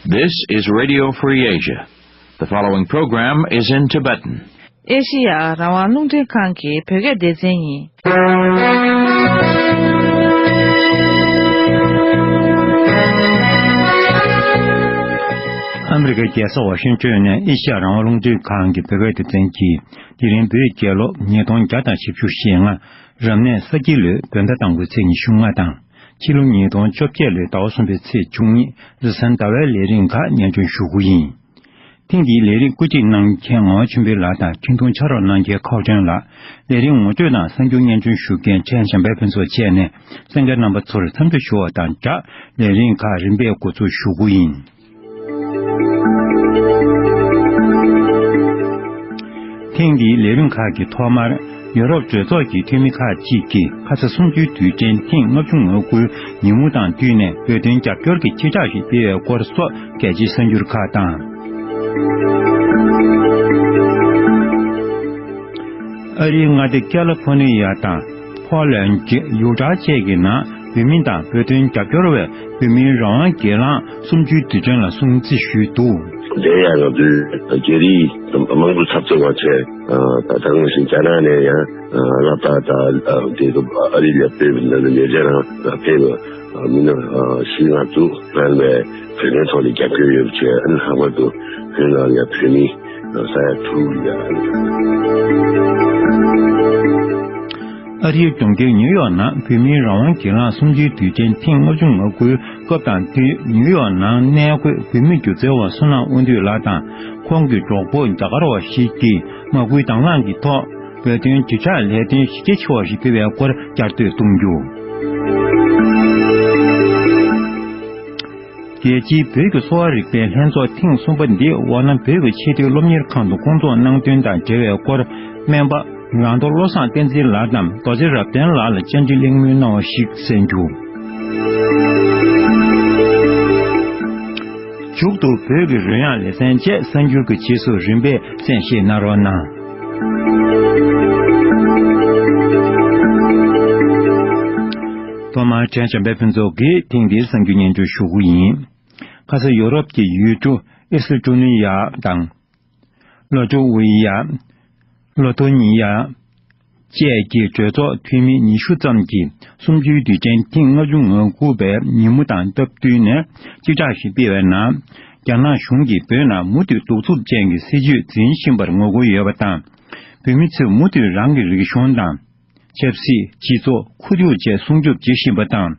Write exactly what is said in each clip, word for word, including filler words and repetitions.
This is Radio Free Asia. The following program is in Tibetan. ཨེ་ཤི་ཡ་རང་དབང་རླུང་འཕྲིན་ཁང་གི་བོད་སྐད་སྡེ་ཚན་ཡིན། ཨ་མི་རི་ཀའི་རྒྱལ་ས་ཝ་ཤིང་ཊོན་ནས་ཨེ་ཤི་ཡ་རང་དབང་རླུང་འཕྲིན་ཁང་གི་བོད་སྐད་སྡེ་ཚན་གྱིས། དེ་རིང་བོད་རྒྱལ་ལོ་ཉིས་སྟོང་བརྒྱ་དང་བཞི་བཅུ་ཞེ་ལྔ། རབ་གནས་ས་ཁྱི་ལོའི་བོད་ཟླ་དང་པོའི་ཚེས་ཉི་ཤུ་ལྔ་དང་། ཕྱི་ལོ་ཉིས་སྟོང་བཅོ་བརྒྱད་ལོའི་ཟླ་བ་གསུམ་པའི་ཚེས་བཅུ་གཉིས་རེས་གཟའ་ཟླ་བའི་ལས་རིམ་ཁག་སྙན་སྒྲོན་ཞུ་གི་ཡིན། ཐེངས་འདིའི་ལས་རིམ་བཀོད་སྒྲིག་གནང་མཁན་ངག་དབང་ཆོས་འཕེལ་ལགས་དང་འཕྲིན་ཐུང་ཕྱག་རོགས་གནང་མཁན་ཁའོ་ཀྲན་ལགས། ལས་རིམ་ངོ་སྤྲོད་དང་གསར་འགྱུར་སྙན་སྒྲོན་ཞུ་མཁན་ཕྲན་བྱམས་པའི་ཕུན་ཚོགས་བཅས་ནས་གསན་མཁན་རྣམ་པ་ཚོར་འཚམས་འདྲི་ཞུ་བ་དང་སྦྲགས། ལས་རིམ་ཁག་རིམ་པས་འགོ་འཛུགས་ཞུ་གི་ཡིན། ཐེངས་འདིའི་ལས་རིམ་ཁག་གི་ཐོག་མར། ཡོ་རོབ་གྲོས་ཚོགས་ཀྱི་འཐུས་མི་ཁག་ཅིག་གིས་ཁ་ས་གསུམ་བཅུའི་དུས་དྲན་ཐེངས་ལྔ་བཅུ་ང་དགུའི་ཉིན་མོ་དང་བསྟུན་ནས་བོད་དོན་རྒྱབ་སྐྱོར་གྱི་སྤྱི་བསྒྲགས་ཤིག་སྤེལ་བའི་སྐོར་སོགས་གལ་ཆེའི་གསར་འགྱུར་ཁག་དང་། ཨ་རིའི་མངའ་སྡེ་ཀ་ལི་ཧྥོ་ནི་ཡ་དང་། ཕོ་ལན་ཌི། ཡུ་ཊ་བཅས་ཀྱི་ནང་བོད་མི་དང་བོད་དོན་རྒྱབ་སྐྱོར་བས་བོད་མིའི་རང་དབང་སྒེར་ལངས་གསུམ་བཅུའི་དུས་དྲན་ལ་སྲུང་བརྩི་ཞུས་འདུག། དེ་ཡང་ང་ཚོའི་རྒྱ་རིགས་དམངས་གཙོ་འཐབ་རྩོད་པ་བཅས་ད་ལྟ་ནང་བཞིན་རྒྱ་ནག་ནས་ཡང་སློབ་གྲྭ་དང་དེ་ཚོ་ཨ་རི་ལ་སྤོས་པའི་ནང་ནས་ཉེ་ཆར་རང་ཕེབས་པ་མི་སྣ་བཞི་ལྔ་འདུག། ལྷན་པའི་བོད་དོན་ཐོག་ལ་རྒྱབ་སྐྱོར་ཡོད་པ་བཅས། ཨ་ནི་ལྷག་པར་དུ་བོད་ནང་ལ་བོད་མི་ས་ཡ་དྲུག་ཡ། ཨ་རིའི་གྲོང་ཁྱེར་ཉིའུ་ཡོག་ནང་བོད་མིའི་རང་དབང་སྒེར་ལངས་གསུམ་བཅུའི་དུས་དྲན་ཐེངས་ལྔ་བཅུ་ང་དགུའི་སྐབས་དང་བསྟུན། ཉིའུ་ཡོག་ནང་གནས་འཁོད་བོད་མི་སྒྱུ་རྩལ་བ་བསོད་ནམས་དབང་འདུས་ལགས་དང་ཁོང་གི་གྲོགས་པོ་རྒྱ་གར་བ་ཞིག་གིས་མ་སྐུལ་དང་བླངས་ཀྱི་ཐོག་བོད་དོན་དྲིལ་བསྒྲགས་ལས་དོན་གཞི་རྒྱ་ཆེ་བ་ཞིག་སྤེལ་བའི་སྐོར་བསྐྱར་ཟློས་གཏོང་རྒྱུ། རྒྱལ་སྤྱིའི་བོད་ཀྱི་གསོ་བ་རིག་པའི་ལྷན་ཚོགས་ཐེངས་གསུམ་པ་འདི་ཝེ་ནམ་བོད་ཀྱི་ཆེས་མཐོའི་སློབ་གཉེར་ཁང་དུ་སྐོང་ཚོགས་གནང་དོན་དང་འབྲེལ་བའི་སྐོར། སྨན་པ་རང་རྡོར་བློ་བཟང་བསྟན་འཛིན་ལགས་དང་རྡོ་རྗེ་རབ་བརྟན་ལགས་ལ་བཅར་འདྲི་གླེང་མོལ་གནང་བ་ཞིག་གསན་རྒྱུ། མཇུག་ཏུ་བོད་ཀྱི་རོལ་དབྱངས་ལེ་ཚན་བཅས་གསར་འགྱུར་གྱི་རྗེས་སུ་རིམ་པས་གསན་བཞེས་གནང་རོགས་གནང་། ཐོག་མར་ཕྲན་བྱམས་པའི་ཕུན་ཚོགས་ཀྱིས་ཐེངས་འདིའི་གསར་འགྱུར་སྙན་སྒྲོན་ཞུ་གི་ཡིན། ཁ་ས་ཡོ་རོབ་ཀྱི་ཡུལ་གྲུ་ཨེ་སི་ཊོ་ནི་ཡ་དང་། ལོ་ཊོ་ཝི་ཡ། ལོ་ཐོ་ཉི་ཡ། བཅས་ཀྱི་གྲོས་ཚོགས་འཐུས་མི་ཉི་ཤུ་ཙམ་གྱིས་གསུམ་བཅུའི་དུས་དྲན་ཐེངས་ལྔ་བཅུ་ང་དགུ་པའི་ཉིན་མོ་དང་སྟབས་བསྟུན་ནས་སྤྱི་བསྒྲགས་ཤིག་སྤེལ་བའི་ནང་། རྒྱ་ནག་གཞུང་གིས་བོད་ནང་མུ་མཐུད་གདུག་རྩུབ་ཅན་གྱི་སྲིད་བྱུས་འཛིན་བཞིན་པར་ངོ་རྒོལ་ཡོད་པ་དང་། བོད་མི་ཚོས་མུ་མཐུད་རང་གི་རིག་གཞུང་དང་། ཆབ་སྲིད། སྤྱི་ཚོགས། ཁོར་ཡུག་བཅས་སྲུང་སྐྱོབ་བྱེད་བཞིན་པ་དང་།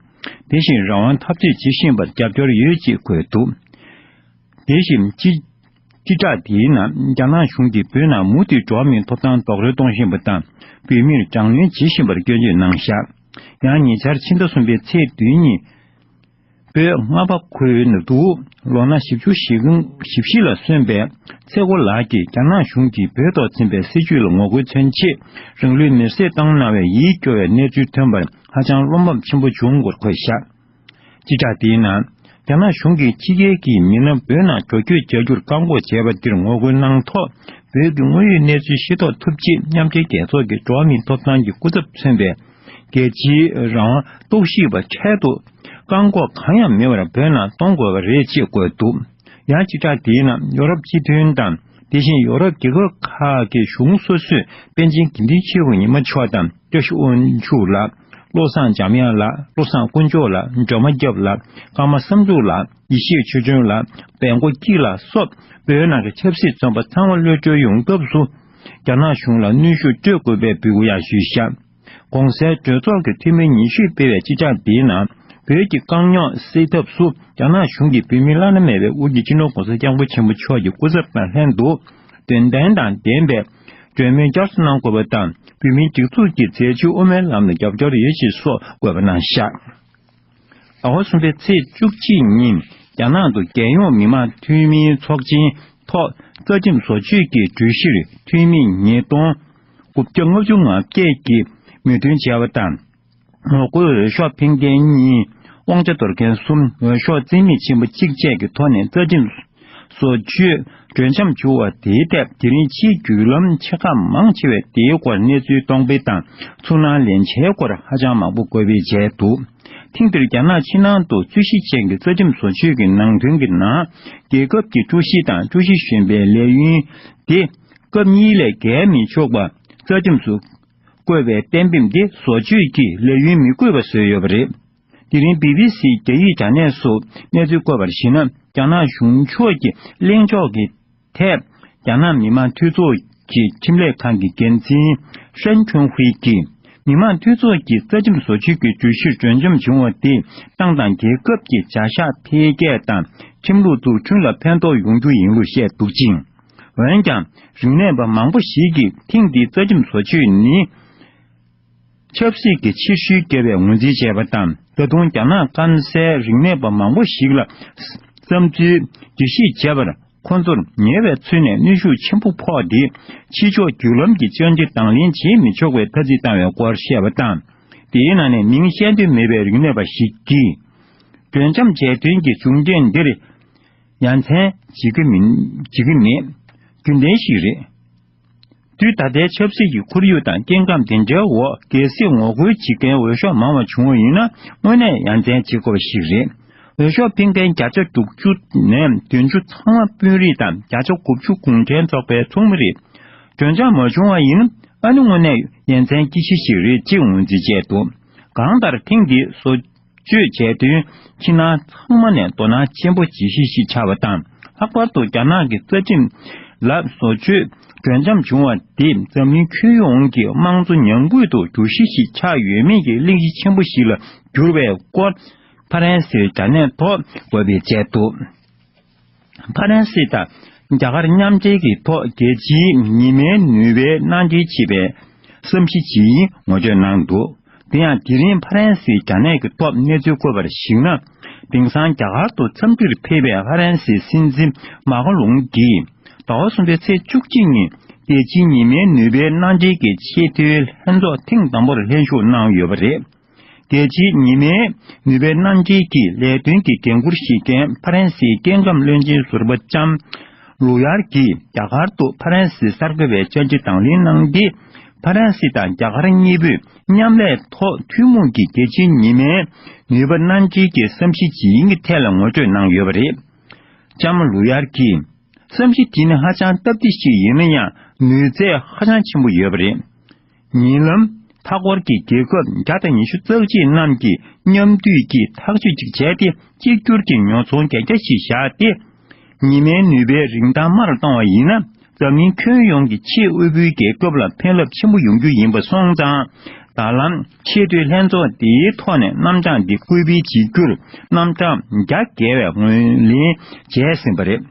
དེ་བཞིན་རང་དབང་འཐབ་རྩོད་བྱེད་བཞིན་པར་རྒྱབ་སྐྱོར་ཡོད་ཅེས་འཁོད་འདུག། དེ་བཞིན་སྤྱི། སྤྱི་བསྒྲགས་དེའི་ནང་རྒྱ་ནག་གཞུང་གིས་བོད་ནང་མུ་མཐུད་འགྲོ་བ་མིའི་ཐོབ་ཐང་རྡོག་རོལ་གཏོང་བཞིན་པ་དང་། བོད་མིར་དྲག་གནོན་བྱེད་བཞིན་པར་སྐྱོན་བརྗོད་གནང་བཞག། ཡང་ཉེ་ཆར་ཕྱི་ཟླ་གསུམ་པའི་ཚེས་བདུན་ཉིན། བོད་རྔ་པ་ཁུལ་ནུབ་ཏུ་ལོ་ན་བཞི་བཅུ་ཞེ་བཞི་ལ་སོན་པའི་ཚེ་སྒོ་ལགས་ཀྱིས་རྒྱ་ནག་གཞུང་གིས་བོད་ཐོག་འཛིན་པའི་སྲིད་བྱུས་ལ་ངོ་རྒོལ་མཚོན་ཆེད་རང་ལུས་མེར་སྲེག་བཏང་གནང་བའི་ཡིད་སྐྱོ་བའི་གནས་ཚུལ་ཐོན་པར་ཧ་ཅང་བློ་ཕམ་ཆེན་པོ་བྱུང་སྐོར་འཁོད་བཞག། སྤྱི་བསྒྲགས་དེའི་ནང་། རྒྱ་ནག་གཞུང་གིས་ཕྱི་རྒྱལ་གྱི་མི་སྣ་བོད་ནང་འགྲོ་སྐྱོད་བྱ་རྒྱུར་བཀག་འགོག་བྱས་པ་འདིར་ངོ་རྒོལ་གནང་ཐོག་བོད་ཀྱི་དངོས་ཡོད་གནས་ཚུལ་ཤེས་རྟོགས་ཐུབ་ཆེད་མཉམ་འབྲེལ་རྒྱལ་ཚོགས་ཀྱི་འགྲོ་བ་མིའི་ཐོབ་ཐང་གི་སྐུ་ཚབ་མཚོན་པའི་རྒྱལ་སྤྱིའི་རང་དབང་རྟོག་ཞིབ་པ་འཕྲལ་དུ་བཀག་འགོག་གང་ཡང་མེད་པར་བོད་ནང་གཏོང་དགོས་པ་རེད་ཅེས་འཁོད་འདུག། ཡང་སྤྱི་བསྒྲགས་དེའི་ནང་ཡོ་རོབ་སྤྱི་མཐུན་དང་། དེ་བཞིན་ཡོ་རོབ་རྒྱལ་ཁབ་ཁག་གི་གཞུང་སོ་སོས་པཎ་ཆེན་དགེ་འདུན་ཆོས་ཀྱི་ཉི་མ་མཆོག་དང་བཀྲ་ཤིས་དབང་ཕྱུག་ལགས། བློ་བཟང་འཇམ་དབྱངས་ལགས། བློ་བཟང་དཀོན་མཆོག་ལགས། སྒྲོལ་མ་སྐྱབས་ལགས། ཀརྨ་བསམ་གྲུབ་ལགས། ཡེ་ཤེས་ཆོས་སྒྲོན་ལགས། བལ་མགོ་སྐྱིད་ལགས་སོགས་བོད་ནང་གི་ཆབ་སྲིད་བཙོན་པ་ཚང་མ་གློད་གྲོལ་ཡོང་ཐབས་སུ་རྒྱ་ནག་གཞུང་ལ་གནོན་ཤུགས་སྤྲོད་དགོས་པའི་འབོད་སྐུལ་ཡང་ཞུས་བཞག། གོང་གསལ་གྲོས་ཚོགས་ཀྱི་འཐུས་མི་ཉི་ཤུས་སྤེལ་བའི་སྤྱི་བསྒྲགས་འདིའི་ནང་། བོད་ཀྱི་དཀའ་རྙོག་སེལ་ཐབས་སུ་རྒྱ་ནག་གཞུང་གིས་བོད་མི་བླ་ན་མེད་པའི་དབུ་ཁྲིད་སྤྱི་ནོར་༸གོང་ས་༸སྐྱབས་མགོན་ཆེན་པོ་མཆོག་གི་སྐུ་ཚབ་དང་ལྷན་དུ། དོན་ལྡན་དང་ལྡན་པའི་གྲོས་མོལ་བསྐྱར་གསོ་གནང་དགོས་པ་དང་། བོད་མིའི་སྒྲིག་འཛུགས་ཀྱི་འཛད་སྤྱོད་དབུ་མའི་ལམ་ལ་རྒྱབ་སྐྱོར་ཡོད་ཅེས་སོགས་འཁོད་པ་གནང་བཞག། ཟླ་བ་གསུམ་པའི་ཚེས་བཅུ་གཅིག་ཉིན་རྒྱ་ནག་ཏུ་རྒྱལ་ཡོངས་མི་མང་འཐུས་མིའི་ཚོགས་ཆེན་ཐོག་རྩ་ཁྲིམས་བཟོ་བཅོས་ཀྱི་གྲོས་གཞིར་འཐུས་མི་ཉིས་སྟོང་དགུ་བརྒྱ་ལྔ་བཅུ་ང་བརྒྱད་ཀྱིས་མོས་མཐུན་བྱས་པ་དང་། ངོ་རྒོལ་འོས་ཤོག་འཕེན་མཁན་གཉིས། དབང་ཆ་འདོར་མཁན་གསུམ། འོས་ཤོག་རྩིས་མེད་ཕྱིན་པ་གཅིག་བཅས་ཀྱི་ཐོག་ནས་རྩ་ཁྲིམས་བཟོ་བཅོས་གྲོས་འཆམ་བྱུང་བ་དེའི་ཐད་དེ་རིང་ཕྱིའི་བརྒྱུད་ལམ་ཆེ་ཁག་མང་ཆེ་བས་དེའི་སྐོར་གནས་ཚུལ་གཏོང་སྤེལ་དང་ཚུར་སྣང་ལེན་བྱའི་སྐོར་ཧ་ཅང་མང་པོ་འགོད་སྤེལ་བྱས་འདུག། ཐེངས་འདིར་རྒྱ་ནག་ཕྱི་ནང་དུ་རྩོད་གཞི་ཅན་གྱི་རྩ་ཁྲིམས་བཟོ་བཅོས་ཀྱི་ནང་དོན་གྱི་ནང་། རྒྱལ་ཁབ་ཀྱི་ཀྲུའུ་ཞི་དང་ཀྲུའུ་ཞི་གཞོན་པའི་ལས་ཡུན་དེ་སྐབས་གཉིས་ལས་བརྒལ་མི་ཆོག་པ། རྩ་ཁྲིམས་སུ་བཀོད་པའི་གཏན་འབེབས་འདི་བཟོ་བཅོས་ཀྱི་ལས་ཡུན་མི་དགོས་པ་བཟོས་ཡོད་པ་རེད། དེ་རིང་བི་བི་སི་རྒྱ་ཡིག་དྲ་གནས་སུ་གནས་ཚུལ་བཀོད་པར་གཞིགས་ན། རྒྱ་ནག་གཞུང་ཕྱོགས་ཀྱི་གླེང་ཕྱོགས་ཀྱི་ཐད། རྒྱ་ནག་མི་དམངས་འཐུས་ཚོགས་ཀྱི་ཁྲིམས་ལས་ཁང་གི་འགན་འཛིན་ཧྲན་ཁྲུན་ཧུའེ་གྱིས། མི་དམངས་འཐུས་ཚོགས་ཀྱི་རྩ་ཁྲིམས་བཟོ་བཅོས་ཀྱི་གྲོས་གཞིར་གྲོས་འཆམ་བྱུང་བ་དེས་ཏང་དང་རྒྱལ་ཁབ་ཀྱི་བྱ་གཞག་འཕེལ་རྒྱས་དང་ཁྲིམས་ལུགས་འཛུགས་སྐྲུན་ལ་ཕན་ཐོགས་ཡོང་རྒྱུ་ཡིན་ལུགས་བཤད་འདུག་ཅིང་། འོན་ཀྱང་། རིག་གནས་པ་མང་པོ་ཞིག་གིས་ཐེངས་འདིའི་རྩ་ཁྲིམས་བཟོ་བཅོས་ནི། ཆབ་སྲིད་ཀྱི་ཕྱིར་བཤོལ་བརྒྱབ་པའི་ངོས་འཛིན་བྱས་པ་དང་། ད་དུང་རྒྱ་ནག་སྐམ་སའི་རིག་གནས་པ་མང་པོ་ཞིག་ལ་བསམ་ཚུལ་འགྲེལ་བཤད་བྱས་པར། ཁོ་ཚོར་ཉེ་བའི་ཚུལ་ནས་གནོན་ཤུགས་ཆེན་པོ་ཕོག་སྟེ། ཕྱི་ཕྱོགས་བརྒྱུད་ལམ་གྱི་བཅར་འདྲི་དང་ལེན་བྱེད་མི་ཆོག་པའི་ཐ་ཚིག་བཏང་བའི་སྐོར་བཤད་པ་དང་། དེའི་ནང་ནས་མིང་བཤད་འདོད་མེད་པའི་རིག་གནས་པ་ཞིག་གིས། གྲོས་འཆམ་བྱས་དོན་གྱི་གཞུང་འབྲེལ་འདིར་ཡ་མཚན་བྱེད་ཀྱི་མིན། བྱེད་ཀྱི་མེད། རྒྱུན་ལྡན་ཞིག་རེད། དུས་ད་ལྟའི་ཆབ་སྲིད་ཀྱི་ཁོར་ཡུག་དང་སྐྱེ་ཁམས་དེ་འདྲའི་འོག་གལ་སྲིད་ངོ་རྒོལ་བྱེད་མཁན་འོས་ཤོག་མང་བ་བྱུང་བ་ཡིན་ན། དངོས་གནས་ཡ་མཚན་བྱེད་དགོས་པ་ཞིག་རེད། འོས་ཤོག་འཕེན་མཁན་བརྒྱ་ཆ་དྲུག་ཅུ་ནས་བདུན་ཅུ་ཚང་མ་དཔོན་རིགས་དང་། བརྒྱ་ཆ་དགུ་བཅུ་གུང་ཁྲན་ཚོགས་པའི་ཚོགས་མི་རེད། གྲོས་འཆམ་མ་བྱུང་བ་ཡིན་ན། ཨ་ནི་དངོས་གནས་ཡ་མཚན་སྐྱེ་གཞི་ཞིག་རེད་ཅེས་ངོས་འཛིན་བྱས་འདུག་གང་ལྟར་ཐེངས་འདིའི་བཟོ་བཅོས་བྱས་དོན། ཕྱི་ནང་ཚང་མ་ནས་དོ་སྣང་ཆེན་པོ་བྱེད་གཞི་ཞིག་ཆགས་པ་དང་། ལྷག་པར་དུ་རྒྱ་ནག་གི་རྩ་ཁྲིམས་ལ་བཟོ་བཅོས་གྲོས་འཆམ་བྱུང་བ་དེས་འཛམ་གླིང་ཁྱོན་ཡོངས་ཀྱི་དམངས་གཙོ་ཉམས་རྒུད་དུ་འགྱུར་གཞི་ཞིག་ཆགས་ཡོད་མེད་ཀྱི་གླེང་གཞི་ཆེན་པོ་ཞིག་ལ་གྱུར་བའི་སྐོར། ཕ་རན་སིའི་དྲ་གནས་ཐོག་འགོད་སྤེལ་བྱས་འདུག་ཕ་རན་སི་དང་རྒྱ་གར་མཉམ་འབྲེལ་གྱི་ཐོག་རྒྱལ་སྤྱིའི་ཉི་མའི་ནུས་པའི་མནའ་འབྲེལ་ཅེས་པའི་བསམ་གཞི་ཇི་ཡིན་ངོ་སྤྲོད་གནང་འདུག་དེ་ཡང་དེ་རིང་ཕ་རན་སིའི་དྲ་གནས་ཀྱི་ཐོག་གནས་ཚུལ་བཀོད་པར་གཞིགས་ན། དེང་སང་རྒྱ་གར་དུ་འཚམས་འདྲིར་ཕེབས་པའི་ཕ་རན་སིའི་སྲིད་འཛིན་མཱ་ཁོ་ལུང་གིས། ཟླ་བ་གསུམ་པའི་ཚེས་བཅུ་གཅིག་ཉིན་རྒྱལ་སྤྱིའི་ཉི་མའི་ནུས་པའི་མནའ་འབྲེལ་གྱི་ཆེས་མཐོའི་ལྷན་ཚོགས་ཐེངས་དང་པོར་ལྷན་ཞུགས་གནང་ཡོད་པ་རེད། རྒྱལ་སྤྱིའི་ཉི་མའི་ནུས་པའི་མནའ་འབྲེལ་གྱི་ལས་དོན་གྱི་འགན་འཁུར་བཞེས་མཁན་ཕ་རན་སིའི་སྐྱེ་ཁམས་བློན་ཆེན་ཟུར་པ་ལྕམ་ལུ་ཡར་གྱིས་རྒྱ་གར་དུ་ཕ་རན་སི་གསར་འགོད་པའི་བཅར་འདྲི་དང་ལེན་གནང་སྟེ། ཕ་རན་སི་དང་རྒྱ་གར་གཉིས་པོས་མཉམ་ལས་ཐོག་ཐུན་མོང་གི་རྒྱལ་སྤྱིའི་ཉི་མའི་ནུས་པ་མནའ་འབྲེལ་གྱི་བསམ་གཞི་ཇི་ཡིན་གྱི་ཐད་ལ་ངོ་སྤྲོད་གནང་ཡོད་པ་རེད། ལྕམ་ལུ་ཡར་གྱིས། བསམ་གཞི་དེ་ནི་ཧ་ཅང་སྟབས་བདེ་ཞིག་ཡིན་ན་ཡང་། ནུས་ཚད་ཧ་ཅང་ཆེན་པོ་ཡོད་པ་རེད། ཉེ་ལམ་མཐའ་འཁོར་གྱི་རྒྱལ་ཁབ་བརྒྱ་དང་ཉི་ཤུ་རྩ་གཅིག་རྣམས་ཀྱིས་མཉམ་འདུས་ཀྱིས་ཐག་གཅོད་ཅིག་བྱས་ཏེ། གཅིག་གྱུར་གྱི་ཉོ་ཚོང་གན་རྒྱ་ཞིག་བཞག་སྟེ། ཉི་མའི་ནུས་པའི་རིན་ཐང་དམའ་རུ་བཏང་བ་ཡིན་ན། འཛམ་གླིང་ཁྱོན་ཡོངས་ཀྱི་ཆེས་དབུལ་པོའི་རྒྱལ་ཁབ་ལ་ཕན་རླབས་ཆེན་པོ་ཡོང་རྒྱུ་ཡིན་པ་སོང་ཙང་། ད་ལམ་ཆེས་མཐོའི་ལྷན་ཚོགས་འདིའི་ཐོག་ནས་རྣམ་གྲངས་འདི་སྐུལ་སྤེལ་བྱེད་རྒྱུར་རྣམ་གྲངས་བརྒྱ་བརྒལ་བའི་ངོས་ལེན་བྱས་ཟིན་པ་རེད།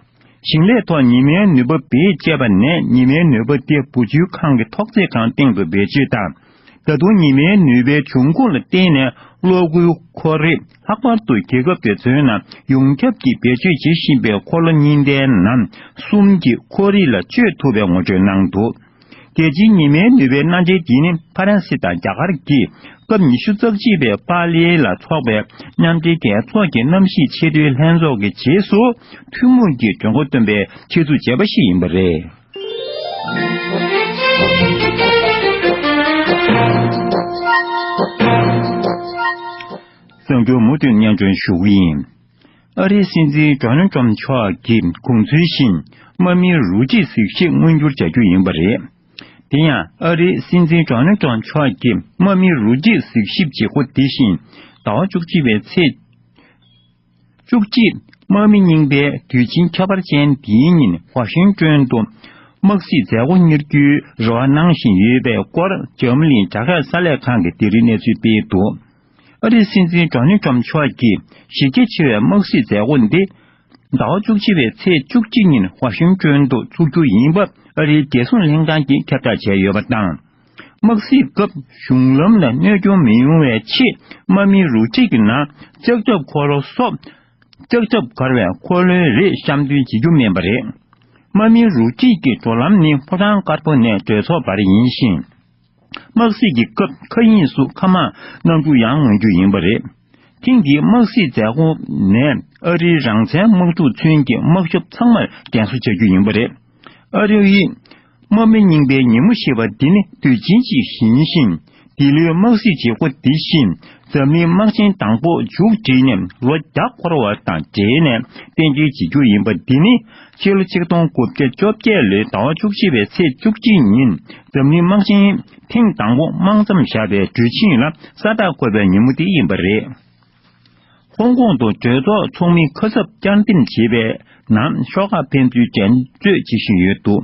ཞིང་ལས་ཐོག་ཉི་མའི་ནུས་པ་བེད་སྤྱད་པ་ནས། ཉི་མའི་ནུས་པ་དེ་བུ་བཅོལ་ཁང་གི་ཐོག་བརྩེགས་ཁང་སྟེང་དུ་བེད་སྤྱོད་དང་། ད་དུང་ཉི་མའི་ནུས་པའི་འབྱུང་ཁུངས་ལ་བརྟེན་ནས་གློག་སྒུལ་འཁོར་རིགས། ལྷག་པར་དུ་རྒྱལ་ཁབ་དེ་ཚོའི་ནང་ཡོངས་ཁྱབ་ཀྱིས་བེད་སྤྱོད་བྱེད་བཞིན་པའི་འཁོར་ལོ་གཉིས་ལྡན་ནམ་གསུམ་གྱི་འཁོར་རིགས་ལ་སྤྱོད་ཐུབ་པའི་ངོ་སྤྲོད་གནང་འདུག་རྒྱལ་སྤྱིའི་ཉི་མའི་ནུས་པའི་མནའ་འབྲེལ་འདི་ནི་ཕ་རན་སི་དང་རྒྱ་གར་གྱིས་སྐབས་ཉི་ཤུ་རྩ་གཅིག་པའི་པཱ་ལི་ལ་འཚོགས་པའི་མཉམ་འབྲེལ་རྒྱལ་ཚོགས་ཀྱི་གནམ་གཤིས་ཆེས་མཐོའི་ལྷན་ཚོགས་ཀྱི་རྗེས་སུ་ཐུན་མོང་གི་གྲོས་འགོ་བཏོན་པའི་ཆེད་འཛུགས་བྱས་པ་ཞིག་ཡིན་པ་རེད། གསར་འགྱུར་མུ་མཐུད་སྙན་སྒྲོན་ཞུ་གི་ཡིན། ཨ་རིའི་སྲིད་འཛིན་ཌོ་ནལ་ཏྲམ་མཆོག་གིས་དགོངས་ཚུལ་བཞིན་དམག་མིའི་རུ་སྒྲིག་གཟིགས་ཞིབ་མངོན་འགྱུར་བྱ་རྒྱུ་ཡིན་པ་རེད། དེ་ཡང་ཨ་རིའི་སྲིད་འཛིན་ཌོ་ནལ་ཏྲམ་མཆོག་གིས་དམག་མིའི་རུ་སྒྲིག་གཟིགས་ཞིབ་བྱེད་སྒོ་དེ་བཞིན་ཟླ་བ་བཅུ་གཅིག་པའི་ཚེས་བཅུ་གཅིག་དམག་མི་རྙིང་པའི་དུས་ཆེན་ཁྱད་པར་ཅན་འདིའི་ཉིན་ཝ་ཤིང་ཏོན་དུ་དམག་སྲིད་མཛད་སྒོ་གཉེར་རྒྱུའི་རེ་བ་གནང་བཞིན་ཡོད་པའི་སྐོར་འཇར་མ་ནིའི་དྲ་རྒྱ་གསར་ལས་ཁང་གིས་དེ་རིང་གནས་ཚུལ་སྤེལ་འདུག་ཨ་རིའི་སྲིད་འཛིན་ཌོ་ནལ་ཏྲམ་མཆོག་གིས་གཞི་རྒྱ་ཆེ་བའི་དམག་སྲིད་མཛད་སྒོ་འདི་ཟླ་བ་བཅུ་གཅིག་པའི་ཚེས་བཅུ་གཅིག་ཉིན་ཝ་ཤིང་ཏོན་དུ་ཚུགས་རྒྱུ་ཡིན་པ་ཨ་རིའི་རྒྱལ་སྲུང་ལྷན་ཁང་གིས་ཁྱབ་བསྒྲགས་བྱས་ཡོད་པ་དང་། དམག་སྲིད་སྐབས་གཞུང་ལམ་ལ་གནོད་སྐྱོན་མི་ཡོང་བའི་ཆེད་དམག་མིའི་རུ་སྒྲིག་གི་ནང་ལྕགས་ཁྱབ་འཁོར་ལོ་སོགས་ལྕགས་ཁྱབ་བསྒར་བའི་འཁོར་ལོའི་རིགས་བཤམས་སྟོན་བྱེད་རྒྱུ་མིན་པ་རེད། དམག་མིའི་རུ་སྒྲིག་གི་འགྲོ་ལམ་ནི་ཕོ་བྲང་དཀར་པོ་ནས་གྲོས་ཚོགས་བར་ཡིན་ཞིང་། དམག་སྲིད་ཀྱི་སྐབས་མཁའ་དབྱིངས་སུ་མཁའ་དམག་གནང་རྒྱུ་ཡང་མངོན་རྒྱུ་ཡིན་པ་རེད། ཐེངས་འདིའི་དམག་སྲིད་མཛད་སྒོ་ནས་ཨ་རིའི་རང་བཙན་དམག་འཁྲུག་ཚུན་གྱི་དམག་ཞབས་ཚང་མར་རྒྱན་གསོ་བྱ་རྒྱུ་ཡིན་པ་རེད། ཨ་རིའི་དམག་མི་རྙིང་པའི་ཉིན་མོ་ཞེས་པ་འདི་ནི་དུས་ཆེན་ཞིག་ཡིན་ཞིང་ འདི་ལོའི་དམག་སྲིད་བྱེད་སྒོ་འདི་བཞིན་འཛམ་གླིང་དམག་ཆེན་དང་པོ་མཇུག་བསྒྲིལ་ནས་ལོ་བརྒྱ་འཁོར་བ་དང་འབྲེལ་ནས་གཏན་འཁེལ་བྱེད་རྒྱུ་ཡིན་པ་འདི་ནི་ཕྱི་ལོ་ཆིག་སྟོང་དགུ་བརྒྱ་བཅོ་བརྒྱད་ལོའི་ཟླ་བ་བཅུ་གཅིག་པའི་ཚེས་བཅུ་གཅིག་ཉིན་འཛམ་གླིང་དམག་ཆེན་ཐེངས་དང་པོ་དམག་མཚམས་བཞག་པའི་གྲོས་ཆིངས་ལ་ས་རྟགས་བཀོད་པའི་ཉིན་མོ་དེ་ཡིན་པ་རེད། ཧོང་ཀོང་དུ་གྲོས་ཚོགས་ཚོགས་མི་ཁ་གསབ་བསྐྱར་འདེམས་བྱེད་པའི་ནང་ཤོག་ཁག་ཕན་ཚུན་འགྲན་རྩོད་བྱེད་བཞིན་ཡོད་འདུག་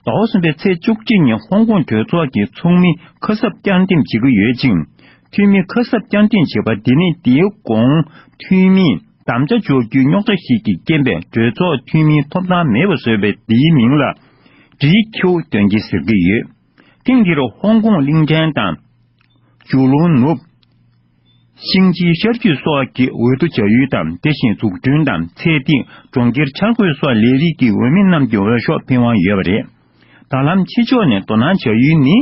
ཟླ་བ་གསུམ་པའི་ཚེས་བཅུ་གཅིག་ཉིན་ཧོང་ཀོང་གྲོས་ཚོགས་ཀྱི་ཚོགས་མི་ཁ་གསབ་བསྐྱར་འདེམས་བྱེད་ཀྱི་ཡོད་ཅིང་། འཐུས་མི་ཁ་གསབ་བསྐྱར་འདེམས་བྱས་པ་འདི་ནི་དེའི་གོང་འཐུས་མིས་དམ་བཅའ་འཇོག་རྒྱུའི་རྙོག་དྲ་ཞིག་གི་རྐྱེན་པས་གྲོས་ཚོགས་འཐུས་མིའི་ཐོབ་ཐང་མེད་པ་བཟོས་པའི་འདིའི་མིང་ལ་བྲིས་ཁྱེའུ་སྟོན་གྱི་ཟེར་གྱི་ཡོད། ཐེངས་འདིར་ཧོང་ཀོང་གླིང་ཕྲན་དང་། ཇོ་ལུང་ནུབ། ཤིང་ཅིའི་ཤར་རྒྱུད་སོགས་ཀྱི་འོས་བསྡུ་བྱ་ཡུལ་དང་། དེ་བཞིན་འཛུགས་སྐྲུན་དང་ཚད་ཐིག་གྲོང་ཁྱེར་འཆར་འགོད་སོགས་ལས་རིགས་ཀྱི་འོས་མི་རྣམས་ཀྱི་འོས་ཤོག་འཕེན་དབང་ཡོད་པ་རེད། ད་ལམ་ཕྱི་ཕྱོགས་ནས་དོ་སྣང་བྱ་ཡུལ་ནི།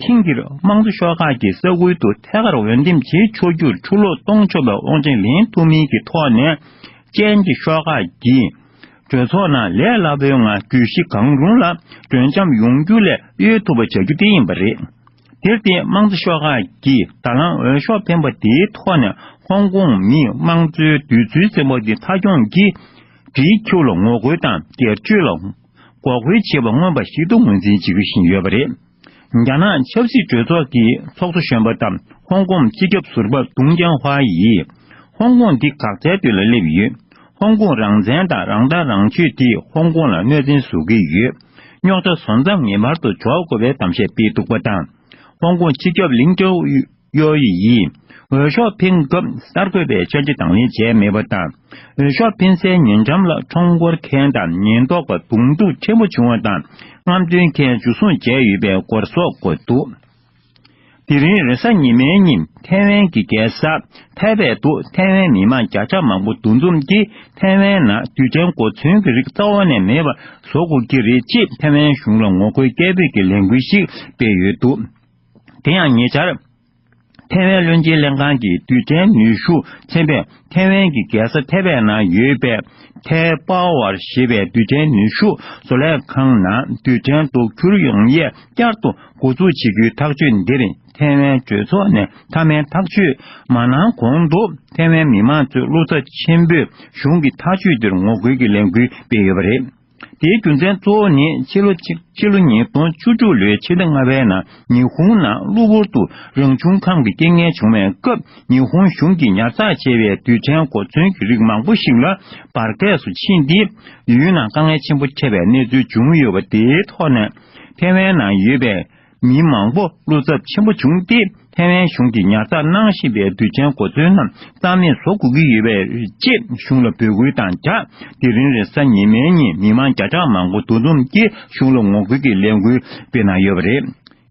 ཐེངས་འདིར་དམངས་གཙོ་ཤོག་ཁག་གིས་ས་ཁུལ་དུ་ཐད་ཀར་འོས་འདེམས་བྱེད་ཆོག་རྒྱུར་ཆུ་ལོག་གཏོང་ཆོག་པའི་དབང་ཆ་ལེན་ཐུབ་མིན་གྱི་ཐོག་ནས། ཅན་གྱི་ཤོག་ཁག་གིས། གྲོས་ཚོགས་ནང་ལས་སླ་པོའི་ངང་གྱོད་གཞི་གང་རུང་ལ་གྲོས་འཆམ་ཡོང་རྒྱུ་ལས་གཡོལ་ཐུབ་པ་བྱ་རྒྱུ་དེ་ཡིན་པ་རེད། དེར་བརྟེན་དམངས་གཙོ་ཤོག་ཁག་གིས་ད་ལམ་འོས་ཤོག་འཕེན་པ་དེའི་ཐོག་ནས་ཧོང་ཀོང་མིས་དམངས་གཙོའི་འདོད་ཚུལ་བཙན་པོ་འདི་མཐའ་འཁྱོངས་ཀྱིས་བྲིས་ཁྱེའུ་ལ་ངོ་རྒོལ་དང་སྒེར་གཅོད་ལ་འགོག་རྒོལ་བྱས་པ་མངོན་པ་ཞིག་ཏུ་ངོས་འཛིན་བྱེད་ཀྱི་བཞིན་ཡོད་པ་རེད། རྒྱ་ནག་ཆབ་སྲིད་གྲོས་ཚོགས་ཀྱི་ཚོགས་གཙོ་གཞོན་པ་དང་ཧོང་ཀོང་སྤྱི་ཁྱབ་ཟུར་པ་ཏུང་ཅང་ཧྭ་ཡིས། ཧོང་ཀོང་འདི་འགག་རྩའི་དུས་ལ་སླེབས་ཡོད། ཧོང་ཀོང་རང་བཙན་དང་རང་ཐག་རང་གཅོད་དེས་ཧོང་ཀོང་ལ་གནོད་འཚེ་བཟོ་གི་ཡོད། རྙོག་དྲ་བཟོ་མཚམས་ངེས་པར་དུ་འཇོག་དགོས་པའི་གཏམ་བཤད་སྤེལ་འདུག་པ་དང་། ཧོང་ཀོང་སྤྱི་ཁྱབ་ལིང་ཀྲོའུ་ཡོ་ཡི་ཡིས་འོས་ཤོག་འཕེན་སྐབས་གསར་འགོད་པའི་ཆ་འཇོག་དང་ལེན་བྱས་མེད་པ་དང་། འོས་ཤོག་འཕེན་སའི་ཉེ་འགྲམ་ལ་ཁྲོམ་སྐོར་མཁན་དང་ཉེན་རྟོག་པ་གདོང་ཐུག་ཆེན་པོ་བྱུང་བ་དང་། རྔམ་སྟོན་མཁན་འཇུ་བཟུང་བྱས་ཡོད་པའི་སྐོར་སོགས་འགོད་འདུག་དེ་རིང་རེས་གཟའ་ཉི་མའི་ཉིན་ཐའེ་ཝན་གྱི་རྒྱལ་ས་ཐའེ་པེ་དུ་ཐའེ་ཝན་མི་མང་བརྒྱ་ཕྲག་མང་པོ་འདུ་འཛོམས་ཀྱིས་ཐའེ་ཝན་ནང་རྡུལ་ཕྲན་གོ་མཚོན་གྱི་རིགས་རྩ་བ་ནས་མེད་པ་བཟོ་དགོས་ཀྱི་རེད་ཅེས་ཐའེ་ཝན་གཞུང་ལ་ངོ་རྒོལ་སྐད་འབོད་ཀྱི་ལས་འགུལ་ཞིག་སྤེལ་ཡོད་འདུག་དེ་ཡང་ཉེ་ཆར། ཐའེ་ཝན་བློན་ཆེན་ལྷན་ཁང་གི་རྡུལ་ཕྲན་ནུས་ཤུགས་ཚན་པས་ཐའེ་ཝན་གྱི་རྒྱལ་ས་ཐའེ་པེ་ནང་ཡོད་པའི་ཐའེ་པ་ཝར་ཞེས་པའི་རྡུལ་ཕྲན་ནུས་ཤུགས་བཟོ་ལས་ཁང་ནང་རྡུལ་ཕྲན་གཏོར་སྐྱོན་ཡོང་ཡས་བསྐྱར་དུ་འགོ་འཛུགས་བྱེད་རྒྱུའི་ཐག་གཅོད་འདིར་ཐའེ་ཝན་གྲོས་ཚོགས་ནས་མཐའ་མའི་ཐག་གཅོད་མ་གནང་གོང་དུ་ཐའེ་ཝན་མི་མང་ཚོས་བློ་འཚབ་ཆེན་པོས་གཞུང་གི་ཐག་གཅོད་འདིར་ངོ་རྒོལ་གྱི་ལས་འགུལ་སྤེལ་ཡོད་པ་རེད། དེའི་རྒྱུ་མཚན་གཙོ་བོ་ནི་ཕྱི་ལོ་ཕྱི་ཕྱི་ལོ་ཉིས་སྟོང་བཅུ་དྲུག་ལོའི་ཕྱི་ཟླ་ལྔ་པའི་ནང་ཉི་ཧོང་ནང་གློ་བུར་དུ་རང་བྱུང་ཁམས་ཀྱི་རྐྱེན་ངན་བྱུང་བའི་སྐབས་ཉི་ཧོང་གཞུང་གིས་ཉར་ཚགས་བྱས་པའི་རྡུལ་ཕྲན་གོ་མཚོན་གྱི་རིགས་མང་པོ་ཞིག་ལ་འབར་གས་སུ་ཕྱིན་ཏེ་ཡུལ་ནང་དཀའ་ངལ་ཆེན་པོ་འཕྲད་པའི་གནས་ཚུལ་བྱུང་ཡོད་པ་དེའི་ཐོག་ནས་ཐའེ་ཝན་ནང་ཡོད་པའི་མི་མང་པོ་བློ་འཚབ་ཆེན་པོ་བྱུང་སྟེ། ཐའེ་ཝན་གཞུང་གིས་ཉར་ཚགས་གནང་བཞིན་པའི་རྡུལ་ཕྲན་གོ་མཚོན་རྣམས་རྩ་མེད་བཟོ་དགོས་ཀྱི་ཡོད་པའི་ཅེས་གཞུང་ལ་འབོད་སྐུལ་དང་སྦྲགས། དེ་རིང་རེས་གཟའ་ཉི་མའི་ཉིན་མི་མང་བརྒྱ་ཕྲག་མང་པོ་འདུ་འཛོམས་ཀྱིས་གཞུང་ལ་ངོ་རྒོལ་གྱི་ལས་འགུལ་སྤེལ་གནང་ཡོད་པ་རེད།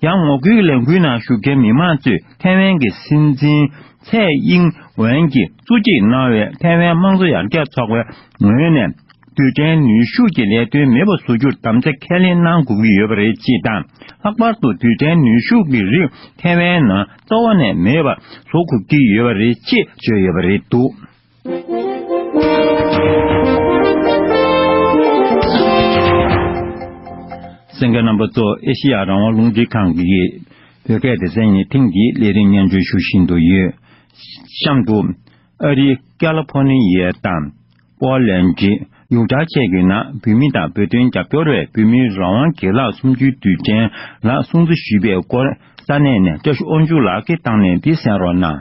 ཡང་ངོ་རྒོལ་གྱི་ལས་འགུལ་ནང་ཞུགས་མཁན་མི་མང་ཚོས་ཐའེ་ཝན་གྱི་སྲིད་འཛིན་ཚའེ་ཨིང་ཝེན་གྱིས་གཙོ་སྒྲིག་གནང་བའི་ཐའེ་ཝན་དམངས་གཙོ་ཡར་རྒྱས་ཚོགས་པའི་ངོས་ནས། རྡུལ་ཕྲན་ནུས་ཤུགས་ཀྱི་ལས་དོན་མེད་པ་བཟོ་རྒྱུར་དམ་བཅའ་ཁས་ལེན་གནང་དགོས་ཀྱི་ཡོད་པ་རེད་ཅེས་དང་། ལྷག་པར་དུ་རྡུལ་ཕྲན་ནུས་ཤུགས་ཀྱི་རིགས་ཐའེ་ཝན་ནང་རྩ་བ་ནས་མེད་པ་བཟོ་དགོས་ཀྱི་ཡོད་པ་རེད་ཅེས་བརྗོད་ཡོད་པ་རེད་འདུག་གསན་མཁན་རྣམ་པ་ཚོ་ཨེ་ཤེ་ཡ་རང་དབང་རླུང་འཕྲིན་ཁང་གི་བོད་སྐད་སྡེ་ཚན་ནས་ཐེངས་འདིའི་ལས་རིམ་སྙན་སྒྲོན་ཞུ་བཞིན་དུ་ཡོད། གཤམ་དུ། ཨ་རིའི་ཀ་ལི་ཕོར་ནི་ཡའི་དང་། པོར་ལན་ཌི། ཡུ་ཊ་བཅས་ཀྱི་ནང་བོད་མི་དང་བོད་དོན་རྒྱབ་སྐྱོར་བས་བོད་མིའི་རང་དབང་སྒེར་ལངས་གསུམ་བཅུའི་དུས་དྲན་ལ་སྲུང་བརྩི་ཞུས་པའི་སྐོར་ས་གནས་ནས་བཀྲ་ཤིས་དབང་ཕྱུག་ལགས་ཀྱིས་བཏང་ནས་འདི་གསན་རོགས་གནང་།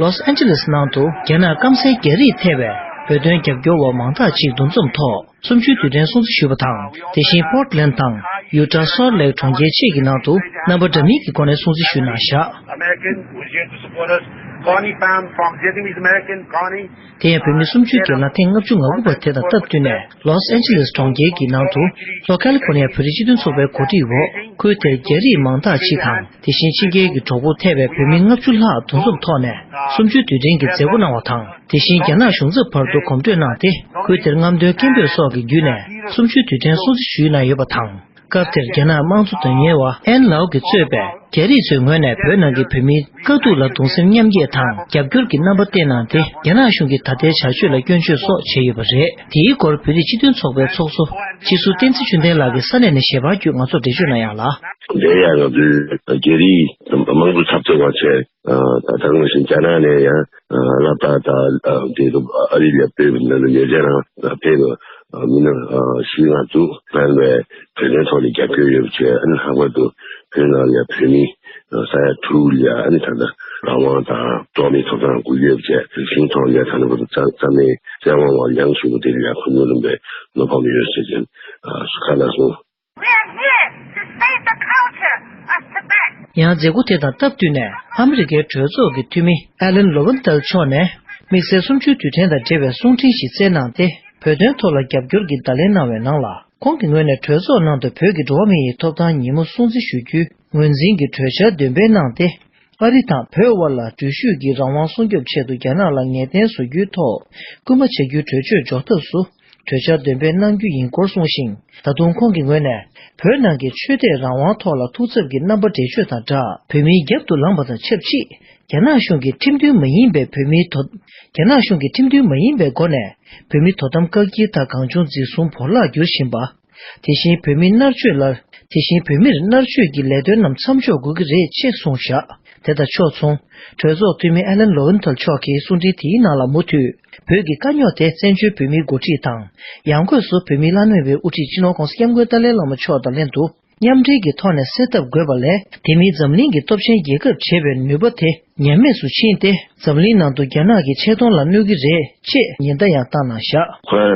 ལོས་ཨན་ཇི་ལེས་ནང་དུ་རྒྱ་ནག་སྐམ་སའི་རྒྱ་རིགས་ཐེ་བའི་བོད་དོན་རྒྱབ་སྐྱོར་བ་མང་དག་ཅིག་འདུ་འཛོམས་ཐོག་གསུམ་བཅུའི་དུས་དྲན་སྲུང་བརྩི་ཞུས་པ་དང་། དེ་བཞིན་པོར་ཊི་ལན་དང་ཡུ་ཊ་སོལ་ལེག་གྲོང་ཁྱེར་བཅས་ཀྱི་ནང་དུ་རྣམ་པ་འདྲ་མིན་གྱི་སྒོ་ནས་སྲུང་བརྩི་ཞུས་གནང་བཞག American, who's here to support us. Connie Pham from Vietnamese American, Connie. དེ་ཡང་བོད་མི་གསུམ་བཅུའི་སྒེར་ལངས་ཐེངས་ལྔ་བཅུ་ང་དགུ་པ་དེ་དང་སྟབས་བསྟུན་ནས་ལོས་ཨན་ཇི་ལེས་གྲོང་ཁྱེར་གྱི་ནང་དུ་ལྷོ་ཁ་ལི་ཕོར་ནི་ཡ་བོད་རིགས་སྤྱི་མཐུན་ཚོགས་པའི་གོ་སྒྲིག་འོག་ཁུལ་དེར་རྒྱ་རིགས་མང་དག་ཅིག་དང་། དེ་བཞིན་ཕྱི་རྒྱལ་གྱི་གྲོགས་པོ་ཐེ་བའི་བོད་མི་ལྔ་བཅུ་ལྷག་འདུ་འཛོམས་ཐོག་ནས་གསུམ་བཅུའི་དུས་དྲན་གྱི་མཛད་སྒོ་གནང་བ་དང་། དེ་བཞིན་རྒྱ་ནག་གཞུང་ཚབ་བར་དུ་གོམ་བགྲོད་གནང་སྟེ། ཁུལ་དེར་རྔམ་སྟོན་སྐད་འབོད་སོགས་ཀྱི་བརྒྱུད་ནས་གསུམ་བཅུའི་དུས་དྲན་སྲུང་བརྩི་ཞུས་གནང་ཡོད་པ་དང་། སྐབས་དེར་རྒྱ་ནག་དམངས་གཙོ་དོན་གཉེར་བ་ཨན་ལའོ་གིས་གཙོས་པའི་རྒྱ་རིགས་ཚོའི་ངོས་ནས་བོད་ནང་གི་བོད་མིའི་དཀའ་སྡུག་ལ་གདུང་སེམས་མཉམ་སྐྱེད་དང་རྒྱབ་སྐྱོར་གྱི་རྣམ་པ་བསྟན་གནང་སྟེ། རྒྱ་ནག་གཞུང་གིས་ད་ལྟའི་བྱ་སྤྱོད་ལ་སྐྱོན་བརྗོད་སོགས་བྱས་ཡོད་པ་རེད། དེའི་སྐོར་བོད་རིགས་སྤྱི་མཐུན་ཚོགས་པའི་ཚོགས་གཙོ་སྤྱི་ཟུར་བསྟན་འཛིན་ཆོས་ལྡན་ལགས་ཀྱིས་ས་གནས་ནས་ཞལ་པར་བརྒྱུད་ང་ཚོར་འགྲེལ་བརྗོད་གནང་ཡག་ལ། འདི་ཡང་ང་ཚོའི་རྒྱ་རིགས་དམངས་གཙོ་འཐབ་རྩོད་པ་བྱས། ད་ལྟ་ང་ཚོ་རྒྱ་ནག་ནས་ཡང་སློབ་གྲྭ་དང་དེ་ཚོ་ཨ་རི་ལ་སྤོས་པའི་ནང་ལ་ཉེ་ཆར་རང་ཕེབས་པའི་མི་སྣ་བཞི་ལྔ་ཚོ་ཕན་པའི་བོད་དོན་ཐོག་ལ་རྒྱབ་སྐྱོར་ཡོད་པ་བྱས། ཨ་ནི་ལྷག་པར་དུ་བོད་ནང་ལ་བོད་མི་ས་ཡ་དྲུག་ལ་ཨ་ནི་ད་ལྟ་རང་དབང་དང་གྲོགས་མེད་ཐོབ་ཐང་དགོས་ཡོད་པ་བྱས། རིག་གཞུང་ཐོག་ལ་ད་ལྟ་བར་དུ་རྩ་རྩ་མེད་བཙན་དབང་འོག་ལ་ཡང་ཞུ་བ་དེ་ལ་ཡང་ཁོ་ཉོ་རུམ་པའི་བློ་ཕམ་ཡོད་ཟེར་ཅན་ཁ་ལ་སོང་། We are here to save the culture of Tibet. ཡང་མཛད་སྒོ་དེ་དང་སྟབས་བསྟུན་ནས་ཨ་མི་རི་ཀའི་གྲོས་ཚོགས་ཀྱི་འཐུས་མི་ཨེ་ལན་ལོ་ཝན་ཐལ་མཆོག་ནས་དམིགས་བསལ་གསུམ་བཅུའི་དུས་དྲན་དང་འབྲེལ་བའི་གསུང་འཕྲིན་ཞིག་བསྩལ་གནང་སྟེ། བོད་དོན་ཐོག་ལ་རྒྱབ་སྐྱོར་གྱི་བརྡ་ལན་གནང་བའི་ནང་ལ། ཁོང་གི་ངོས་ནས་གྲོས་ཚོགས་ནང་དུ་བོད་ཀྱི་འགྲོ་བ་མི་ཡི་ཐོབ་ཐང་ཉིན་མོ་སྲུང་བརྩི་ཞུ་རྒྱུའི་ངོས་འཛིན་གྱི་གྲོས་འཆར་འདོན་སྤེལ་གནང་སྟེ། ཨ་རི་དང་བོད་དབར་ལ་འགྲུལ་བཞུད་ཀྱི་རང་དབང་སྲུང་སྐྱོབ་ཆེད་དུ་རྒྱ་ནག་ལ་ངེས་གཏན་བཟོ་རྒྱུའི་ཐོག་སྐུལ་མ་བྱ་རྒྱུའི་གྲོས་ཆོད་འཇོག་ཐབས་སུ། གྲོས་འཆར་འདོན་སྤེལ་གནང་རྒྱུ་ཡིན་སྐོར་གསུངས་ཤིང་། ད་དུང་ཁོང་གི་ངོས་ནས། བོད་ནང་གི་ཆོས་དད་རང་དབང་ཐོག་ལ་ཐུགས་འཚབ་ཀྱི་རྣམ་པ་འགྲེལ་བརྗོད་དང་སྦྲགས། བོད་མིའི་རྒྱབ་ཏུ་ལངས་པ་དང་ཆབས་ཅིག་རྒྱ་ནག་གཞུང་གིས་ཁྲིམས་མཐུན་མ་ཡིན་པའི་བོད་མིའི་དོ། རྒྱ་ནག་གཞུང་གིས་ཁྲིམས་མཐུན་མ་ཡིན་པའི་སྒོ་ནས། བོད་མིའི་དོ་དམ་བཀག་སྐྱིལ་དང་གང་བྱུང་འཛིན་བཟུང་བོར་བརླག་བསྒྱུར་བཞིན་པ། དེ་བཞིན་བོད་མིའི་མནར་གཅོད་ལ། དེ་བཞིན་བོད་མིར་མནར་གཅོད་ཀྱི་ལས་དོན་རྣམས་མཚམས་འཇོག་དགོས་ཀྱི་རེད་ཅེས་གསུངས་བཞག་དེ་དང་ཕྱོགས་མཚུངས། གྲོས་ཚོགས་འཐུས་མི་ཨེ་ལན་ལོ་ཝན་ཐལ་མཆོག་གིས་གསུང་འཕྲིན་དེའི་ནང་ལ་མུ་མཐུད། བོད་ཀྱི་དཀའ་རྙོག་དེ་བཙན་བྱོལ་བོད་མིའི་འགོ་ཁྲིད་དང་། ཡང་སྒོས་སུ་བོད་མིའི་བླ་ན་མེད་པའི་དབུ་ཁྲིད་སྤྱི་ནོར་༧གོང་ས་༧སྐྱབས་མགོན་ཏཱ་ལའི་བླ་མ་མཆོག་དང་ལྷན་དུ། མཉམ་འབྲེལ་གྱི་ཐོག་ནས་སེལ་ཐབས་དགོས་པ་ལས། དེ་མིན་འཛམ་གླིང་གི་སྟོབས་ཆེན་རྒྱལ་ཁབ་བྱེད་པའི་ནུས་པ་དེ་ཉམས་དམས་སུ་ཕྱིན་ཏེ། འཛམ་གླིང་ནང་དུ་རྒྱ་ནག་གི་ཆེ་མཐོང་ལ་གནོད་ཀྱི་རེད་ཅེས་ཉེན་བརྡ་ཡང་བཏང་གནང་བཞག་ཁོས་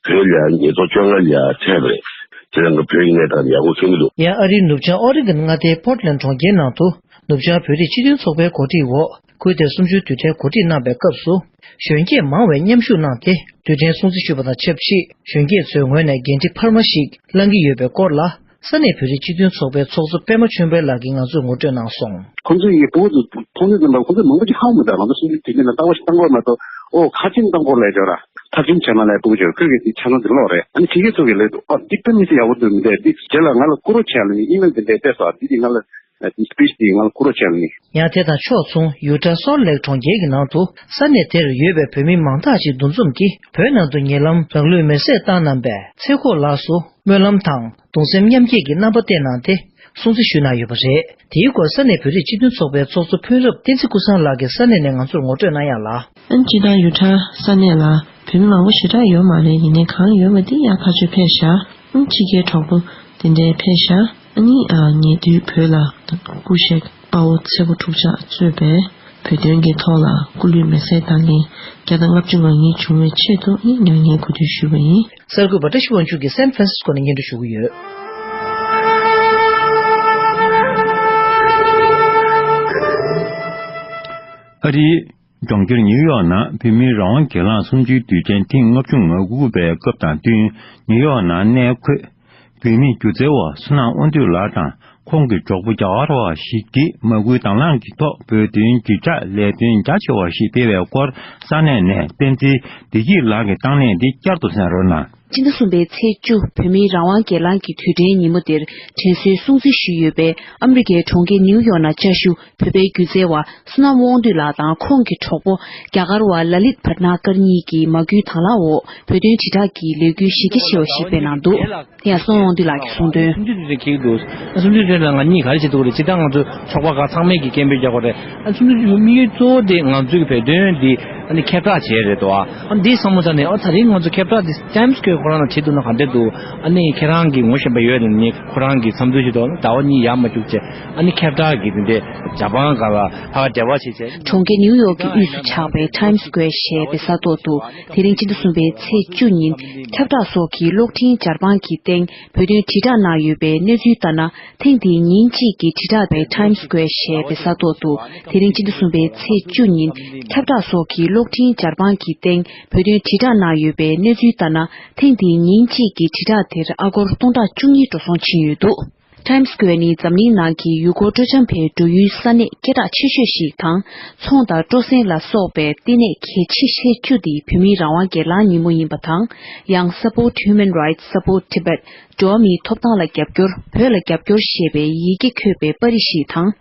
བོད་ལ་ཉིས་སྟོང་བཅོ་ལྔ་ལ་ཡ་ཐེབས་རེད། དེ་རིང་གི་བོད་ཀྱི་གནས་སྟངས་ཡག་པོ་མཚོན་གྱི་འདུག་ཡང་ཨ་རིའི་ནུབ་བྱང་ཨོ་རི་གྷན་མངའ་སྡེའི་པོར་ཊ་ལེན་གྲོང་ཁྱེར་ནང་དུ། ནུབ་བྱང་བོད་རིགས་སྤྱི་མཐུན་ཚོགས་པའི་གོ་སྒྲིག་འོག་ཁུལ་དེར་གསུམ་བཅུའི་དུས་དྲན་གོ་སྒྲིག་གནང་པའི་སྐབས་སུ། གཞོན་སྐྱེས་མང་བས་མཉམ་ཞུགས་གནང་སྟེ། དུས་དྲན་སྲུང་བརྩི་ཞུས་པ་དང་ཆབས་ཅིག་གཞོན་སྐྱེས་ཚོའི་ངོས་ནས་འགན་འཁྲི་འཕར་མ་ཞིག་བླང་གི་ཡོད་པའི་སྐོར་ལ། ས་གནས་བོད་རིགས་སྤྱི་མཐུན་ཚོགས་པའི་ཚོགས་གཙོ་པད་མ་ཆོས་འཕེལ་ལགས་ཀྱིས་ང་ཚོར་ངོ་སྤྲོད་གནང་སོང་། ཁོང་ཚོས་ངའི་སྤུ་གུ་ཚོ་མཐོང་དུས་ཙམ་པ་ཁོང་ཚོས་མང་པོ་ཅིག་ཧ་གོ་མི་འདུག་ང་ཚོ་གསུམ་བཅུའི་དུས་དྲན་ལ་རྟག་པར་ཞིག་བཏང་དགོས་མ་གཏོགས། ཨོ་ཁ་ཆེམས་བཏང་དགོས་ལབ་ཡོད་ར། ཐབས་ཆེན་བྱས་ན་ལབ་སྤུ་གུ་ཚོས་ཁོས་གི་དེ་ཆ་ཚང་དེ་ཀློག་རེད། ཨ་ནི་ཕྱི་རྒྱལ་ཚོ་གི་ལབ་འདུག་ཨ་འདི་དཔེ་མི་སྲིད་ཡག་པོ་འདུག་མི་འདུག་འདི་རྗེས་ལ་ང་ལ་བསྐུར་རོགས་བྱས་ལབ་ནི་ཨི་མེལ་འདི་འདྲས་སྤྲད་སོང་། འདི་འདི་ང་ལ་འདི་སི་པི་ཆི་འདི་ང་ལ་བསྐུར་རོགས་བྱས་ལབ་ནི། ཡང་དེ་དང་ཕྱོགས་མཚུངས་ཡུ་ཊ་སོལ་ལེག་གྲོང་ཁྱེར་གྱི་ནང་དུ་ས་གནས་དེར་ཡོད་པའི་བོད་མི་མང་དག་ཅིག་འདུ་འཛོམས་ཀྱིས་བོད་ནང་དུ་ཉེ་ལམ་རང་ལུས་མེར་སྲེག་བཏང་གནང་པའི་ཚེ་ཁོག་ལགས་སུ། སྨོན་ལམ་དང་གདུང་སེམས་མཉམ་སྐྱེད་ཀྱི་རྣམ་པ་བསྟན་གནང་སྟེ་སྲུང་བརྩི་ཞུས་གནང་ཡོད་པ་རེད། དེའི་སྐོར་ས་གནས་བོད་རིགས་སྤྱི་མཐུན་ཚོགས་པའི་ཚོགས་གཙོ་ཕུན་རབ་བསྟན་འཛིན་ཀུན་བཟང་ལགས་ཀྱིས་ས་གནས་ནས་ང་ཚོར་ངོ་སྤྲོད་གནང་ཡག་ལ། ཨན་སྤྱི་བཏང་ཡུ་ཊ་ས་གནས་ལ་བོད་མི་མང་པོ་ཞེ་དྲག་ཡོད་མ་རེད། ཡིན་ནའི་གང་ཡོད་པ་དེ་ཡར་ཕར་ཚུར་ཕེབས་ཤག་ཨང་ཕྱི་རྒྱལ་གྲོགས་པོ་དེ་འདྲས་ཕེབས་ཤག་ཨ་ནི་ཉེ་དུས་བོད་ལ་སྐུ་གཤེགས་དཔའ་བོ་ཚེ་པོ་འབྲུག་ལྕགས་གཙོས་པའི་བོད་དོན་གྱི་ཐོག་ལ་སྐུ་ལུས་མེ་སྲེག་བཏང་མཁན་བརྒྱ་དང་ལྔ་བཅུ་ང་གཉིས་བྱུང་བའི་ཆེད་དུ་ཨ་ནི་མྱ་ངན་གུས་འདུད་ཞུས་པ་ཡིན། གསར་འགོད་པ་བཀྲ་ཤིས་དབང་ཕྱུག་གིས་སན་ཧྥ་རན་སིས་ཀོ་ནས་སྙན་སྒྲོན་ཞུ་གི་ཡོད། ཨ་རིའི་ལྗོངས་རྒྱལ་ནིའུ་ཡོག་ནང་བོད་མིའི་རང་དབང་སྒེར་ལངས་གསུམ་བཅུའི་དུས་དྲན་ཐེངས་ལྔ་བཅུ་ང་དགུ་པའི་སྐབས་དང་བསྟུན། ནིའུ་ཡོག་ནང་གནས་འཁོད་བོད་མིའི་སྒྱུ་རྩལ་བ་བསོད་ནམས་དབང་འདུས་ལགས་དང་ཁོང་གི་གྲོགས་པོ་རྒྱ་གར་བ་ཞིག་གིས་མ་སྐུལ་དང་བླངས་ཀྱི་ཐོག་བོད་དོན་བརྒྱུད་བསྒྲགས་ལས་དོན་རྒྱ་ཆེ་བ་ཞིག་སྤེལ་བའི་སྐོར། ས་གནས་ནས་བསྟན་འཛིན་བདེ་སྐྱིད་ལགས་ཀྱིས་བཏང་གནས་འདི་བསྐྱར་དུ་གསན་རོགས་གནང་། སྤྱི་ཟླ་གསུམ་པའི་ཚེས་བཅུ་བོད་མིའི་རང་དབང་སྒེར་ལངས་ཀྱི་དུས་དྲན་ཉིན་མོ་འདིར་དྲན་གསོའི་སྲུང་བརྩི་ཞུས་ཡོད་པའི་ཨ་མི་རི་ཀའི་གྲོང་ཁྱེར་ནིའུ་ཡོག་ནང་བཅའ་བཞུགས་བོད་པའི་སྒྱུ་རྩལ་བ་བསོད་ནམས་དབང་འདུས་ལགས་དང་ཁོང་གི་གྲོགས་པོ་རྒྱ་གར་བ་ལ་ལིད་བྷར་ནཱ་ཀར་གཉིས་ཀྱིས་མ་སྐུལ་དང་བླངས་འོག་བོད་དོན་དྲིལ་བསྒྲགས་ཀྱི་ལས་འགུལ་གཞི་རྒྱ་ཆེ་བ་ཞིག་སྤེལ་གནང་འདུག་དེ་ཡང་བསོད་ནམས་དབང་འདུས་ལགས་ཀྱིས་གསུངས་དོན། སུམ་ཅུ་དེ་འདྲ་འཁེལ་འདུག་ཨ་སུམ་ཅུ་དེ་ལ་ང་གཉིས་ག་རེ་བྱེད་ཐུབ་ཀྱི་རེད། སྤྱིར་བཏང་ང་ཚོ་ཚོགས་པ་ཁག་ཚང་མས་ཀྱི་སྐད་འབོད་རྒྱག་དགོས་རེད། ཨ་སུམ་ཅུ་དེ་དམིགས་ཡུལ་གཙོ་བོ་དེ་ང་ཚོའི་གི་བོད་དོན་འདི་ཨ་ནི་ཁྱབ་བསྒྲགས་བྱས་རེད་དོ། ཨ་འདི་བསམ་བློ་བཏང་ནས་ཨ་ད་རིང་ང་ཚོ་ཁྱབ་བསྒྲགས་འདི་ཊའིམ་སི་སྐོར་ཁོ་རང་ལ་བྲིས་འདུག་ན་ག་འདྲ་འདུག་ཨ་ནི་ཁྱེད་རང་གི་ངོ་ཤེས་པ་ཡོད་ནས་ནི་ཁོ་རང་གི་འཚམས་འདྲི་ཞུ་དོ། ཟླ་བ་གཉིས་ཡར་མ་བཅུག་བྱས་ཨ་ནི་ཁྱབ་བསྒྲགས་ཀྱི་དེ་འདྲས་ཇ་པན་ག་ལ་ཕ་ག་འབྲེལ་བ་བྱས་བྱས། གྲོང་ཁྱེར་ནིའུ་ཡོག་གི་དབུས་སུ་ཆགས་པའི་ཊའིམ་སི་སྐོར་ཞེས་པའི་ས་ཐོག་ཏུ་དེ་རིང་སྤྱི་ཟླ་གསུམ་པའི་ཚེས་བཅུ་ཉིན་ཁྱབ་བསྒྲགས་སོགས་ཀྱི་གློག་འཕྲིན་ཇ་པན་གྱི་སྟེང་བོད་དོན་དྲིལ་བསྒྲགས་གནང་ཡོད་པའི་གནས་ཚུལ་ལྟར་ན། ཐེངས་འདིའི་ཉིན་གཅིག་གི་དྲིལ་བསྒྲགས་པའི་ཊའིམ་སི་སྐོར་ཞེས་པའི་ས་ཐོག་ཏུ་དེ་རིང་སྤྱི་ཟླ་གསུམ་པའི་ཚེས་བཅུ་ཉིན་ཁྱབ་བསྒྲགས་སོགས་ཀྱི་གློག་འཕྲིན་ཇ་པན་གྱི་སྟེང་བོད་དོན་དྲིལ་བསྒྲགས་གནང་ཡོད་པའི་གནས་ཚུལ་ལྟར་ན། ཐེངས་འདིའི་ཉིན་གཅིག་གི་དྲིལ་བསྒྲགས་དེར་ཨ་སྒོར་སྟོང་ཕྲག་བཅུ་གཉིས་འགྲོ་སོང་ཕྱིན་ཡོད་འདུག Times Square ནི་འཛམ་གླིང་ནང་གི་ཡུལ་སྐོར་སྤྲོ་འཆམ་པའི་འགྲོ་ཡུལ་ས་གནས་སྐད་གྲགས་ཆེ་ཤོས་ཤིག་དང་། ཚོང་དང་སྤྲོ་གསེང་ལ་སོགས་པའི་ལྟེ་གནས་གལ་ཆེ་ཤོས་བཅུ་དེ་བོད་མིའི་རང་དབང་སྒེར་ལངས་ཉིན་མོ་ཡིན་པ་དང་། ཡང་Support Human Rights, Support Tibet། འགྲོ་བ་མིའི་ཐོབ་ཐང་ལ་རྒྱབ་སྐྱོར། བོད་ལ་རྒྱབ་སྐྱོར་ཞེས་པའི་ཡི་གེ་འཁོད་པའི་པར་རིས་ཤིག་དང་།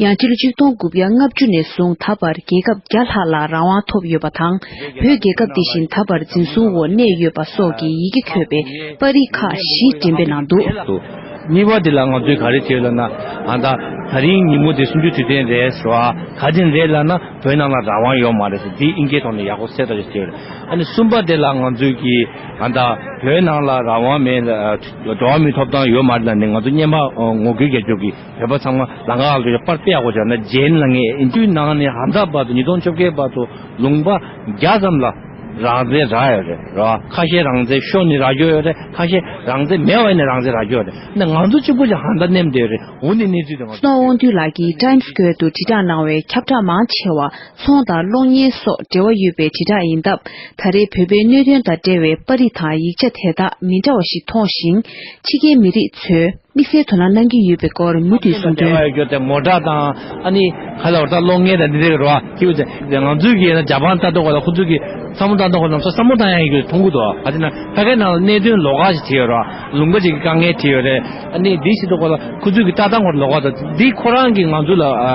ཡང་སྤྱི་ལོ་ཆིག་སྟོང་དགུ་བརྒྱ་ལྔ་བཅུ་ནས་བཟུང་ད་བར་རྒྱལ་ཁབ་བརྒྱ་ལྷག་ལ་རང་དབང་ཐོབ་ཡོད་པ་དང་། བོད་རྒྱལ་ཁབ་འདི་བཞིན་ད་བར་འཛིན་བཟུང་འོག་གནས་ཡོད་པ་སོགས་ཀྱི་ཡི་གེ་འཁོད་པའི་པར་རིས་ཁག་བཞི་འགྲེམས་སྤེལ་གནང་འདུག། གཉིས་པ་དེ་ལ་ང་ཚོས་ག་རེ་བྱས་ལབ་ན། ཨ་ད་དེ་རིང་ཉིན་མོ་དེ་གསུམ་བཅུའི་དུས་སྟོན་རེད་ཟེར་བ། ག་དེ་རེད་ལབ་ན་བོད་ནང་ལ་རང་དབང་ཡོད་མ་རེད་ཟེར། དེ་ཨིན་སྐད་ཐོག་ནས་ཡག་པོ་གསལ་ཐག་ཆོད་བྱས་ཡོད་རེད། ཨ་ནི་གསུམ་པ་དེ་ལ་ང་ཚོས་ཀྱི་ཨ་ད་བོད་ནང་ལ་རང་དབང་མེད། འགྲོ་བ་མིའི་ཐོབ་ཐང་ཡོད་མ་རེད་ལབ་ནས་ང་ཚོ་སྔོན་མ་ངོ་རྒོལ་རྒྱག་རྒྱུ་གི་བོད་པ་ཚང་མ་ལམ་ཁ་ལ་པར་སྤེལ་ཡག་པོ་བྱས་ན། རྗེས་ལ་ངས་ཨིན་དུས་ནང་ནས་ཧ་ད་བར་དུ་ཉིས་སྟོང་བཅོ་བརྒྱད་བར་དུ་ལུང་པ་བརྒྱ་ཙམ་ལ་རང་བཙན་རག་ཡོད་རེད། ར་ཁ་ཤས་རང་བཙན་ཤོར་ནས་རག་རྒྱུ་ཡོད་རེད། ཁ་ཤས་རང་བཙན་མེད་པ་ཡིན་ནས་རང་བཙན་རག་རྒྱུ་ཡོད་རེད། ནས་ང་ཚོ་གཅིག་པུ་ཞིག་ཧ་ད་ནེམ་བསྡད་ཡོད་རེད། འོ་ནི་གནས་ཚུལ་དེ་ང་ཚོ། སྣོ་དབང་འདུས་ལགས་ཀྱིས་Times Square དུ་དྲིལ་བསྒྲགས་གནང་བའི་ཁྱབ་བསྒྲགས་མང་ཆེ་བ་ཚོང་དང་གློག་བརྙན་སོགས་འབྲེལ་བ་ཡོད་པའི་དྲིལ་བསྒྲགས་ཡིན་སྟབས། ད་རེས་བོད་པའི་གནད་དོན་དང་འབྲེལ་བའི་པར་རིས་དང་ཡིག་ཆ་དེ་དག་མི་འདྲ་བ་ཞིག་མཐོང་ཞིང་། ཕྱི་རྒྱལ་མི་རིགས་ཚོས་དམིགས་བསལ་དོ་སྣང་གནང་གི་ཡོད་པའི་སྐོར་མུ་མཐུད་གསུངས་དོན། ཡོད་དེ་མོ་ཊ་དང་། ཨ་ནི་ག་ལ་བར་ཐག་གློག་བརྙན་དང་འདི་འདྲ་གི་རོ། ཁྱེད་ཚོས་ང་ཚོའི་གི་ན་ཇ་པན་ལྟ་དུས་ག་ལ་ཁོ་ཚོའི་གི་བསམ་བློ་བཏང་དུས་ག་ལ་ས་བསམ་བློ་བཏང་ཡག་གི་མཐོང་གི་འདུག། ག་ཅི་ན་ཕ་གའི་ནང་ལ་གནད་དོན་ལོགས་ཀ་ཞིག་བྱས་ཡོད་རོ། ལུང་པ་ཅིག་གི་དཀའ་ངལ་བྱས་ཡོད་རེད། ཨ་ནི་འདི་ཞིག་ཏུ་ག་ལ་ཁོ་ཚོའི་གི་ལྟ་སྟངས་སྐོར་ལོགས་ཀ་དང་། འདི་ཁོ་རང་གི་ང་ཚོ་ལ་ཨ་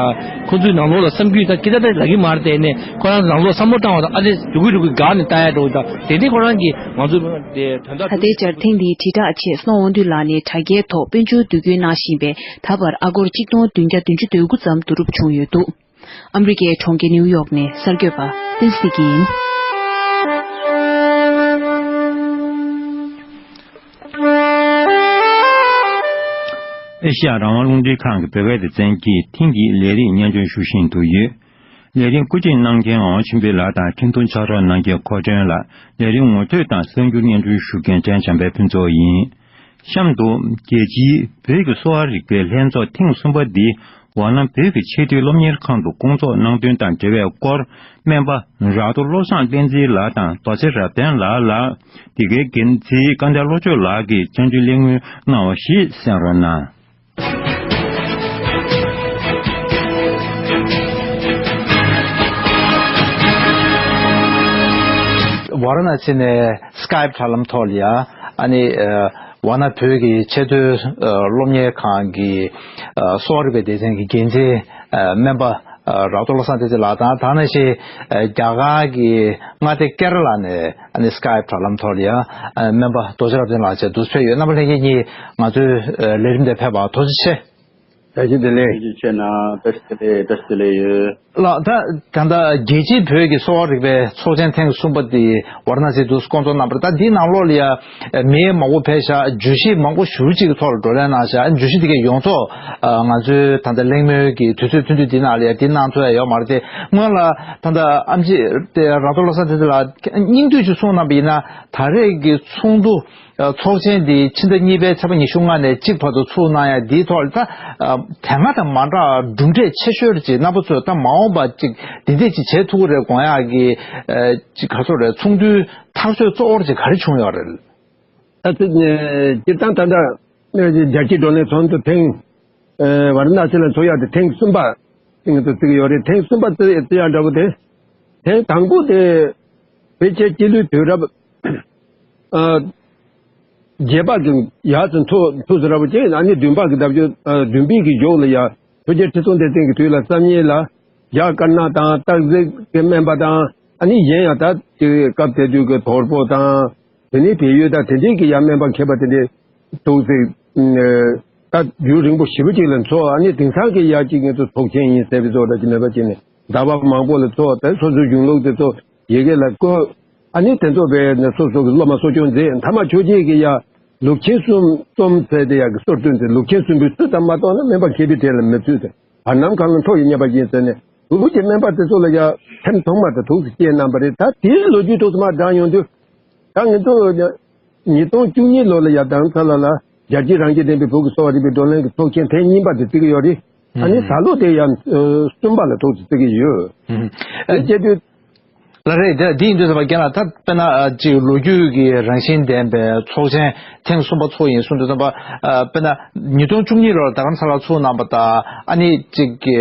ཁོ་ཚོའི་ནང་ལོགས་ལ་བསམ་རྒྱུ་དང་ཁྱི་ད་ལྟ་ལབ་གི་མ་རེད་དེ། ནས་ཁོ་རང་ནང་ལོགས་བསམ་བློ་བཏང་བ་དང་། ཨ་ནི་རྒྱུག་གི་རྒྱུག་གི་དགའ་ནས་ལྟ་ཡག་འགྲོ་གི། ད་དེ་འདྲའི་ཁོ་རང་གི་ང་ཚོ་དེ་དོན་དག་ད་ལྟའི་ཆར་ཐེངས་འདིའི་དྲིལ་བསྒྲགས་ཆེད་སྣོ་དབང་འདུས་ལགས་ནས་དྲ་རྒྱའི་ཐོག་དཔལ་འབྱོར་བསྡུ་སྐྱོན་གནང་བཞིན་པས། ད་བར་ཨ་སྒོར་གཅིག་སྟོང་བདུན་བརྒྱ་བདུན་ཅུ་དོན་དགུ་ཙམ་བསྡུ་རུབ་བྱུང་ཡོད་འདུག། ཨ་མི་རི་ཀའི་གྲོང་ཁྱེར་ནིའུ་ཡོག་ནས་གསར་འགོད་པ་བསྟན་འཛིན་ཡིན། ཨེ་ཤ་ཡ་རང་དབང་རླུང་འཕྲིན་ཁང་གི་བོད་སྐད་སྡེ་ཚན་གྱིས་ཐེངས་འདིའི་ལས་རིམ་སྙན་སྒྲོན་ཞུ་བཞིན་དུ་ཡོད། ལས་རིམ་སྐུ་མཁྱེན་གནང་མཁན་ངག་དབང་ཆོས་འཕེལ་ལགས་དང་འཕྲིན་ཐུང་ཕྱག་རོགས་གནང་མཁན་གོ་སྒྲོན་ལགས། ལས་རིམ་ངོ་སྤྲོད་དང་གསར་འགྱུར་སྙན་སྒྲོན་ཞུ་མཁན་ཕྲན་བྱམས་པའི་ཕུན་ཚོགས་ཡིན། གཤམ་དུ། རྒྱལ་སྤྱིའི་བོད་ཀྱི་གསོ་བ་རིག་པའི་ལྷན་ཚོགས་ཐེངས་གསུམ་པ་འདི་ཝཱ་ཎ་བོད་ཀྱི་ཆེས་མཐོའི་སློབ་གཉེར་ཁང་དུ་སྐོང་ཚོགས་གནང་དོན་དང་འབྲེལ་བའི་སྐོར། སྨན་པ་རག་རྡོར་བློ་བཟང་བསྟན་འཛིན་ལགས་དང་རྡོ་རྗེ་རབ་བརྟན་ལགས་ལ། འདི་གའི་འགན་འཛིན་སྐལ་ལྡན་བློ་ཆོས་ལགས་ཀྱིས་སྤྱན་འབྱོར་གླེང་མོལ་གནང་བ་ཞིག་གསན་རོགས་གནང་། ཝཱ་ར་ཎ་སི་ནས་སི་ཀའེབ་དྲ་ལམ་ཐོག་ལ་ཡ། ཨ་ནི་ཝཱ་ཎ་བོད་ཀྱི་ཆེས་མཐོའི་སློབ་གཉེར་ཁང་གི་གསོ་བ་རིག་པའི་སྡེ་ཚན་གྱི་འགན་འཛིན་སྨན་པ་རག་རྡོར་བློ་བཟང་བསྟན་འཛིན་ལགས་དང་། དེ་ནང་བཞིན་རྒྱ་གར་གྱི་མངའ་སྡེ་ཀེ་ར་ལ་ནས་ཨ་ནི་སི་ཀའེབ་དྲ་ལམ་ཐོག་ལ་ཡ་སྨན་པ་རྡོ་རྗེ་རབ་བརྟན་ལགས་བཅས་འདུག་ཕེབས་ཡོད། རྣམ་པ་ལྷན་རྒྱས་གཉིས་ང་ཚོའི་ལས་རིམ་དེ་ཕེབས་པར་ཐུགས་རྗེ་ཆེ། བཀྲ་ཤིས་བདེ་ལེགས། ཐུགས་རྗེ་ཆེ་གནང་། བཀྲ་ཤིས་བདེ་ལེགས། བཀྲ་ཤིས་བདེ་ལེགས་ཡོད། ལགས། ད་ད་ལྟ་རྒྱལ་སྤྱིའི་བོད་ཀྱི་གསོ་བ་རིག་པའི་ཚོགས་ཆེན་ཐེངས་གསུམ་པ་འདི་ཝཱ་ར་ཎ་སིའི་དུས་སུ་སྐོང་ཚོགས་གནང་བ་རེད། ད་འདིའི་ནང་ལོགས་ལ་ཡ་མི་མང་པོ་ཕེབས་ཤག། བརྗོད་གཞི་མང་པོ་ཞེ་པོ་ཅིག་གི་ཐོག་ལ་བགྲོ་གླེང་གནང་ཤག། བརྗོད་གཞི་འདི་གའི་ཡོངས་རྫོགས་ང་ཚོའི་ད་ལྟ་གླེང་མོལ་གྱི་དུས་ཚོད་ཐུང་ཐུང་འདི་ནང་ལ་ཡ་འདི་གནང་ཐུབ་ཡ་ཡོད་མ་རེད་དེ། སྔོན་ལ་ད་ལྟ་ཨེམ་ཆི་དེ་རག་རྡོར་བློ་བཟང་བསྟན་འཛིན་ལགས་སྙིང་བསྡུས་ཅིག་གསུངས་གནང་བ་ཡིན་ན། ད་རེས་ཀྱི་ཚོགས་འདུ་ཚོགས་ཆེན་འདི་ཕྱི་ཟླ་གཉིས་པའི་ཚེས་པ་ཉི་ཤུ་ལྔ་ནས་གཅིག་བར་དུ་ཚུགས་གནང་ཡ་འདིའི་ཐོག་ལ། ད་དེ་སྔ་དང་མ་འདྲ་གྲུབ་འབྲས་ཆེ་ཤོས་ཅིག་རྣམ་པ་ཚོས་ད་མ་འོངས་པ་ཅིག་འདི་འདྲས་ཅིག་བྱེད་ཐུབ་ཀྱི་རེད་དགོངས་ཡག་གི་ཅིག་ག་ཚོད་རེད། ཚོགས་འདུའི་ཐག་གཅོད་གཙོ་བོར་ཅིག་ག་རེ་བྱུང་ཡོད་རེད། ད་ཚོད་སྤྱིར་བཏང་ད་ལྟ་རྒྱལ་སྤྱིའི་བགྲོ་གླེང་ཚོགས་འདུ་ཐེངས་ཝཱ་ར་ཎ་སི་ལ་ཚོགས་ཡག་དེ་ཐེངས་གསུམ་པ་ང་ཚོ་བརྩི་གི་ཡོད་རེད། ཐེངས་གསུམ་པ་བརྩི་བརྩི་ཡག་འདྲ་པོ་དེ། ཐེངས་དང་པོ་དེ་བོད་ཆེན་སྤྱི་ལོའི་དུས་རབས་ཨ་བརྒྱད་པ་གི་ཡར་ཚུན་ཚོགས་ཚོགས་སུ་ར་བ་ཅན། ཨ་ནི་བདུན་པ་གི་ཟླ་བཅུ་ཨ་བདུན་པའི་གི་མཇུག་ལ་ཡ་ཆོས་རྒྱལ་ཁྲི་སྲོང་ལྡེ་བཙན་གྱི་དུས་ལ་བསམ་ཡས་ལ་རྒྱ་དཀར་ནག་དང་སྟག་གཟིག་གི་སྨན་པ་དང་། ཨ་ནི་གཞན་ཡང་ད་དེ་སྐབས་དེ་དུས་ཀྱི་དོལ་པོ་དང་། དེ་ནས་བལ་ཡུལ་དང་དེ་འདྲའི་གི་ཡ་སྨན་པ་མཁས་པ་དེ་འདྲའི་འདུག་ཟེར། ད་རྒྱུན་རིང་པོ་ཞེ་པོ་ཅིག་ལ་འཚོགས། ཨ་ནི་དེང་སང་གི་ཡ་གཅིག་ང་ཚོ་ཚོགས་ཆེན་ཡིན་ཟེར་བའི་ཚོགས་འདྲ་ཅིག་མེད་པ་བྱས་ནས། ཟླ་བ་མང་པོ་ལ་ཚོགས། དེ་སོ་སོའི་གཞུང་ལུགས་དེ་ཚོ་ཡི་གེ་ལ་བཀོད། ཨ་ནི་དེ་ཚོ་བས་ནས་སོ་སོ་གི་སློབ་མ་གསོ་སྐྱོང་མཛད། མཐའ་མ་ཆོས་རྗེ་གི་ཡ་ལུགས་ཆེན་གསུམ་རྩོམ་ཟེར་དེ་ཡ་གི་གསོལ་སྟོན་དེ་ལུགས་ཆེན་གསུམ་པོའི་ཚུལ་ཙམ་མ་གཏོགས་ན་སྨན་པ་མཁས་པའི་གྲས་ལ་མི་ཚུད་དེ། བར་སྣང་གང་ལ་འཕྲོ་ཡི་བསྙེན་པ་ཡིན་ཟེར་ནས། ལུགས་ཀྱི་སྨན་པ་དེ་ཚོ་ལ་ཡ་ཐེངས་ཐོག་མ་དེ་ཐུགས་སུ་སྐྱེས་གནང་བ་རེད། ད་དེའི་ལོ་རྒྱུས་ཐུགས་སུ་མ་དྲངས་ཡོང་དུས། ད་ང་ཚོ་ཉིས་སྟོང་བཅུ་གཉིས་ལོ་ལ་ཡ་དང་ཚ་ལ་ལ་རྒྱལ་སྤྱིའི་རང་རྒྱལ་ལྡན་པའི་བོད་ཀྱི་གསོ་བ་རིག་པའི་བགྲོ་གླེང་གི་ཚོགས་ཆེན་ཐེངས་གཉིས་པ་དེ་བརྩི་གི་ཡོད་རེད། ཨ་ནི་ད་ལོ་དེ་ཡང་གསུམ་པ་ལ་ཐུགས་སུ་བརྩི་གི་ཡོད། ཨ་ནི་བྱས་དུས། ལགས་རེད། ད་འདི་ཡིན་དུས་ཙམ་པ་རྒན་ལགས། ད་དཔེར་ན་ཨ་ཅིག་ལོ་རྒྱུས་ཀྱི་རང་བཞིན་ལྡན་པའི་ཚོགས་ཆེན་ཐེངས་གསུམ་པ་ཚོགས་ཡིན་གསུངས་དུས་ཙམ་པ། ཨ་དཔེར་ན་ཉིས་སྟོང་བཅུ་གཉིས་ལོར་རྡ་རམ་ས་ལར་ཚོགས་གནང་པ་དང་། ཨ་ནི་ཅིག་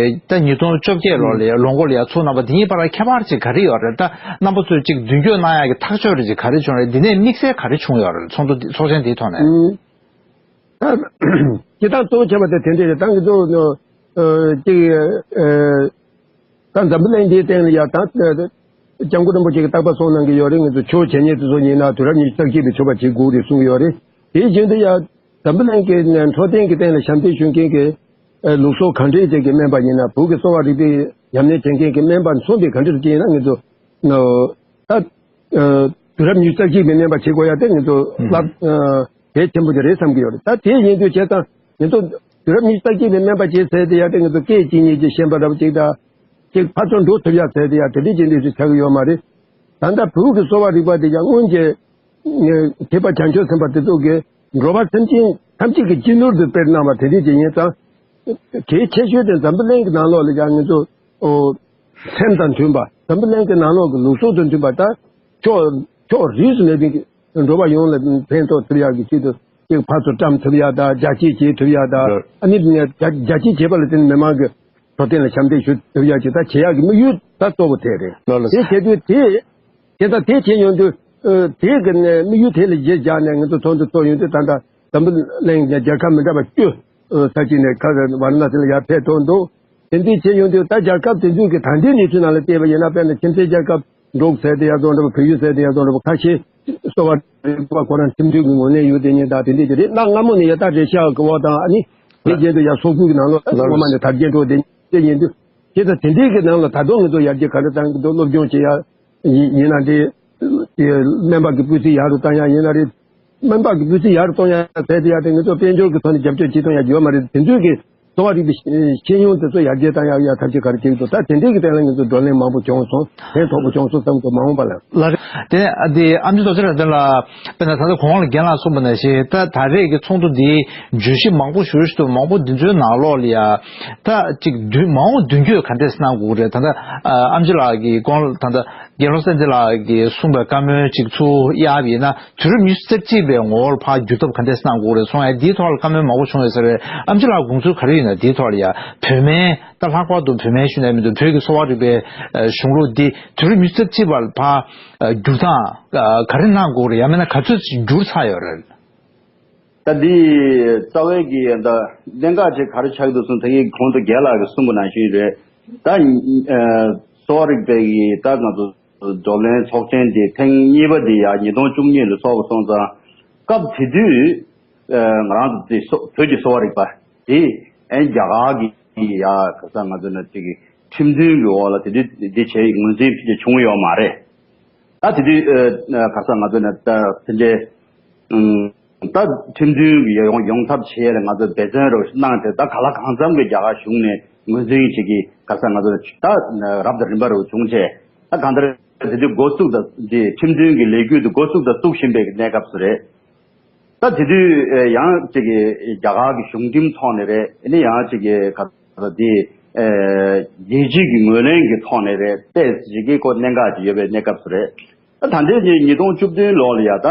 ད་ཉིས་སྟོང་བཅོ་བརྒྱད་ལོར་ལ་ལོ་འགོ་ལ་ཡ་ཚོགས་གནང་པ། འདི་གཉིས་བར་ལ་ཁྱད་པར་ཅིག་ག་རེ་ཡོད་རེད། ད་རྣམ་པ་ཚོས་ཅིག་མདུན་སྐྱོད་གནང་ཡག་གི་ཐག་གཅོད་རེ་ཅིག་ག་རེ་བྱུང་རེད། འདི་ནས་དམིགས་བསལ་ག་རེ་བྱུང་ཡོད་རེད། ཚོགས་འདུ་འདི་ཚོགས་ཆེན་འདིའི་ཐོག་ནས། ཨུམ། ད་སྤྱིར་བཏང་གཙོ་བོ་བྱས་པ་དེ་དེ་འདྲ་རེད། ད་ང་ཚོ་ཨ་ཅིག་ཨ་ད་འཛམ་བུ་གླིང་འདིའི་སྟེང་ལ་ཡ་ད་སྐྱབས་མགོན་རིན་པོ་ཆེ་གིས་རྟག་པར་གསུངས་གནང་གི་ཡོད་རེད། ང་ཚོ་ཆོས་བྱེད་མཁན་དེ་ཚོ་ཡིན་ན་དུས་རབས་ཉི་ཤུ་རྩ་གཅིག་པའི་ཆོས་པ་བྱེད་དགོས་རེད་གསུངས་ཡོད་རེད། དེ་བཞིན་དུ་ཡ་འཛམ་བུ་གླིང་གི་འཕྲོད་བསྟེན་གྱི་སྟེང་ལ་ཞབས་འདེགས་ཞུ་མཁན་གྱི་ཨ་ལུགས་སྲོལ་གང་འདྲས་ཅིག་གི་སྨན་པ་ཡིན་ན། བོད་ཀྱི་གསོ་བ་རིག་པའི་ཉམས་ལེན་བྱེད་མཁན་གྱི་སྨན་པ་མཚོན་པའི་གང་འདྲས་ཅིག་ཡིན་ན། ང་ཚོ་ད་ཨ་དུས་རབས་ཉི་ཤུ་རྩ་གཅིག་པའི་སྨན་པ་བྱེད་དགོས་ཡ་དེ་ང་ཚོ་ཨུམ་རླབས་ཨ་གལ་ཆེན་པོ་དེ་རེད་བསམ་གྱི་ཡོད་རེད། ད་དེ་ཡིན་དུས་བྱས་ཙང་ང་ཚོ་དུས་རབས་ཉི་ཤུ་རྩ་གཅིག་པའི་སྨན་པ་བྱེད་ཟེར་དེ་ཡ་དེ་ང་ཚོ་སྐད་ཅིག་ཉིད་ཀྱིས་ཤེས་པ་འདྲ་པོ་ཅིག་དང་། ཅིག་ཕར་ཚུར་འགྲོ་ཐུབ་ཡ་ཟེར་དེ་ཡ་དེ་འདྲའི་ཅིག་འདི་ཚོ་ཆགས་ཀྱི་ཡོད་མ་རེད། ད་ལྟ་བོད་ཀྱི་གསོ་བ་རིག་པ་དེ་ཀྱང་སྔོན་གྱི་ཐེག་པ་བྱང་ཆུབ་སེམས་དཔའ་དེ་ཚོ་གིས་འགྲོ་བ་སེམས་ཅན་ཐམས་ཅད་ཀྱི་སྤྱི་ནོར་དུ་དཔེར་གནང་བ་དེ་འདྲ་ཅིག་ཡིན་ཙང་། གལ་ཆེ་ཤོས་དེ་འཛམ་བུ་གླིང་གི་ནང་ལོགས་ལ་ཀྱང་ང་ཚོ་ཨོ་སེམས་དང་མཐུན་པ། འཛམ་བུ་གླིང་གི་ནང་ལོགས་ཀྱི་ལུགས་སྲོལ་དང་མཐུན་པ། ད་ཕྱོགས་ཕྱོགས་རིས་སུ་མེད་པའི་འགྲོ་བ་ཡོངས་ལ་ཕན་ཐོགས་ཐུབ་ཡག་གི་ཆེད་དུ་ཅིག་ཕར་ཚུར་བཀྲམ་ཐུབ་ཡག་དང་། རྒྱ་སྐྱེད་བྱེད་ཐུབ་ཡག་དང་། ལགས། ཨ་ནི་རྒྱ་རྒྱ་སྐྱེད་བྱེད་པ་ལ་བརྟེན་ནས་མི་མང་གི་འཕྲོད་བསྟེན་ལ་ཞབས་འདེགས་ཞུ་ཐུབ་ཡག་ཅིག་ད་བྱེད་ཡག་གི་དམིགས་ཡུལ་ད་གཙོ་བོ་དེ་རེད། ལགས་ལགས། དེ་བྱེད་དུས་དེ་དེ་ལྟར་དེ་བྱེད་ཡོང་དུས་ཨ་དེ་གི་ནས་དམིགས་ཡུལ་དེ་ལ་གཞི་བཞག་ནས་ང་ཚོ་ཚོགས་འདུ་ཚོགས་ཡོང་དུས། ད་ལྟ་འཛམ་བུ་གླིང་གི་རྒྱལ་ཁབ་མི་འདྲ་བ་བཅུ་ཨ་ས་གཅིག་ནས་ཁ་ཝཱ་ར་ཎ་སི་ལ་ཡར་ཕེབས་ཐུབ་འདུག་དེ་འདྲ་བྱེད་ཡོང་དུས་ད་རྒྱལ་ཁབ་དེ་ཚོའི་གི་ད་ལྟའི་གནས་ཚུལ་ནང་ལ་བལྟས་པ་ཡིན་ན། དཔེར་ན་ཁྱིམ་མཚེས་རྒྱལ་ཁབ་འབྲུག་ཟེར་དེ་ཡང་ཚོ་འདྲ་པོ། བལ་ཡུལ་ཟེར་དེ་ཡང་ཚོ་འདྲ་པོ། ཁ་ཤས་གསོ་བ་རིག་པ་ཁོ་རང་ཁྲིམས་མཐུན་གྱི་ངོས་ལེན་ཡོད་དེ་ཉིད་དང་དེ་འདྲས་ཀྱི་རེད། གནའ་སྔ་མོ་ནས་ཡ་ད་རེ་ཤ་གི་འོག་དང་། ཨ་ནི་དེ་རྗེས་དུ་ཡ་སོག་པོའི་ནང་ལོགས་ད་སྔོན་མ་ནས་དར་རྒྱས་འགྲོ་དེ་ཉིད་དེ་ཡིན་དུས། དེ་ད་དེ་འདྲས་ཀྱི་ནང་ལ་ད་དུང་ང་ཚོ་ཡར་རྒྱས་ག་རེ་བཏང་གི་འདུག་སློབ་སྦྱོང་བྱེད་ཡ་ཡིན་ཡིན་ན་རེད། དེ་སྨན་པ་གི་སྤུས་ཚད་ཡག་རུ་བཏང་ཡ་ཡིན་ན་རེད། སྨན་པ་གི་སྤུས་ཚད་ཡག་རུ་གཏོང་ཡ་ཟེར་དེ་ཡ་དེ་ང་ཚོ་དཔལ་འབྱོར་གྱི་ཐོག་ནས་རྒྱབ་སྐྱོར་བྱེད་གཏོང་ཡ་ཡོད་མ་རེད། དེ་ཚོའི་གི་གསོ་བ་རིག་པའི་ཤེས་ཤེས་ཡོན་དེ་ཚོ་ཡར་རྒྱས་བཏང་ཡག་ཡ་ཐབས་ཤེས་ག་རེ་བྱེད་ཀྱི་འདུག་ད་དེ་འདྲའི་གི་སྟེང་ལ་ང་ཚོ་བགྲོ་གླེང་མང་པོ་བྱུང་སོང་། ཕན་ཐོགས་པོ་བྱུང་སོང་བསམ་གྱི་འདུག་མ་འོངས་པ་ལ། ལགས་རེད། དེ་ནས་ཨ་དེ་ཨ་མཆོག་རྡོ་རྗེ་ལགས། དེ་ལ་དཔེར་ན་ད་ལྟ་གོང་ལ་རྒན་ལགས་གསུངས་པ་ནང་བཞིན། ད་ད་རེས་ཀྱི་ཚོགས་འདུ་འདིའི་བརྗོད་གཞི་མང་པོ་ཞུ་ཞུ་འདུག་མང་པོ་འདི་ཚོའི་ནང་ལོགས་ལ་ཡ་ད་ཅིག་མདུན་མ་འོངས་མདུན་སྐྱོད་ག་འདྲས་གནང་དགོས་རེད། ད་ལྟ་ཨ་མཆོག་ལགས་ཀྱིས་གོང་ལ་ད་ལྟ་རྒན་བློ་བཟང་བསྟན་འཛིན་ལགས་ཀྱིས་གསུངས་པའི་བཀའ་མོལ་ཅིག་ཚུར་གཡར་བ་ཡིན་ན། དུས་རབས་ཉི་ཤུ་རྩ་གཅིག་པའི་ངོ་བོར་ཕར་འགྱུར་ཐབས་ག་འདྲས་གནང་དགོས་རེད་གསུངས་ཡ། འདིའི་ཐོག་ལ་བཀའ་མོལ་མང་པོ་བྱུང་ཡོད་ས་རེད། ཨ་མཆོག་ལགས་དགོངས་ཚུལ་ག་རེ་ཡོད་ན། འདིའི་ཐོག་ལ་ཡ་བོད་སྨན་ད་ལྷག་པར་དུ་བོད་སྨན་ཞུ་ནས་མི་འདུག་བོད་ཀྱི་གསོ་བ་རིག་པའི་ཨ་གཞུང་ལུགས་འདི་དུས་རབས་ཉི་ཤུ་རྩ་གཅིག་པར་ཕར་ཨ་བསྒྱུར་སྟངས་ཨ་ག་རེ་གནང་དགོས་རེད། ཡང་མིན་ན་ག་ཚོད་ཅིག་འགྱུར་ཚར་ཡོད་རེད། ད་འདི་རྩ་བའི་གི་ད་གནད་འགག་ཅིག་ག་རེ་ཆགས་འདུག་གསུངས། ད་གིན་གོང་དུ་རྒན་ལགས་ཀྱིས་གསུངས་པ་ནང་བཞིན་རེད། ད་ཨ་གསོ་བ་རིག་པའི་གི་ད་ང་ཚོ་བགྲོ་གླེང་ཚོགས་ཆེན་འདི་ཐེངས་གཉིས་པ་འདི་ཡང་ཉིས་སྟོང་བཅུ་གཉིས་ལ་ཚོགས་པ་སོང་ཙང་། སྐབས་དེ་དུས་ཨ་ང་རང་ཚོ་འདི་གསོ་བོད་ཀྱི་གསོ་བ་རིག་པ་འདི་ཨ་རྒྱ་གར་གྱི་ཡ་ག་ས་ང་ཚོ་ན་ཅིག་གི་ཁྲིམས་མཐུན་གྱི་འོག་ལ་དེ་དུས་འདི་བྱས་ངོས་འཛིན་ཕལ་ཆེར་བྱུང་ཡོད་མ་རེད། ད་དེ་དུས་ཨ་ག་ས་ང་ཚོ་ན་ད་དེ་འདྲའི་ཨམ་ད་ཁྲིམས་མཐུན་གྱི་ཡོང་ཡོང་ཐབས་བྱེད་ཡ་ལ་ང་ཚོ་འབད་བརྩོན་རུ་གནང་བྱས། ད་གང་ལ་གང་འཚམ་གྱི་རྒྱ་གར་གཞུང་ནས་ངོས་འཛིན་བྱེད་ཀྱི་ག་ས་ང་ཚོ་ད་རབ་དང་རིམ་པ་རུ་བྱུང་བྱས། ད་གང་ལྟར་དེ་དུས་འགོ་བཙུགས་ད་འདི་ཁྲིམས་མཐུན་གྱི་ལས་འགུལ་དེ་འགོ་བཙུགས་ད་བཙུགས་བཞིན་པའི་གནས་སྐབས་སུ་རེད། ད་དེ་དུས་ཨེ་ཡང་ཅིག་གི་རྒྱ་གར་གྱི་གཞུང་ཁྲིམས་ཐོག་ནས་རེད། ཨ་ནི་ཡང་ཅིག་གི་ག་ས་དེ་ཨེ་རྒྱལ་སྤྱི་གི་ངོས་ལེན་གྱི་ཐོག་ནས་རེད། ཏོག་ཙམ་ཅིག་གི་ཁོ་གནད་འགག་ཅིག་ཡོད་པའི་གནས་སྐབས་སུ་རེད། ད་ད་ལྟའི་ཉིས་སྟོང་བཅུ་བདུན་ལོ་ལ་ཡ་ད་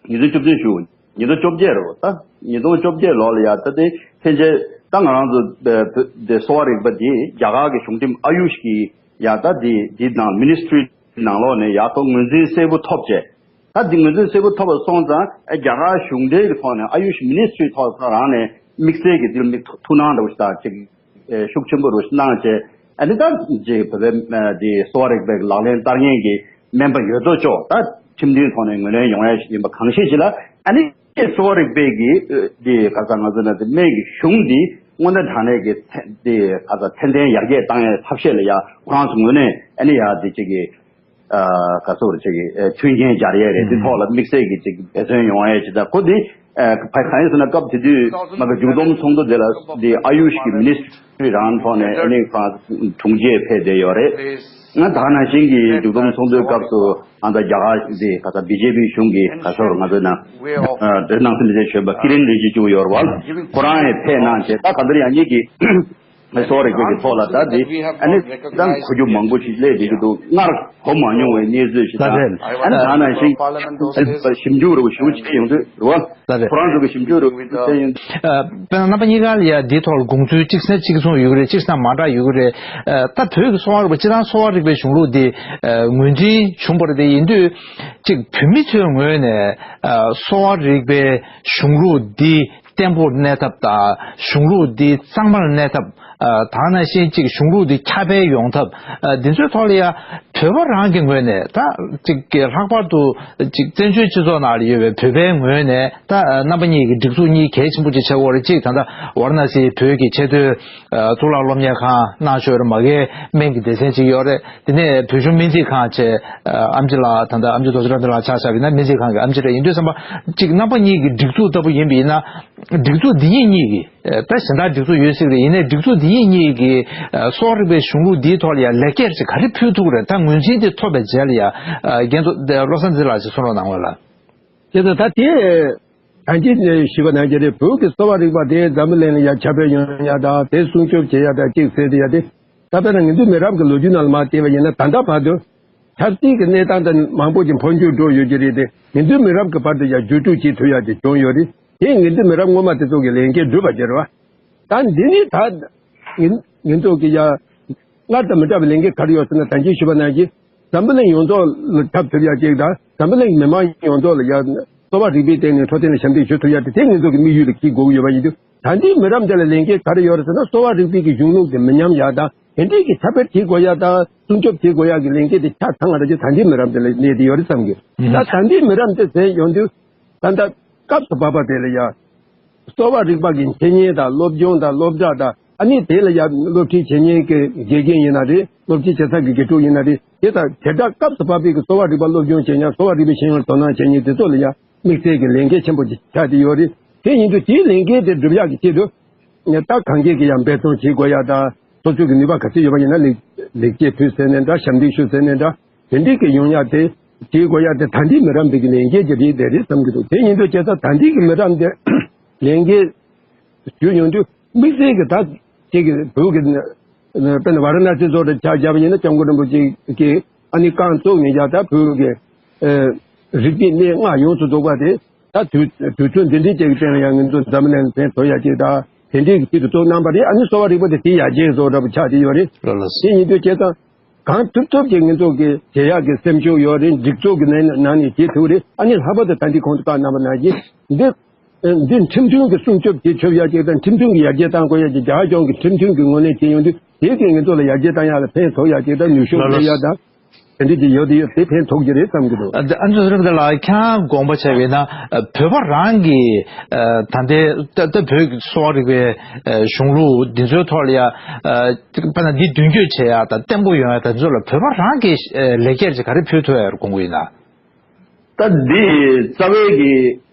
ཉིས་སྟོང་བཅུ་བདུན་ཞུ། ཉིས་སྟོང་བཅོ་བརྒྱད་རེད་པ། ད་ཉིས་སྟོང་བཅོ་བརྒྱད་ལོ་ལ་ཡ་ད་དེ་ཕལ་ཆེར་ད་ང་རང་ཚོ་ཨེ་བོད་དེ་གསོ་བ་རིག་པ་དེ་རྒྱ་གར་གྱི་གཞུང་ཁྲིམས་ཨ་ཡུཤ་གི་ཡ་ད་དེ་དེ་ནང་མི་ནི་སི་ཊི་རི་ནང་ལོགས་ནས་ཡ་ཐོག་ངོས་འཛིན་གསལ་པོ་ཐོབ་བྱས། ད་འདི་ངོས་འཛིན་གསལ་པོ་ཐོབ་པ་སོང་ཙང་ཨ་རྒྱ་གར་གཞུང་འབྲེལ་གྱི་ཐོག་ནས་ཨ་ཡུཤ་མི་ནི་སི་ཊི་རི་ཐོག་ཁོ་རང་ནས་དམིགས་བསལ་གྱི་འདིར་མི་ཐུགས་སྣང་འདྲ་བོ་ཞིག་དང་ཅིག་ཨེ་ཤུགས་ཆེན་པོ་རུ་གནང་བྱས། ཨ་ནི་ད་ཅིག་བོད་པའི་ཨ་འདི་གསོ་བ་རིག་པའི་ལག་ལེན་བསྟར་མཁན་གྱི་སྨན་པ་ཡོད་དོ་ཅོག་ད་ཁྲིམས་མཐུན་ཐོག་ནས་ངོས་ལེན་ཡོང་ཡ་ཞིག་ཡིན་པ་གང་ཤེས་ཤིག་ལ། ཨ་ནི་གསོ་བ་རིག་པའི་གི་ཨ་འདི་ག་ས་ང་ཚོ་ན་དེ་སྨན་གྱི་གཞུང་འདི་དངོས་གནས་དྲང་གནས་ཀྱི་ཚད་འདི་ག་ས་ཚད་ལྡན་ཡར་རྒྱས་བཏང་ཡའི་ཐབས་ཤེས་ལ་ཡ་ཁོ་རང་ཚོ་ངོས་ནས་ཨ་ནི་ཡ་འདི་ཅིག་གི་ཨ་ག་ཚོད་རེ་ཅིག་གི་ཨ་མཐུན་རྐྱེན་སྦྱར་ཡས་རེད། དེ་ཐོག་ལ་དམིགས་བསལ་གྱི་ཅིག་འབད་བརྩོན་ཡོང་ཡས་ཅིག་དང་། ཁོ་དེ་ཨ་ཕ་གང་ཡིན་ཟེར་ན་སྐབས་དེ་དུས་མ་གི་མཇུག་སྡོམ་ཚོགས་འདུ་དེ་ལ་དེ་ཨ་ཡུཤ་གི་མི་ནི་སི་ཊི་རང་ཐོག་ནས་ཨ་ནི་ཁོ་རང་དྲུང་ཆེ་ཕེབས་བསྡད་ཡོད་རེད། ང་ད་ག་ནང་བཞིན་གྱི་མཇུག་སྡོམ་ཚོགས་འདུའི་སྐབས་སུ་ཨ་ད་རྒྱ་གར་དེ་ག་ས་བི་ཇེ་པི་གཞུང་གི་ག་ཚོད་ང་ཚོའི་ནང་ཨ་དེ་ནང་སེམས་ཅན་གཞོན་པ་ཀི་རེན་རི་ཇི་ཇུ་ཡོད་རེད་པ། ཁོ་རང་ཡང་ཕེབས་གནང་བྱས། ད་ག་འདིར་ཡང་ཉིད་ཀྱི་ གསོ་བ་རིག་པའི་གི་ཐོག་ལ་ད་དེ་ཨ་ནི་ད་གོ་རྒྱུ་མང་པོ་ཞིག་སླེབས་བསྡད་ཀྱི་འདུག་སྔར་གོ་མ་མྱོང་བའི་གནས་ཚུལ་ཞིག་ད་ད་རེད། ཨ་ནི་ད་ནང་བཞིན་ཞིབ་འཇུག་རུ་ཞུ་བྱེད་ཡོང་དུས་རེད་བ། ད་རེད། ཁོ་རང་ཚོ་གི་ཞིབ་འཇུག་རུ་བྱེད་ཡོང་དུས། ཨ། དཔེར་ན་རྣམ་པ་གཉིས་ཀ་ལ་ཡ་འདིའི་ཐོག་ལ་དགོངས་ཚུལ་གཅིག་ནས་གཅིག་མཚུངས་ཡོད་ཀྱི་རེད། གཅིག་ནས་མ་འདྲ་ཡོད་ཀྱི་རེད། ཨ། ད་བོད་ཀྱི་གསོ་བ་རིག་པ་སྤྱིར་བཏང་གསོ་བ་རིག་པའི་གཞུང་ལུགས་འདི་ཨ་ངོས་འཛིན་བྱུང་བ་རེད། དེ་ཡིན་དུས་གཅིག་བོད་མི་ཚོའི་ངོས་ནས་ཨ་གསོ་བ་རིག་པའི་གཞུང་ལུགས་འདི་བརྟན་པོར་གནས་ཐབས་དང་གཞུང་ལུགས་འདི་གཙང་མར་གནས་ཐབས། ཨ། དེ་ནང་བཞིན་གཅིག་གཞུང་ལུགས་འདི་ཁྱབ་སྤེལ་ཡོང་ཐབས། ཨ། འདི་ཚོའི་ཐོག་ལ་ཡ་བོད་པ་རང་གི་ངོས་ནས་ད་གཅིག་གི་ལྷག་པར་དུ་གཅིག་བཙན་བྱོལ་སྤྱི་ཚོགས་ནང་ལ་ཡོད་པའི་བོད་པའི་ངོས་ནས་ད་རྣམ་པ་གཉིས་ཀྱི་སྒྲིག་འཛུགས་གཉིས་གལ་ཆེན་པོ་ཅིག་ཆགས་ཀྱི་ཡོད་རེད། གཅིག་ད་ལྟ་ཝཱ་ར་ཎ་སིའི་བོད་ཀྱི་ཆེས་མཐོའི་ཨ་གཙུག་ལག་སློབ་གཉེར་ཁང་གནང་ཤོར་མ་གའི་སྨན་གྱི་སྡེ་ཚན་ཅིག་ཡོད་རེད། དེ་ནས་བོད་གཞུང་སྨན་རྩིས་ཁང་ཆེ་ཨ་ཨེམ་ཆི་ལགས། ད་ལྟ་ཨེམ་ཆི་རྡོ་རྗེ་བཀྲ་ཤིས་ལགས་ཆ་བཞག་པ་ཡིན་ན་སྨན་རྩིས་ཁང་གི་ཨེམ་ཆི་རེད། ཡིན་དུས་ཙམ་པ་གཅིག་རྣམ་པ་གཉིས་ཀྱི་སྒྲིག་འཛུགས་ལྟ་བུ་ཡིན་པ་ཡིན་ན་སྒྲིག་འཛུགས་འདི་གཉིས་གཉིས་ཀྱི་ད་གཞན་དག་སྒྲིག་འཛུགས་ཡོད་སྲིད་རེད། ཡིན་ནའི་སྒྲིག་འཛུགས་འདི་གཉིས་གཉིས་ཀྱི་ཨ་གསོ་བ་རིག་པའི་གཞུང་ལུགས་འདིའི་ཐོག་ལ་ཡང་ལེགས་སྐྱེས་ཅིག་ག་རེ་ཕུལ་ཐུབ་རེད། ད་ངོས་འཛིན་དེ་ཐོབ་པའི་རྗེས་ལ་ཡང་ཨ་རྒན་ཚོ་བློ་བཟང་འཛིན་ལགས་ཀྱིས་གསུང་རོགས་གནང་བ་ལ། དེ་ཚོ་ད་དེ་ད་གིན་ཞུས་པ་ནང་བཞིན་རེད། བོད་ཀྱི་གསོ་བ་རིག་པ་དེ་འཛམ་བུ་གླིང་ལ་ཡང་ཁྱབ་སྤེལ་ཡོང་ཡ་དང་དེ་སྲུང་སྐྱོབ་བྱེད་ཡ་དང་གཅིག་ཟེར་དེ་ཡ་དེ་ད་དཔེར་ན་ང་ཚོའི་མི་རབས་ཀྱི་ལོ་རྒྱུས་ནང་ལ་མར་བལྟས་པ་ཡིན་ན་ད་ལྟ་བར་དུ་ཆབ་སྲིད་ཀྱི་གནས་སྟངས་དང་མང་པོ་ཅིག་འཕོ་འགྱུར་འགྲོ་ཡོད་ཀྱི་རེད་དེ་ང་ཚོའི་མི་རབས་ཀྱི་བར་དུ་ཡང་བསྒྱུར་བཅོས་བྱེད་ཐུབ་ཡ་དེ་བྱུང་ཡོད་རེད། དེས་ངེས་འདུན་མི་རབས་སྔོན་མ་དེ་ཚོ་གི་ལས་འགན་བསྒྲུབས་པ་བྱས་རེད་བ། ད་འདི་ནི་ད་ངེད་ངེད་ཚོ་གི་ཡ་སྔར་དང་མི་འདྲ་བའི་ལས་འགན་ག་རེ་ཡོད་ཟེར་ན་ད་གིན་ཞུས་པ་ནང་བཞིན་འཛམ་བུ་གླིང་ཡོངས་རྫོགས་ལ་ཁྱབ་ཐུབ་ཡ་ཅིག་དང་འཛམ་བུ་གླིང་མི་མང་ཡོངས་རྫོགས་ལ་ཡ་གསོ་བ་རིག་པའི་སྟེང་ནས་འཕྲོད་བསྟེན་ལ་ཞབས་འདེགས་ཞུ་ཐུབ་ཡ་དེ་དེ་ངེད་ཚོ་གི་དམིགས་ཡུལ་ལ་འཁྱེར་དགོས་ཀྱི་ཡོད་པ་ཡིན་དུས་ད་ལྟའི་མི་རབས་འདི་ལ་ལས་འགན་ག་རེ་ཡོད་རེད་ཟེར་ན་གསོ་བ་རིག་པའི་གི་གཞུང་ལུགས་དེ་མི་ཉམས་ཡ་དང་དེ་འདྲའི་གི་ཁྱབ་སྤེལ་བྱེད་དགོས་ཡ་དང་སྲུང་སྐྱོབ་བྱེད་དགོས་ཡ་གི་ལས་འགན་དེ་ཆ་ཚང་བ་རེད་ཅེས་ད་ལྟའི་མི་རབས་འདི་ལ་གནས་བསྡད་ཡོད་རེད་བསམ་གི། ད་ད་ལྟའི་མི་རབས་འདི་ཟེར་ཡོང་དུས། ད་ལྟ་སྐབས་སུ་བབ་པ་དེ་ལ་ཡ། གསོ་བ་རིག་པ་གི་འཆད་ཉན་དང་སློབ་སྦྱོང་དང་སློབ་གྲྭ་དང་ཨ་ནི་དེ་ལ་ཡ་སློབ་ཁྲིད་བྱེད་མཁན་གྱི་དགེ་རྒན་ཡིན་ན་རེད། སློབ་ཁྲིད་བྱེད་ས་གི་དགེ་ཕྲུག་ཡིན་ན་རེད། དེ་དང་དེ་དག་སྐབས་སུ་བབ་པའི་གི་གསོ་བ་རིག་པ་སློབ་སྦྱོང་བྱེད་མཁན་གསོ་བ་རིག་པའི་ཤེས་ཡོན་དོ་སྣང་བྱེད་མཁན་དེ་ཚོ་ལ་ཡ་དམིགས་བསལ་གྱི་ལས་འགན་ཆེན་པོ་ཅིག་ཆགས་ཏེ་ཡོད་རེད། དེ་ཡིན་དུས་དེའི་ལས་འགན་དེ་སྒྲུབ་ཡག་གི་ཆེད་དུ་ད་གང་གས་ཀྱི་ཡང་འབད་བརྩོན་བྱེད་དགོས་ཡ་དང་སོ་སོ་གི་ནུས་པ་ག་ཚོད་ཡོད་པ་ཡིན་ན་ལེགས་ལེགས་སྐྱེས་ཕུལ་ཟེར་ནས་འདྲ་ཞབས་འདེགས་ཞུ་ཟེར་ནས་འདྲ། དེ་འདྲའི་གི་ཡོང་ཡ་དེ་བྱེད་དགོས་ཡ་དེ་ད་ལྟའི་མི་རབས་འདི་གི་ལས་འགན་ཅིག་རེད་དེ་རེད་བསམ་གྱི་འདུག་དེ་ཡིན་དུས་བྱས་ཙང་ད་ལྟའི་གི་མི་རབས་འདི་ལས་འགན་ཞུ་ཡོང་དུས་དམིགས་བསལ་གི་ད་ཅིག་གི་བོད་ཀྱི་དཔེར་ན་ཝཱ་ར་ཎ་སི་སོགས་ལ་ཆ་བཞག་པ་ཡིན་ན་སྐྱབས་མགོན་རིན་པོ་ཆེ་གི་ཨ་ནི་རྐང་བཙུགས་ནས་ཡ་ད་བོད་ཀྱི་རིག་པའི་གནས་ལྔ་ཡོངས་སུ་རྫོགས་པ་དེ་ད་དུས་དུས་ཚོད་འདི་འདྲའི་ཅིག་གི་སྟེང་ལ་ཡང་ང་ཚོ་འཛམ་གླིང་ལ་ཕན་ཐོགས་ཡ་ཅིག་ད་དེ་འདྲའི་གི་ཆེད་དུ་བཙུགས་གནང་པ་རེད། ཨ་ནི་གསོ་བ་རིག་པ་དེ་དེའི་ཡར་རྒྱས་བཟོ་འདྲ་པོ་ཆགས་བསྡད་ཡོད་རེད། ལགས་ལགས། དེ་ཡིན་དུས་བྱས་ཙང་། གང་ཐུབ་ཐུབ་ཀྱིས་ང་ཚོ་གི་བྱེད་ཡག་གི་སེམས་ཤུགས་ཡོད་རེད། སྒྲིག་འཛུགས་ཀྱི་ནང་ནང་ནས་བྱེད་ཐུབ་རེད། ཨ་ནི་ལྷག་པར་དུ་ད་ལྟའི་གོང་དུ་བཀའ་གནང་པ་ནང་བཞིན་འདི་འདི་ཁྲིམས་མཐུན་གྱི་སྲུང་སྐྱོབ་བྱེད་ཆོག་ཡག་ཅིག་དང་ཁྲིམས་མཐུན་གྱི་ཡར་རྒྱས་གཏང་དགོས་ཡག་ཅིག་རྒྱ་གར་ལྗོངས་ཀྱི་ཁྲིམས་མཐུན་གྱི་ངོས་ནས་བྱེད་ཡོང་དུས་དེ་གིས་ང་ཚོ་ལ་ཡར་རྒྱས་གཏང་ཡག་ལ་ཕན་ཐོགས་ཡག་ཅིག་དང་ནུས་ཤུགས་སྤྲད་ཡག་དང་དེ་འདྲ་ཅིག་ཡོད་དེ་ཡོད་དེ་ཕན་ཐོགས་ཀྱི་རེད་བསམ་གྱི་འདུག་ཨ་ཨ་ནི་རིག་དར་ལགས་ཁྱེད་རང་དགོངས་པ་བྱས་པ་ཡིན་ན་བོད་པ་རང་གི་ད་ལྟའི་ད་ལྟ་བོད་ཀྱི་གསོ་བ་རིག་པའི་གཞུང་ལུགས་འདི་ཚོའི་ཐོག་ལ་ཡ། དཔེར་ན་འདི་མདུན་སྐྱོད་བྱེད་ཡ་དང་བརྟན་པོ་ཡོང་ཡ་དང་འདི་ཚོ་ལ་བོད་པ་རང་གིས་ལེགས་སྐྱེས་ཅིག་ག་རེ་ཕུལ་ཐུབ་ཡ་དགོངས་ཀྱི་ཡིན་ན། ད་འདི་རྩ་བའི་གི་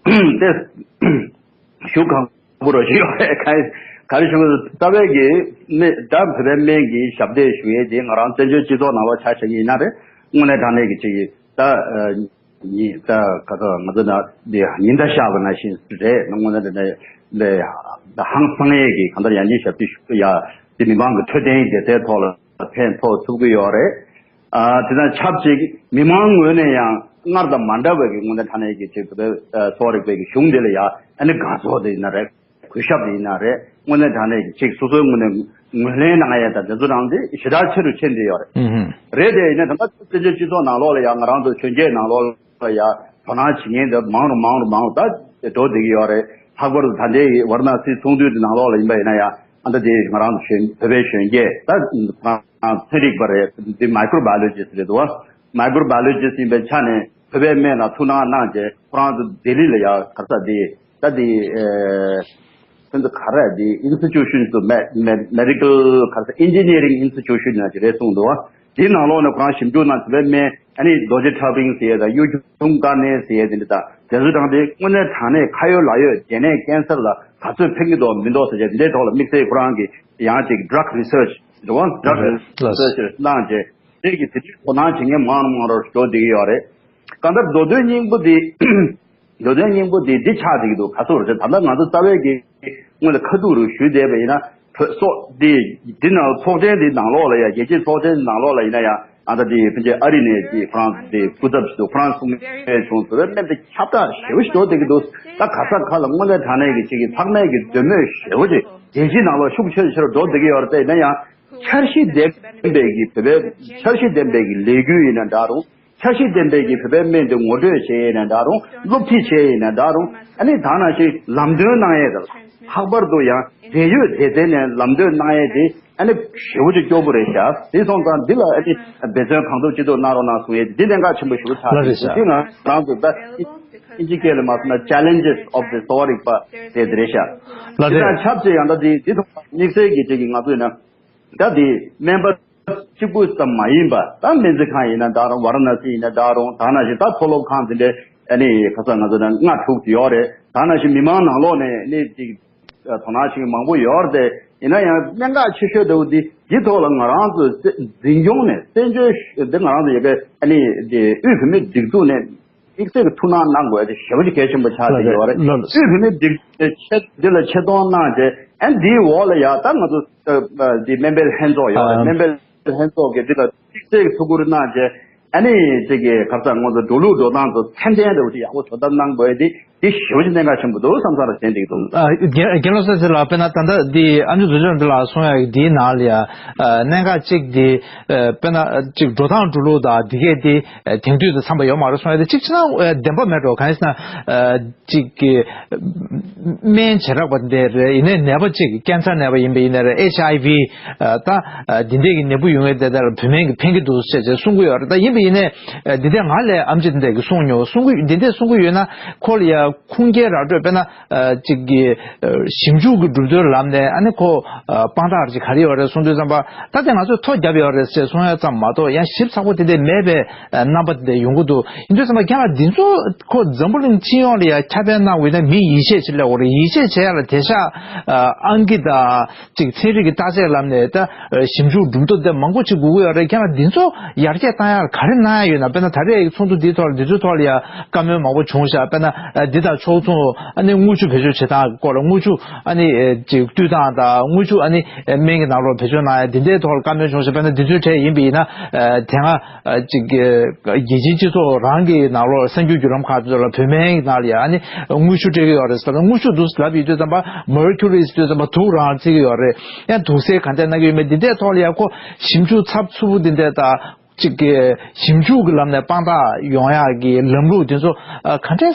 ཏེ་ཞུ་གང་པོ་རོ་ཞུ་ཡོད་རེད། ག་ག་རེ་ཞུ་གི་རྩ་བའི་གི་སྨན་ད་བོད་པའི་སྨན་གྱི་ཞབས་འདེགས་ཞུ་ཡས་དེ་ང་རང་བཙན་བྱོལ་སྤྱི་ཚོགས་ནང་ལོགས་ཆ་བཞག་གི་ཡིན་ན་རེད། དངོས་གནས་དྲང་གནས་ཀྱི་ཅིག་ད། ཉིན་ད་ག་ཚོད་ང་ཚོ་ན་འདི་ཉིན་ད་ཤར་བ་ནང་བཞིན་རེད། དངོས་གནས་དེ་ནས་འདི་ཧང་སང་ཡས་ཀྱི་གང་ལྟར་ཡང་ཅིག་ཞབས་ཕྱི་ཞུ་ཡ་དེ་མི་མང་གི་འཕྲོད་བསྟེན་སྡེ་ཚན་ཐོག་ལ་ཕན་ཐོགས་ཐུབ་ཀྱི་ཡོད་རེད། ཨ་དེ་དང་ཆབས་ཅིག་མི་མང་ངོས་ནས་ཡང་སྔར་དང་མ་འདྲ་བའི་གི་དངོས་གནས་དྲང་གནས་ཀྱི་ཅིག་བོད་པའི་གསོ་བ་རིག་པའི་གི་གཞུང་འདི་ལ་ཡ་ཨ་ནི་དགའ་ཚོར་དེ་ཡིན་ན་རེད། གུས་ཞབས་དེ་ཡིན་ན་རེད། དངོས་གནས་དྲང་གནས་ཀྱི་ཅིག་སོ་སོའི་ངོས་ནས་ངོས་ལེན་གནང་ཡས་དང་དེ་ཚོ་རང་དེ་ཞེ་དྲག་ཆེ་རུ་ཕྱིན་བསྡད་ཡོད་རེད། ཨུ་ཧུམ། རེད་དེ་ཡིན་ན་ད་ལྟ་བཙན་བྱོལ་སྤྱི་ཚོགས་ནང་ལོགས་ལ་ཡང་ང་རང་ཚོ་གཞོན་སྐྱེས་ནང་ལོགས་ལ་ཡང་དོ་སྣང་བྱེད་མཁན་དེ་མང་རུ་མང་རུ་མང་རུ་ད་འགྲོ་བསྡད་ཀྱི་ཡོད་རེད། ལྷག་པར་དུ་ད་ལྟའི་ཝཱ་ར་ཎ་སིའི་ཚོགས་འདུ་དེ་ནང་ལོགས་ལ་ཡིན་པ་ཡིན་ན་ཡང་ཨ་ད་དེ་ང་རང་ཚོ་གཞོན་བོད་པའི་གཞོན་སྐྱེས་ད་ཚན་རིག་པ་རེད། འདི་མའི་ཀྲོ་བྷ་ཡོ་ལོ་ཇི་སི་རེད་འདུག་བ། མའི་ཀྲོ་བྷ་ཡོ་ལོ་ཇི་སི་ཡིན་པའི་ཆ་ནས་བོད་པའི་སྨན་ལ་ཐུགས་སྣང་གནང་རྗེས་ཁོ་རང་ཚོ་ལྡི་ལི་ལ་ཡང་ག་ས་དེ། ད་དེ་ཨེ་ཁོང་ཚོ་ག་རེ་དེ་institutions of med- med- medical ག་རེ་engineering institution ཡང་ཅིག་རེད་གསུངས་འདུག་བ། དེའི་ནང་ལོགས་ནས་ཁོ་རང་ཞིབ་འཇུག་གནང་བྱས་པའི་སྨན་ཨ་ནི་རྡོ་རྗེ་ཁྲ་བིང་ཟེར་ཡས་དང་གཡུ་ཆུང་དཀར་ནན་ཟེར་ཡས་དེ་འདྲ་དང་དེ་ཚོ་དང་དེ་དངོས་གནས་དྲང་གནས་ཁ་ཡོད་ལག་ཡོད་བྱས་ནས་ཀན་སར་ལ་ག་ཚོད་ཕན་གྱི་འདུག་མི་འདུག་ཟེར་བྱས་དེ་འདྲའི་ཐོག་ལ་དམིགས་བསལ་ཁོ་རང་གི་ཡང་ཅིག་drug research རེད་བ། drug research གནང་བྱས་དེ་གི་དེ་འདྲའི་དོ་སྣང་བྱེད་མཁན་མང་རུ་མང་རུ་འགྲོ་བསྡད་ཀྱི་ཡོད་རེད། གང་ལྟར་མདོ་དོན་སྙིང་པོ་དེ། མདོ་དོན་སྙིང་པོ་དེ་འདི་ཆགས་བསྡད་ཀྱི་འདུག་ག་ཚོད་རེད་ད་ལྟ་ང་ཚོ་རྩ་བའི་གི་སྔོན་ལ་ཁ་ཐུག་རུ་ཞུས་བསྡད་པ་ཡིན་ན་ བོད་སོགས་འདི་འདི་ནང་ཚོགས་ཆེན་འདི་ནང་ལོགས་ལ་ཡང་རྒྱལ་སྤྱིའི་ཚོགས་ཆེན་ནང་ལོགས་ལ་ཡིན་ན་ཡང་ཨ་ད་འདི་ཕན་ཆད་ཨ་རི་ནས་ཀྱི་ཧྥ་རན་སི་འདི་སྐུ་ཚབ་ཞིག་འདུག་ཧྥ་རན་སི་སྐུ་ངལ་བྱུང་ཟེར་བའི་སྨན་དེ་ཁྱབ་བསྒྲགས་ཞེ་པོ་ཞིག་འགྲོ་བསྡད་ཀྱི་འདུག་ད་ག་ས་ག་ལ་དངོས་གནས་དྲང་གནས་ཀྱི་ཅིག་གི་ཚང་མས་ཀྱི་འདོད་མོས་ཞེ་པོ་ཅིག་རྒྱལ་སྤྱིའི་ནང་ལོགས་ཤུགས་ཆེ་ཆེར་འགྲོ་བསྡད་ཀྱི་ཡོད་རེད། དེ་ཡིན་ན་ཡང་འཆར་གཞི་ལྡན་པའི་གི་བོད་པའི་འཆར་གཞི་ལྡན་པའི་གི་ལས་འགུལ་ཡིན་ན་འདྲ་རུང་། འཆར་གཞི་ལྡན་པའི་གི་བོད་པའི་སྨན་དེ་ངོ་སྤྲོད་བྱས་ཡིན་ན་འདྲ་རུང་། སློབ་ཁྲིད་བྱས་ཡིན་ན་འདྲ་རུང་། ཨ་ནི་ད་ནང་བཞིན་ལམ་སྟོན་གནང་ཡས་དང་། ལྷག་པར་དུ་ཡང་འབྲེལ་ཡོད་སྡེ་ཚན་ནས་ལམ་སྟོན་གནང་ཡས་དེ་ཨ་ནི་ཞེ་པོ་ཅིག་སྐྱོ་པོ་རེད་ཤག་དེ་སོང་ཙང་འདི་ལ་ཨ་ནི་འབད་བརྩོན་གང་ཐུབ་ཅི་ཐུབ་གནང་རོགས་གནང་གསུང་ཡས་འདི་གནད་འགག་ཆེན་པོ་ཞེ་པོ་ཆགས། ལགས་རེད་ཤག་དེ་ང་རང་ཚོ་ད་ཨིན་ཇི་སྐད་ལ་མ་སོང་ན་Challenges of the Sowa Rigpa ཟེར་དེ་རེད་ཤག་དེ་རེད། དང་ཆབས་ཅིག་ཡང་ད་འདི་འདི་ཐོག་དམིགས་བསལ་གྱི་ཅིག་གི་ང་ཚོས་ན། ད་དེ་སྨན་པ་གཅིག་པུ་ཙམ་མ་ཡིན་པ། ད་སྨན་རྩིས་ཁང་ཡིན་ན་འདྲ་རུང་། ཝཱ་ར་ཎ་སི་ཡིན་ན་འདྲ་རུང་། ད་ནང་བཞིན་ད་མཐོ་སློབ་ཁང་དེ་འདྲའི་ཨ་ནི་ཁ་སང་ང་ཚོ་ནང་ལྔ་དྲུག་ཡོད་རེད། ད་ནང་བཞིན་མི་མང་ནང་ལོགས་ནས་ནི་ཅིག་དོ་སྣང་བྱེད་མཁན་མང་པོ་ཡོད་རེད། དེ་ཡིན་ན་ཡང་གནད་འགག་ཆེ་ཤོས་འདྲ་བོ་འདི་འདི་ཐོག་ལ་ང་རང་ཚོ་འཛིན་སྐྱོང་ནས་བཙན་བྱོལ་འདི་ང་རང་ཚོ་ཡོད་པའི་ཨ་ནི་དེ་དབུས་བོད་མིའི་སྒྲིག་འཛུགས་ནས། དམིགས་བསལ་གྱི་ཐུགས་སྣང་གནང་དགོས་དེ་ཞེ་པོ་ཅིག་གལ་ཆེན་པོ་ཆགས་བསྡད་ཡོད་རེད། ལགས་ལགས། དབུས་བོད་མིའི་སྒྲིག་འཛུགས་ཆེད་འདི་ལ་ཆེད་གཏོང་གནང་རྗེས་ཨ་འདིའི་འོག་ལ་ཡ་ད་ང་ཚོ་འདི་སྨན་པའི་ལྷན་ཚོགས་ཡོད་རེད། ཨ། སྨན་པའི་ལྷན་ཚོགས་ཀྱིས་འདི་ལ་དམིགས་བསལ་གྱི་ཐུགས་ཁུར་གནང་རྗེས་ཨ་ནི་ཅིག་གི་ཁ་སང་ང་ཚོ་འགྲོ་ལུགས་འགྲོ་སྟངས་ཚོ་ཚད་ལྡན་རེད་ཅིག་ཡག་པོ་བཟོ་ཐབས་གནང་དགོས་དེ་འདི་ཞེ་པོ་ཅིག་གནད་འགག་ཆེན་པོ་འདུག་བསམ་བསམ་རེ་དྲན་འདུག་ཨ། རྒན་རྒན་ལགས་ཟེར་ལ་དཔེར་ན་ད་ལྟ་འདི་ཨ་མཆོག་རྡོ་རྗེ་ལགས་འདི་ལ་གསུང་ཡག་འདིའི་ནང་ལ་ཡ་གནད་འགག་གཅིག་འདི་དཔེར་ན་གཅིག་འགྲོ་སྟངས་འགྲོ་ལུགས་དང་འདི་གས་འདི་དེང་དུས་དང་འཚམས་པ་ཡོད་མ་རེད་གསུང་ཡ་དེ་གཅིག་བྱས་ན་བདེན་པ་མེད་འགྲོ། གང་ཡིན་ཟེར་ན་གཅིག་གི་སྨན་བྱེ་བྲག་པ་འདི་རེད། ཡིན་ནའི་ནད་པ་གཅིག་ཀན་སར་ནད་པ་ཡིན་པ་ཡིན་ན་རེད། ཨེཆ་ཨའི་ཝི་ད་འདི་འདྲས་ཀྱི་ནད་འབུ་ཡོང་ཡས་དེ་ལྟར་བོད་སྨན་གྱིས་ཕན་གྱི་འདུག་ཟེར་ཟེར་གསུང་གི་ཡོད་རེད། ད་ཡིན་པ་ཡིན་ནའི་འདི་འདྲས་ང་ལས་ཨེམ་ཆི་འདི་འདྲས་ཀྱི་གསུང་མྱོང་གསུང་གི་འདི་འདྲས་གསུང་གི་ཡོད་ན་ཁོ་ལ་ཡ་ཁུངས་སྐྱེལ་ར་སྤྲོད་དཔེར་ན། ཨ། གཅིག་གི་ཨ། ཞིབ་འཇུག་གི་གྲུབ་དོན་ལམ་ནས་ཨ་ནི་ཁོ་ཨ། དཔང་རྟགས་ཅིག་ག་རེ་ཡོད་རེད་གསུང་དུས་ཙམ་པ་ད་ལྟ་ང་ཚོས་ཐོ་བརྒྱབ་ཡོད་རེད་ཟེར་གསུང་ཡ་ཙམ་མ་གཏོགས་ཡང་ཞིབ་ཚགས་པོ་དེ་འདྲ་མེད་པའི་ཨ། རྣམ་པ་དེ་འདྲ་ཡོང་གི་འདུག་ཡིན་དུས་ཙམ་པ་རྒན་ལགས་འདི་ཚོ་ཁོ་འཛམ་བུ་གླིང་སྤྱི་ཡོངས་ལ་ཡང་ཁྱབ་སྤེལ་གནང་དགོས་ན་མི་ཡིད་ཆེས་བྱེད་སླེབས་དགོས་རེད། ཡིད་ཆེས་བྱེད་ཡ་ལ་དེང་སང་ཨ། ཨང་ཀི་དང་། ཅིག་ཚན་རིག་གི་བརྟག་དཔྱད་ལམ་ནས་ད་ཞིབ་འཇུག་གྲུབ་ཐོབ་དེ་མང་པོ་ཅིག་དགོས་ཀྱི་ཡོད་རེད། ཁྱེད་རང་འདི་ཚོ་ཡར་རྒྱས་བཏང་ཡག་ག་རེ་གནང་ཡག་ཡོད་ན། དཔེར་ན་ད་རེས་ཚོགས་འདུ་འདིའི་ཐོག་ལ་འདི་ཚོའི་ཐོག་ལ་ཡང་བཀའ་མོལ་མང་པོ་བྱུང་ཤག་དཔེར་ན་འདི་དང་ཕྱོགས་མཚུངས་ཨ་ནི་དངུལ་ཆུ་བེད་སྤྱོད་བྱེད་སྟངས་སྐོར་ལ་དངུལ་ཆུ་ཨ་ནི་ཅིག་བཏུས་སྟངས་དང་དངུལ་ཆུ་ཨ་ནི་སྨན་གྱི་ནང་ལོགས་བེད་སྤྱོད་གནང་ཡག་འདི་འདྲའི་ཐོག་ལ་བཀའ་མོལ་བྱུང་ཤག་དཔེར་ན་འདི་ཚོའི་གྲས་ཡིན་པ་ཡིན་ན་དེ་སྔ་ཅིག་རྒྱལ་སྤྱིའི་སྤྱི་ཚོགས་རང་གི་ནང་ལོགས་གསར་འགྱུར་བརྒྱུད་ལམ་ཁག་ཚོ་ལ་བོད་སྨན་གྱི་ནང་ལ་ཡང་ཨ་ནི་དངུལ་ཆུ་སྤྲད་ཀྱི་ཡོད་རེད་ཟེར་ན། དངུལ་ཆུ་འདུག་ལབ་ཡོད་དུས་ཙམ་པ་མར་ཁྱུ་རི་ཟེར་དུས་ཙམ་པ་དུག་རང་བརྩི་གི་ཡོད་རེད། ཡང་དུག་སེལ་ག་འདྲ་གནང་གི་ཡོད་མེད་འདི་འདྲའི་ཐོག་ལ་ཡང་ཁོ་ཞིབ་འཇུག་ཚབས་ཚུད་པོ་འདི་འདྲ་དང་གཅིག་གི་ཞིབ་འཇུག་གི་ལམ་ནས་དཔང་རྟགས་ཡོང་ཡག་གི་ལམ་ལུགས་འདི་ཚོ་ག་འདྲ་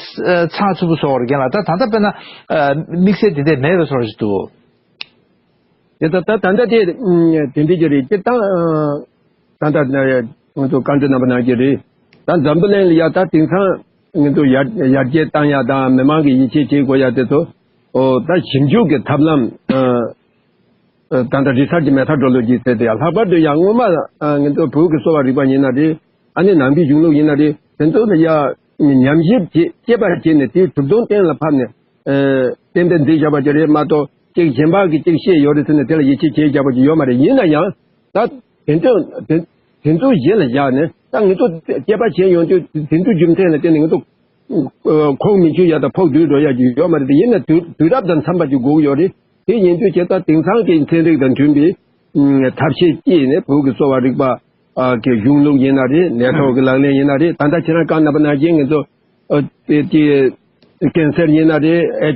ཚགས་ཚུད་པོ་བཟོ་བར་རྒན་ལགས། ད་ད་ལྟ་དཔེར་ན་དམིགས་བསལ་འདི་འདྲ་མེད་པའི་བཟོ་འདྲ་ཞིག་འདུག་དེ་ད་ད་ད་ལྟ་དེ་དེ་འདྲ་ཅིག་རེད། དེ་ད་ད་ལྟ་ང་ཚོ་བཀའ་འདྲི་རྣམ་པ་གནང་གི་རེད། ད་འཛམ་བུ་གླིང་ལ་ཡ་ད་དེང་སང་ང་ཚོ་ཡར་ཡར་རྒྱས་བཏང་ཡ་དང་མི་མང་གི་ཡིད་ཆེས་བྱེད་དགོས་ཡ་དེ་ཚོ་ཨོ་ད་ཞིབ་འཇུག་གི་ཐབས་ལམ་ཨ་ད་ལྟ་རི་སར་ཆི་མེ་ཐོ་ཌོ་ལོ་ཇི་ཟེར་དེ་ཡ་ལྷག་པར་དུ་ཡང་སྔོན་མ་ཨ་ང་ཚོ་བོད་ཀྱི་གསོ་བ་རིག་པ་ཡིན་ན་རེད། ཨ་ནི་ནང་པའི་གཞུང་ལུགས་ཡིན་ན་རེད། དེ་ཚོ་ལ་ཡ་ཉམས་ཞིབ་བྱེད་དཔྱད་པ་བྱས་ནས་དེའི་གྲུབ་དོན་གཏན་ལ་ཕབ་ནས་ཨ་གཏན་འབེབས་མཛད་བཞག་པ་ཅིག་རེད་མ་གཏོགས་གཅིག་གཞན་པ་གིས་གཅིག་བཤད་ཡོད་རེད་ཟེར་ནས་དེ་ལ་ཡིད་ཆེས་བྱས་བཞག་པ་ཅིག་ཡོད་མ་རེད། ཡིན་ན་ཡང་ད་དེ་ཚོ་དེ་དེ་ཚོ་གཞི་ལ་བཞག་ནས་ད་ང་ཚོ་དཔྱད་པ་བྱས་ཡོང་དུས་དེ་ཚོ་རྒྱུ་མཚན་ལ་བརྟེན་ནས་ང་ཚོ་ཨ་ཁོག་མི་ཆུད་ཡ་དང་ཕོག་དུས་འགྲོ་ཡ་ཅིག་ཡོད་མ་རེད། དེ་ཡིན་ན་དུས་དུས་རབས་དང་འཚམས་པ་ཅིག་དགོས་ཀྱི་ཡོད་རེད། དེ་ཡིན་དུས་ཁྱེད་ད་དེང་སང་གི་ཚན་རིག་དང་མཐུན་པའི་ཨ་ཐབས་ཤེས་ཀྱིས་ནས་བོད་ཀྱི་གསོ་བ་རིག་པ་ཨ་གི་གཞུང་ལུགས་ཡིན་ན་རེད། ནད་ཐོག་གི་ལག་ལེན་ཡིན་ན་རེད། ད་ལྟ་ཁྱེད་རང་བཀའ་གནང་པ་ནང་བཞིན་ང་ཚོ་ཨ་དེ་དེ་ཀན་སར་ཡིན་ན་རེད། ཨེ་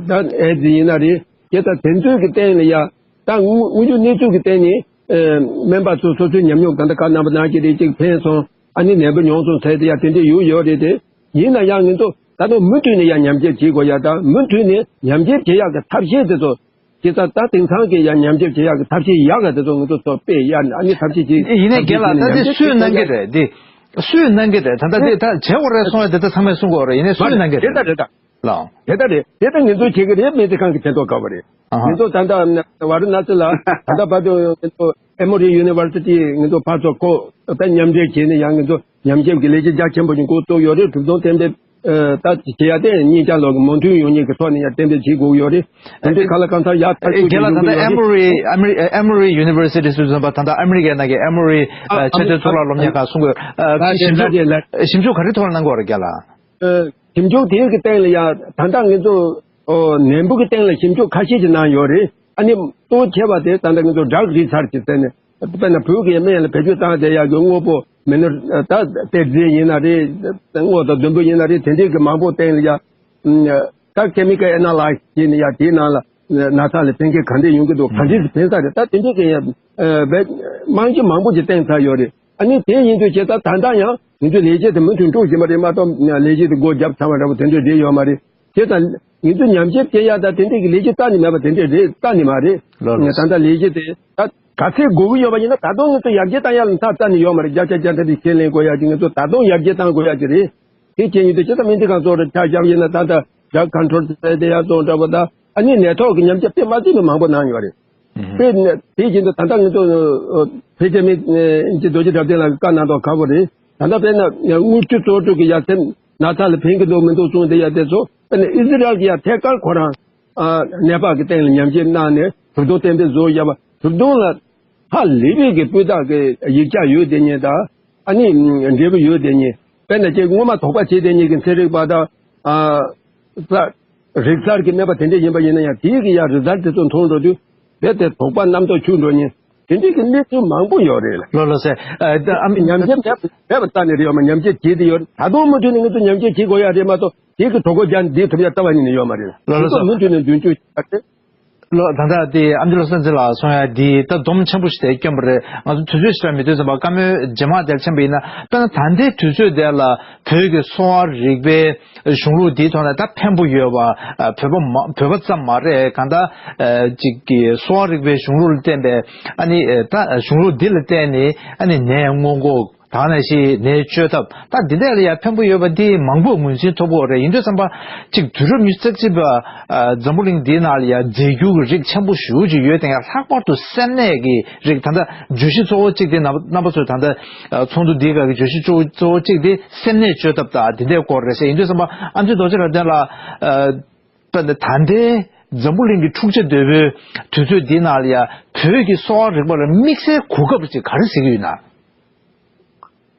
ད་ཨེ་ཛི་ཡིན་ན་རེད། དེ་ད་དེ་ཚོའི་གི་སྟེང་ལ་ཡ་ད་དངོས་དངོས་བྱུང་གནས་ཚུལ་གི་སྟེང་ནས་ཨ་སྨན་པ་ཚོ་སོ་སོའི་ཉམས་མྱོང་ད་ལྟ་བཀའ་གནང་པ་ནང་བཞིན་རེད། ཅིག་ཕན་སོང་ཨ་ནི་ནད་འབུ་ཉུང་སོང་ཟེར་དེ་ཡ་དེ་འདྲས་ཡོད་ཡོད་རེད་དེ། ཡིན་ན་ཡང་ང་ཚོ་ད་དུང་མུ་མཐུད་ནས་ཡང་ཉམས་ཞིབ་བྱེད་དགོས་ཡ་དང་མུ་མཐུད་ནས་ཉམས་ཞིབ་བྱེད་ཡག་གི་ཐབས་ཤེས་དེ་ཚོ་ཇི་ལྟར་ད་དེང་སང་གི་ཡང་ཉམས་ཞིབ་བྱེད་ཡག་གི་ཐབས་ཤེས་ཡག་ག་དེ་ཚོ་ང་ཚོ་ཚོ་དཔེ་ཡ་ཨ་ནི་ཐབས་ཤེས་ཅིག་ཡིན་ནའི་ཐབས་ཤེས་རྒན་ལགས་ད་དེ་ཉམས་ཞིབ་སུས་གནང་གི་རེད། དེ་སུས་གནང་གི་རེད། ད་ལྟ་དེ་ད་བྱེད་དགོས་རེད་གསུང་ཡ་དེ་ད་ཚང་མས་གསུང་དགོས་རེད། ཡིན་ནའི་སུས་གནང་གི་རེད། དེ་ལྟ་རེད་ད། ལགས། དེ་ལྟ་རེད། དེ་ལྟ་ང་ཚོ་བྱེད་ཀྱི་རེད། སྨན་རྩིས་ཁང་གི་ཕན་ཐོགས་དགའ་བ་རེད། ཨ་ཧ། ང་ཚོ་ད་ལྟ་ཝཱ་ར་ཎ་སི་ལ་ད་ལྟ་བར་དུ་ང་ཚོ་ཨེ་མོ་རི་ཡུ་ནི་ཝར་སི་ཊི་ང་ཚོ་ཕར་ཚུར་ཁོ་ད་མཉམ་འབྲེལ་བྱས་ནས་ཡང་ང་ཚོ་ཉམས་ཞིབ་ཀྱི་ལས་གཞི་རྒྱ་ཆེན་པོ་ཞིག་འགོ་བཙུགས་ཡོད་རེད། གྲུབ་དོན་གཏན་འབེབས་ཨ་ད་བྱེད་ཡ་དེ་གཉིས་ཆ་ལོག་གི་མོས་མཐུན་ཡོང་མཁན་གྱི་ཐོག་ནས་ཡང་གཏན་འབེབས་བྱེད་དགོས་ཀྱི་ཡོད་རེད། དེ་འདྲའི་ཁ་ལ་གང་ཟག་ཡག་ཐག་ཆོད་རྒན་ཅིག་ལགས་ཡོང་ད་གི་ལྟ་ཡོད་ཨེ་མོ་རི་ཨེ་མོ་རི་ཨེ་མོ་རི་ཡུ་ནི་ཝར་སི་ཊི་ཟེར་དུས་ཙམ་པ་ད་ལྟ་ཨ་མི་རི་ཀའི་ནང་གི་ཨེ་མོ་རི་ཨ་ཆེས་མཐོའི་གཙུག་ལག་སློབ་གཉེར་ཁང་གསུང་དགོས། ཨ་ཞིབ་འཇུག་ཞིབ་འཇུག་ག་རེ་ཐོག་ལ་གནང་དགོས་རེད་རྒན་ལགས། ཨ་ཞིབ་འཇུག་དེའི་གི་སྟེང་ལ་ཡང་ད་ལྟ་ང་ཚོ་ཨོ་ནད་འབུ་གི་སྟེང་ལ་ཞིབ་འཇུག་ཁ་ཤས་ཅིག་གནང་ཡོད་རེད། ཨ་ནི་གཙོ་བོ་ཁྱད་པར་དེ་ད་ལྟ་ང་ཚོ་ཌག་རི་སར་ཆི་ཟེར་ནས་དཔེར་ན་བོད་ཀྱི་སྨན་ལ་བེད་སྤྱོད་བཏང་བསྡད་ཡག་གི་དངོས་པོ་མི་ནི་ད་གཏེར་རྫས་ཡིན་ན་རེད། དངོས་དང་བདུན་པོ་ཡིན་ན་རེད། དེ་འདྲས་ཀྱི་མང་པོ་སྟེང་ལ་ཡ། ད་ཀེ་མི་ཀལ་ཨེ་ན་ལའི་ཛི་བྱས་ནས་ཡ་དེའི་ནང་ལ་ན་ཚ་ལ་ཕན་ཁེ་ག་འདྲས་ཡོང་གི་འདུག་ག་འདྲས་སུ་ཕན་ས་རེད། ད་དེ་འདྲས་ཀྱི་ཡ་རྨང་གཞི་མང་པོ་ཅིག་བཏིང་ཚར་ཡོད་རེད། ཨ་ནི་དེ་ཡིན་དུས་བྱས་ད་ད་ལྟ་ཡང་ང་ཚོའི་ལས་བྱེད་དེ་མུ་མཐུད་འགྲོ་བཞིན་པ་རེད་མ་གཏོགས་ལས་བྱེད་དེ་སྒོ་བརྒྱབ་ཚར་བ་འདྲ་པོ་དེ་འདྲས་རེད་ཡོད་མ་རེད། དེ་དང་ང་ཚོས་ཉམས་ཞིབ་བྱེད་ཡག་དང་དེ་འདྲས་ཀྱི་ལས་གཞི་རྩ་ནས་མེད་པ་དེ་འདྲས་རེད་རྩ་ནས་མ་རེད། ལགས་ལགས། ད་ལྟ་ལས་གཞི་དེ་ད་ག་ཚད་དགོས་ཀྱི་ཡོད་པ་ཡིན་ན་ད་དུང་ང་ཚོ་ཡར་རྒྱས་བཏང་ཡག་ལ་མཐའ་རྩ་ནས་ཡོད་མ་རེད། བརྒྱ་ཆ་བརྒྱ་ཐམ་པའི་ཁས་ལེན་དགོས་ཡག་ཅིག་ང་ཚོ་ད་དུང་ཡར་རྒྱས་བཏང་དགོས་ཡག་ཅིག་རེད། དེ་བྱས་ཡོད་དུས་ཇི་ལྟར་སྨན་རྩིས་ཁང་ཚོ་རེ་ཆ་བཞག་ཡིན་ན་ད་ལྟ་ཌག་ཀོན་ཊོལ་བྱས་ཏེ་ཡག་སོང་འདྲ་པོ་ད་ཨ་ནི་ནད་ཐོག་གི་ཉམས་ཞིབ་དཔེ་མ་བྱས་པའི་མང་པོ་གནང་ཡོད་རེད། དཔེ་དེ་བཞིན་དུ་ད་ལྟ་ང་ཚོ་ཕལ་ཆེར་མི་ཅི་རྡོ་རྗེ་གྲགས་ལྡན་ལགས་ཀྱིས་བཀའ་གནང་དོགས་ཁག་པོ་རེད། ད་ལྟ་དཔེར་ན་དངུལ་ཆུ་བཙོག་བཀྲུ་གི་ཡ་སེམས་ན་ཚ་ལ་ཕན་གི་འདུག་མི་འདུག་གསུངས་ཏེ་ཡ་དེ་ཚོ་དཔེར་ན་ཨི་ཟི་རལ་གྱི་ཡ་ཐད་ཀར་ཁོ་རང་ནད་པ་གི་སྟེང་ལ་ཉམས་ཞིབ་གནང་ནས་བོད་དོན་གཏན་འབེབས་བཟོ་བཞག་པ་བོད་དོན་ལ་ཧ་ལས་པའི་གི་སྤུས་དག་གི་ཡིག་ཆ་ཡོད་དེ་ཉིད་དང་ཨ་ནི་འབྲས་བུ་ཡོད་དེ་ཉིད་དཔེར་ན་ཅིག་སྔོན་མ་དོགས་པ་བྱས་དེ་ཉིད་ཀྱི་ཚན་རིག་པ་དང་ཨ་ས་རིག་གསར་གྱི་སྨན་པ་དེ་འདྲས་ཡིན་པ་ཡིན་ན་ཡང་དེའི་གི་ཡ་རི་ཛལ་དེ་ཚོ་མཐོང་འགྲོ་དུས་རྦད་དེ་དོགས་པ་རྣམ་རྟོག་འཁྱུག་འགྲོ་ཉིན་དེ་འདྲས་ཀྱི་གནས་ཚུལ་མང་པོ་ཡོད་རེད། ལགས་ལགས་སེ། ཨ་ད་ཨ་མི་ཉམས་ཞིབ་མེད་པ་རྩ་ནས་རེད་ཡོད་མ། ཉམས་ཞིབ་བྱས་ཏེ་ཡོད་རེད། ད་དུང་མུ་མཐུད་ནས་ང་ཚོ་ཉམས་ཞིབ་བྱེད་དགོས་ཡ་རེད་མ་གཏོགས་དེ་གི་གྲོད་ཁོག་རྒྱག་འདི་ཐུབ་ཡ་རྩ་བ་ཉིད་ནས་ཡོད་མ་རེད། ལགས་ལགས་སོ། མུ་མཐུད་ནས་མདུན་སྐྱོད་བྱ་རེད། ལགས་ད་ལྟ་དེ་ཨ་མཆོག་བློ་བཟང་འཛིན་ལགས་གསུང་ཡ་དེ་ད་སྡོམ་ཆེན་པོ་ཞིག་དེ་བསྐྱོན་པ་རེད། ང་ཚོ་དུས་ཚོད་ཞིག་ལ་མི་ཐོན་ཙམ་པ་བཀའ་མོལ་རྗེས་མ་དེར་ཕྱིན་པ་ཡིན་ན་དཔེར་ན་ད་ལྟའི་དུས་ཚོད་དེ་ལ་བོད་ཀྱི་གསོ་བ་རིག་པའི་གཞུང་ལུགས་འདིའི་ཐོག་ནས་ད་ཕན་པོ་ཡོད་པ་བོད་པ་མ་བོད་པ་ཙམ་མ་རེད། གང་ལྟར་ཅིག་གི་གསོ་བ་རིག་པའི་གཞུང་ལུགས་ལ་བརྟེན་པའི་ཨ་ནི་ད་གཞུང་ལུགས་འདི་ལ་བརྟེན་ནས་ཨ་ནི་ནད་སྔོན་འགོག་ད་ནང་བཞིན་ནད་བཅོས་ཐབས་ད་འདི་འདྲ་ལ་ཡང་ཕན་པོ་ཡོད་པ་འདི་མང་པོས་ངོས་འཛིན་ཐུབ་ཀྱི་ཡོད་རེད། ཡིན་དུས་ཙམ་པ་གཅིག་དུས་རབས་ཉི་ཤུ་རྩ་གཅིག་པ་འཛམ་བུ་གླིང་འདིའི་ནང་ལ་ཡང་རྫས་འགྱུར་གྱི་རིགས་ཆེན་པོ་ཞེ་པོ་ཅིག་ཡོད་དེ་ཡང་ལྷག་པར་དུ་སེམས་ནད་ཀྱི་རིགས་ད་ལྟ་བརྗོད་གཞི་གཙོ་བོ་གཅིག་དེ་རྣམ་རྣམ་པ་ཚོས་ད་ལྟ་ཚོགས་འདུ་འདིའི་སྒང་གི་བརྗོད་གཞི་གཙོ་བོ་གཙོ་བོ་གཅིག་དེ་སེམས་ནད་བཅོས་ཐབས་དང་འདི་འདྲའི་སྐོར་རེད་ཟེར། ཡིན་དུས་ཙམ་པ་ཨ་མཆོག་རྡོ་རྗེ་རབ་བརྟན་ལགས་ད་ལྟའི་འཛམ་བུ་གླིང་གི་འཁྲུག་ཆ་དོད་པོའི་དུས་ཚོད་འདིའི་ནང་ལ་ཡང་བོད་ཀྱི་གསོ་བ་རིག་པ་ལ་དམིགས་བསལ་གོ་སྐབས་ཅིག་ག་རེ་གཟིགས་ཀྱི་ཡོད་ན།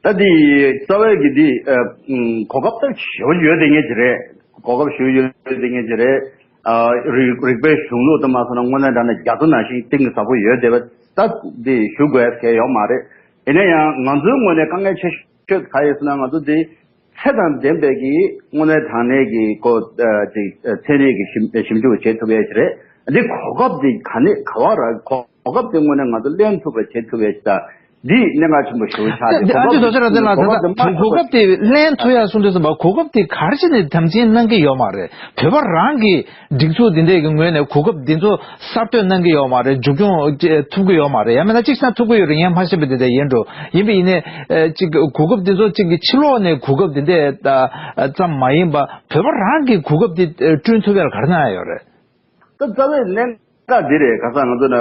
ད་འདི་རྩ་བའི་གི་འདི་ཨ་ཨུམ་གོ་སྐབས་ད་ཞེ་པོ་ཡོད་དེ་ངེས་ཀྱི་རེད། གོ་སྐབས་ཞེ་པོ་ཡོད་དེ་ངེས་ཀྱི་རེད། ཨ་རིག་རིག་པའི་གཞུང་ལུགས་དུ་མ་སོང་ན་དངོས་གནས་དྲང་གནས་རྒྱ་མཚོ་ནང་བཞིན་གཏིང་ཟབ་པོ་ཡོད་དེ་བ་ད་འདི་ཞུ་དགོས་གལ་ཡོད་མ་རེད། ཡིན་ན་ཡང་ང་ཚོའི་ངོས་ནས་དཀའ་ངལ་ཆེ་ཤོས་ག་ཡོད་ཟེར་ན་ང་ཚོ་འདི་ཚད་དང་ལྡན་པའི་གི་དངོས་གནས་དྲང་གནས་ཀྱི་གོ་ཨ་ཅིག་ཨ་ཚན་རིག་གི་ཞིབ་ཞིབ་འཇུག་བྱེད་ཐུབ་ཡས་ཞིག་རེད། འདི་གོ་སྐབས་འདི་ག་ནས་ག་བ་རག་གོ་གོ་སྐབས་དེ་དངོས་གནས་ང་ཚོ་ལེན་ཐུབ་པ་བྱེད་ཐུབ་པའི་ཞིག་དང་འདི་གནད་འགག་ཆེན་པོ་ཞིག་ཆགས་ཏེ་དེ་ཨ་ཅེ་རྡོ་རྗེ་རབ་བརྟན་ལགས་ད་ལྟ་གོ་སྐབས་དེ་གོ་སྐབས་དེ་ལེན་ཐུབ་ཡ་གསུང་དུས་ཙམ་པ་གོ་སྐབས་དེ་ག་རེ་བྱས་ནས་དམ་འཛིན་གནང་གི་ཡོད་མ་རེད། བོད་པ་རང་གི་སྒྲིག་འཛུགས་འདི་འདྲས་ཀྱི་ངོས་ནས་གོ་སྐབས་འདི་ཚོ་གསར་གཏོད་གནང་གི་ཡོད་མ་རེད། མཇུག་སྐྱོང་ཐུབ་ཀྱི་ཡོད་མ་རེད། ཡང་མིན་ན་གཅིག་བསམ་ཐུབ་ཀྱི་ཡོད་རེད། ངས་མ་ཤེས་པ་འདི་འདྲ་ཡིན་འགྲོ། ཡིན་པ་ཡིན་ནའི་ཨ་ཅིག་གོ་སྐབས་འདི་ཚོ་གཅིག་གི་ཕྱི་ལོགས་ནས་གོ་སྐབས་འདི་འདྲས་ད་ཙམ་མ་ཡིན་པ་བོད་པ་རང་གི་གོ་སྐབས་འདི་བསྐྲུན་ཐུབ་ཡ་ལ་ག་རེ་གནང་ཡ་ཡོད་རེད། ད་རྩ་བའི་གནད་འགག་འདི་རེད། ག་ས་ང་ཚོ་ན་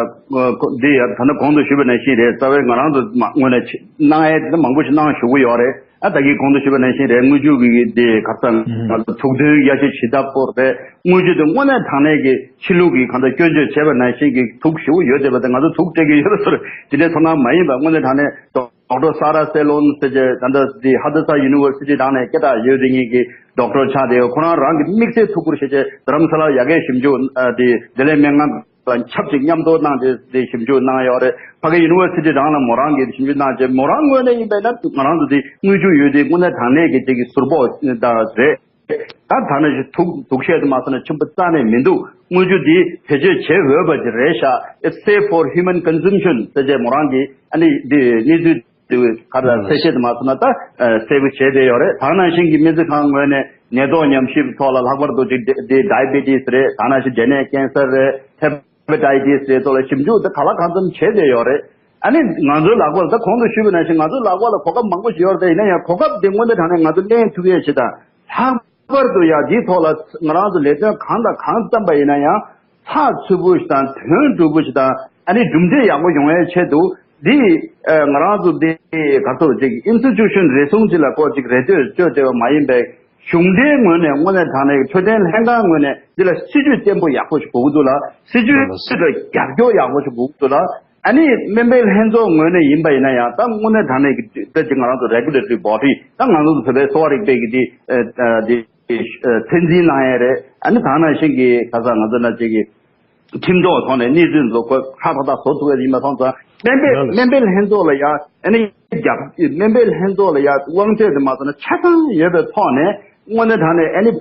འདི་ཡ་ད་ནི་གོང་དུ་ཞུས་པ་ནང་བཞིན་རེད། རྩ་བའི་ང་རང་ཚོ་མ་དངོས་གནས་གནང་ཡས་དེ་མང་པོ་ཞིག་གནང་བཞུགས་ཀྱི་ཡོད་རེད། ཨ་ད་གིན་གོང་དུ་ཞུས་པ་ནང་བཞིན་རེད། དངུལ་ཆུ་གི་འདི་ག་ས་ང་ཚོ་ཐུགས་འདུན་ཡ་ཞིག་ཇི་ལྟ་བུ་རེད། དངུལ་ཆུ་དེ་དངོས་གནས་དྲང་གནས་ཀྱི་ཕྱི་ལུགས་ཀྱི་གང་ལྟར་སྐྱོན་བརྗོད་བྱས་པ་ནང་བཞིན་གྱི་ཐུགས་ཞེ་པོ་ཡོད་བསྡད་པ་དེ་ང་ཚོ་ཐུགས་དྲན་གྱི་ཡོད་པ་ཚོར་དེ་འདྲའི་ཚོར་སྣང་མ་ཡིན་པ་དངོས་གནས་དྲང་གནས་ཌོག་ཊར་སཱ་ར་སེ་ལོན་ཟེར་བྱས་ད་ལྟ་འདི་ཧ་དྷ་ས་ཡུ་ནི་ཝར་སི་ཊི་ནང་ནས་སྐད་གྲགས་ཡོད་དེ་ཉིད་ཀྱི་ཌོག་ཊར་ཆགས་བསྡད་ཡོད། ཁོ་རང་རང་གི་དམིགས་བསལ་ཐུགས་ཁུར་བཞེས་བྱས་རྡ་རམ་ས་ལར་ཡ་གིའི་ཞིབ་འཇུག་ཨ་དེ་བདེ་ལེགས་སྨན་ཁང་དང་ཆབས་ཅིག་མཉམ་དུ་གནང་སྟེ་དེ་ཞིབ་འཇུག་གནང་ཡོད་རེད། ཕ་གི་ཡུ་ནི་ཝར་སི་ཊི་རང་ལ་མོ་རང་གིས་ཞིབ་འཇུག་གནང་བྱས་མོ་རང་ངོས་ནས་ཡིན་པས་ན་ང་རང་ཚོ་དེ་དངུལ་ཆུ་ཡོད་དེ་དངོས་གནས་དྲང་གནས་ཀྱི་དེ་གི་ཟུར་ཕོག་དང་རེད། ད་ཐ་ན་ཞིག་ཐུགས་ཐུགས་ཤེས་དུ་མ་སོང་ན་ཆེན་པོ་རྩ་ནས་མི་འདུག་དངུལ་ཆུ་འདི་བེད་སྤྱོད་བྱེད་འོས་པ་ཅིག་རེད་ཤག It's safe for human consumption ཟེར་བྱས་མོ་རང་གིས་ཨ་ནི་འདི་གནས་ཚུལ་འདི་ག་ལ་གསལ་བཤད་དུ་མ་སོང་ན་ད་གསལ་པོ་བྱས་བསྡད་ཡོད་རེད། ད་ནང་བཞིན་གྱི་སྨན་རྩིས་ཁང་ངོས་ནས་ནད་ཐོག་ཉམས་ཞིབ་ཐོག་ལ་ལྷག་པར་དུ་ཅིག་འདི་ཌའི་བེ་ཊི་སི་རེད། ད་ནང་བཞིན་འབྲས་ནད་ཀན་སར་རེད། ཧེ་པ་ཊའི་ཊི་སི་རེད་ཐོག་ལ་ཞིབ་འཇུག་འདི་ག་ལ་གང་འཚམ་བྱས་བསྡད་ཡོད་རེད། ཨ་ནི་ང་ཚོའི་ལག་པར་ད་གོང་དུ་ཞུས་པ་ནང་བཞིན་ང་ཚོའི་ལག་པར་ལ་གོ་སྐབས་མང་པོ་ཞིག་ཡོད་རེད། ཡིན་ན་ཡང་གོ་སྐབས་འདི་དངོས་གནས་དྲང་གནས་ང་ཚོ་ལེན་ཐུབ་ཡས་ཞིག་དང་ལྷག་པར་དུ་ཡང་འདིའི་ཐོག་ལ་ང་རང་ཚོ་ལས་དོན་གང་དང་གང་བརྩམས་པ་ཡིན་ན་ཡང་ཚགས་ཚུད་པོ་ཞིག་དང་དོན་འགྲུབ་པོ་ཞིག་དང་ཨ་ནི་གྲུབ་འབྲས་ཡག་པོ་ཡོང་ཡའི་ཆེད་དུ་འདི་ང་རང་ཚོ་འདི་ག་ཚོད་ཅིག་ཨིན་སི་ཊི་ཊུ་ཤན་རེ་ཟུང་ཅིག་ལ་ཀོ་ཅིག་རེ་ལྟོས་བཅོས་བསྡད་པ་མ་ཡིན་པའི་གཞུང་འབྲེལ་ངོས་ནས་དངོས་གནས་དྲང་གནས་ཀྱི་འཕྲོད་བསྟེན་ལྷན་ཁང་ངོས་ནས་འདི་ལ་སྲིད་ཇུས་བརྟན་པོ་ཡག་པོ་ཞིག་དགོས་ཀྱི་འདུག་ལ་སྲིད་ཇུས་ལ་རྒྱབ་སྐྱོར་ཡག་པོ་ཞིག་དགོས་ཀྱི་འདུག་ལ། ཨ་ནི་སྨན་པའི་ལྷན་ཚོགས་ངོས་ནས་ཡིན་པ་ཡིན་ན་ཡང་ད་དངོས་གནས་དྲང་གནས་ཀྱི་ད་ཅིག་ང་རང་ཚོ་རེ་གུ་ལེ་ཊོ་རི་བོ་ཌི་ད་ང་ཚོ་བོད་པའི་གསོ་བ་རིག་པའི་གི་དེ་ཨ་དེ་ཨ་ཚད་འཛིན་གནང་ཡས་རེད། ཨ་ནི་ད་ནང་བཞིན་གྱི་ག་ས་ང་ཚོ་ན་ཅིག་གི་ ཁྲིམས་ཐོག་ཐོག་ནས་གནས་ཚུལ་འདི་ཚོ་ཁོ་ཧྲ་ཏག་ཏག་བཟོ་ཐུབ་ཡ་ཡིན་པ་སོང་ཙང་སྨན་པའི་ལགས་ལགས། སྨན་པའི་ལྷན་ཚོགས་ལ་ཡ་ཨ་ནི་རྒྱབ་སྨན་པའི་ལྷན་ཚོགས་ལ་ཡ་དབང་ཚད་དེ་མ་ཚད་ན་ཆ་ཚང་ཡོད་པའི་ཐོག་ནས་དངོས་གནས་དྲང་གནས་ཨ་ནི་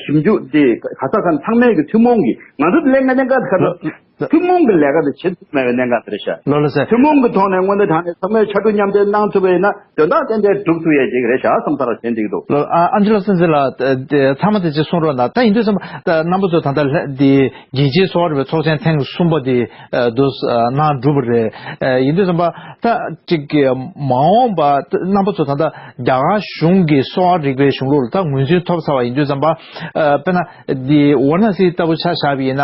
ཞིབ་འཇུག་དེ་ག་ས་ག་ཚང་མས་ཀྱི་ཐུན་མོང་གི་ང་ཚོ་ལས་ཀ་ལས་ཀ་ཁ་ལགས་ལགས། ཐུན་མོང་གི་ལས་ཀ་དེ་བྱེད་ཐུབ་མེད་པའི་གནད་འགག་དེ་རེད་ཤག་ལགས་ལགས་སེ། ཐུན་མོང་གི་ཐོག་ནས་དངོས་གནས་དྲང་གནས་ཚང་མས་ཕྱར་གྲུ་མཉམ་འདེགས་གནང་ཐུབ་པ་ཡིན་ན་དོན་དག་ཏན་ཏན་འགྲུབ་ཐུབ་ཡས་ཅིག་རེད་ཤག་བསམ་ས་ར་བྱེད་འདུག་ལགས། ཨ་ཨན་ཇི་ལགས་སེ་ལགས། ཚང་མ་དེ་ཅིག་གསུང་རོགས་གནང་། ད་ཡིན་དུས་ཙམ་པ་ད་རྣམ་པ་ཚོ་ད་ལྟ་ལྷ་འདི་རྒྱལ་སྤྱིའི་གསོ་བ་རིག་པའི་ཚོགས་ཆེན་ཐེངས་གསུམ་པ་དེ་འདུ་གནང་གྲུབ་པ་རེད། ཡིན་དུས་ཙམ་པ་ད་ཅིག་མ་འོངས་པ་རྣམ་པ་ཚོ་ད་ལྟ་རྒྱ་གར་གཞུང་གི་གསོ་བ་རིག་པའི་གཞུང་ལུགས་ལ་ད་ངོས་འཛིན་ཐོབ་ཚར་བ་ཡིན་དུས་ཙམ་པ་དཔེར་ན། འདི་ཝཱ་ར་ཎ་སི་ལྟ་བུ་ཆ་བཞག་པ་ཡིན་ན།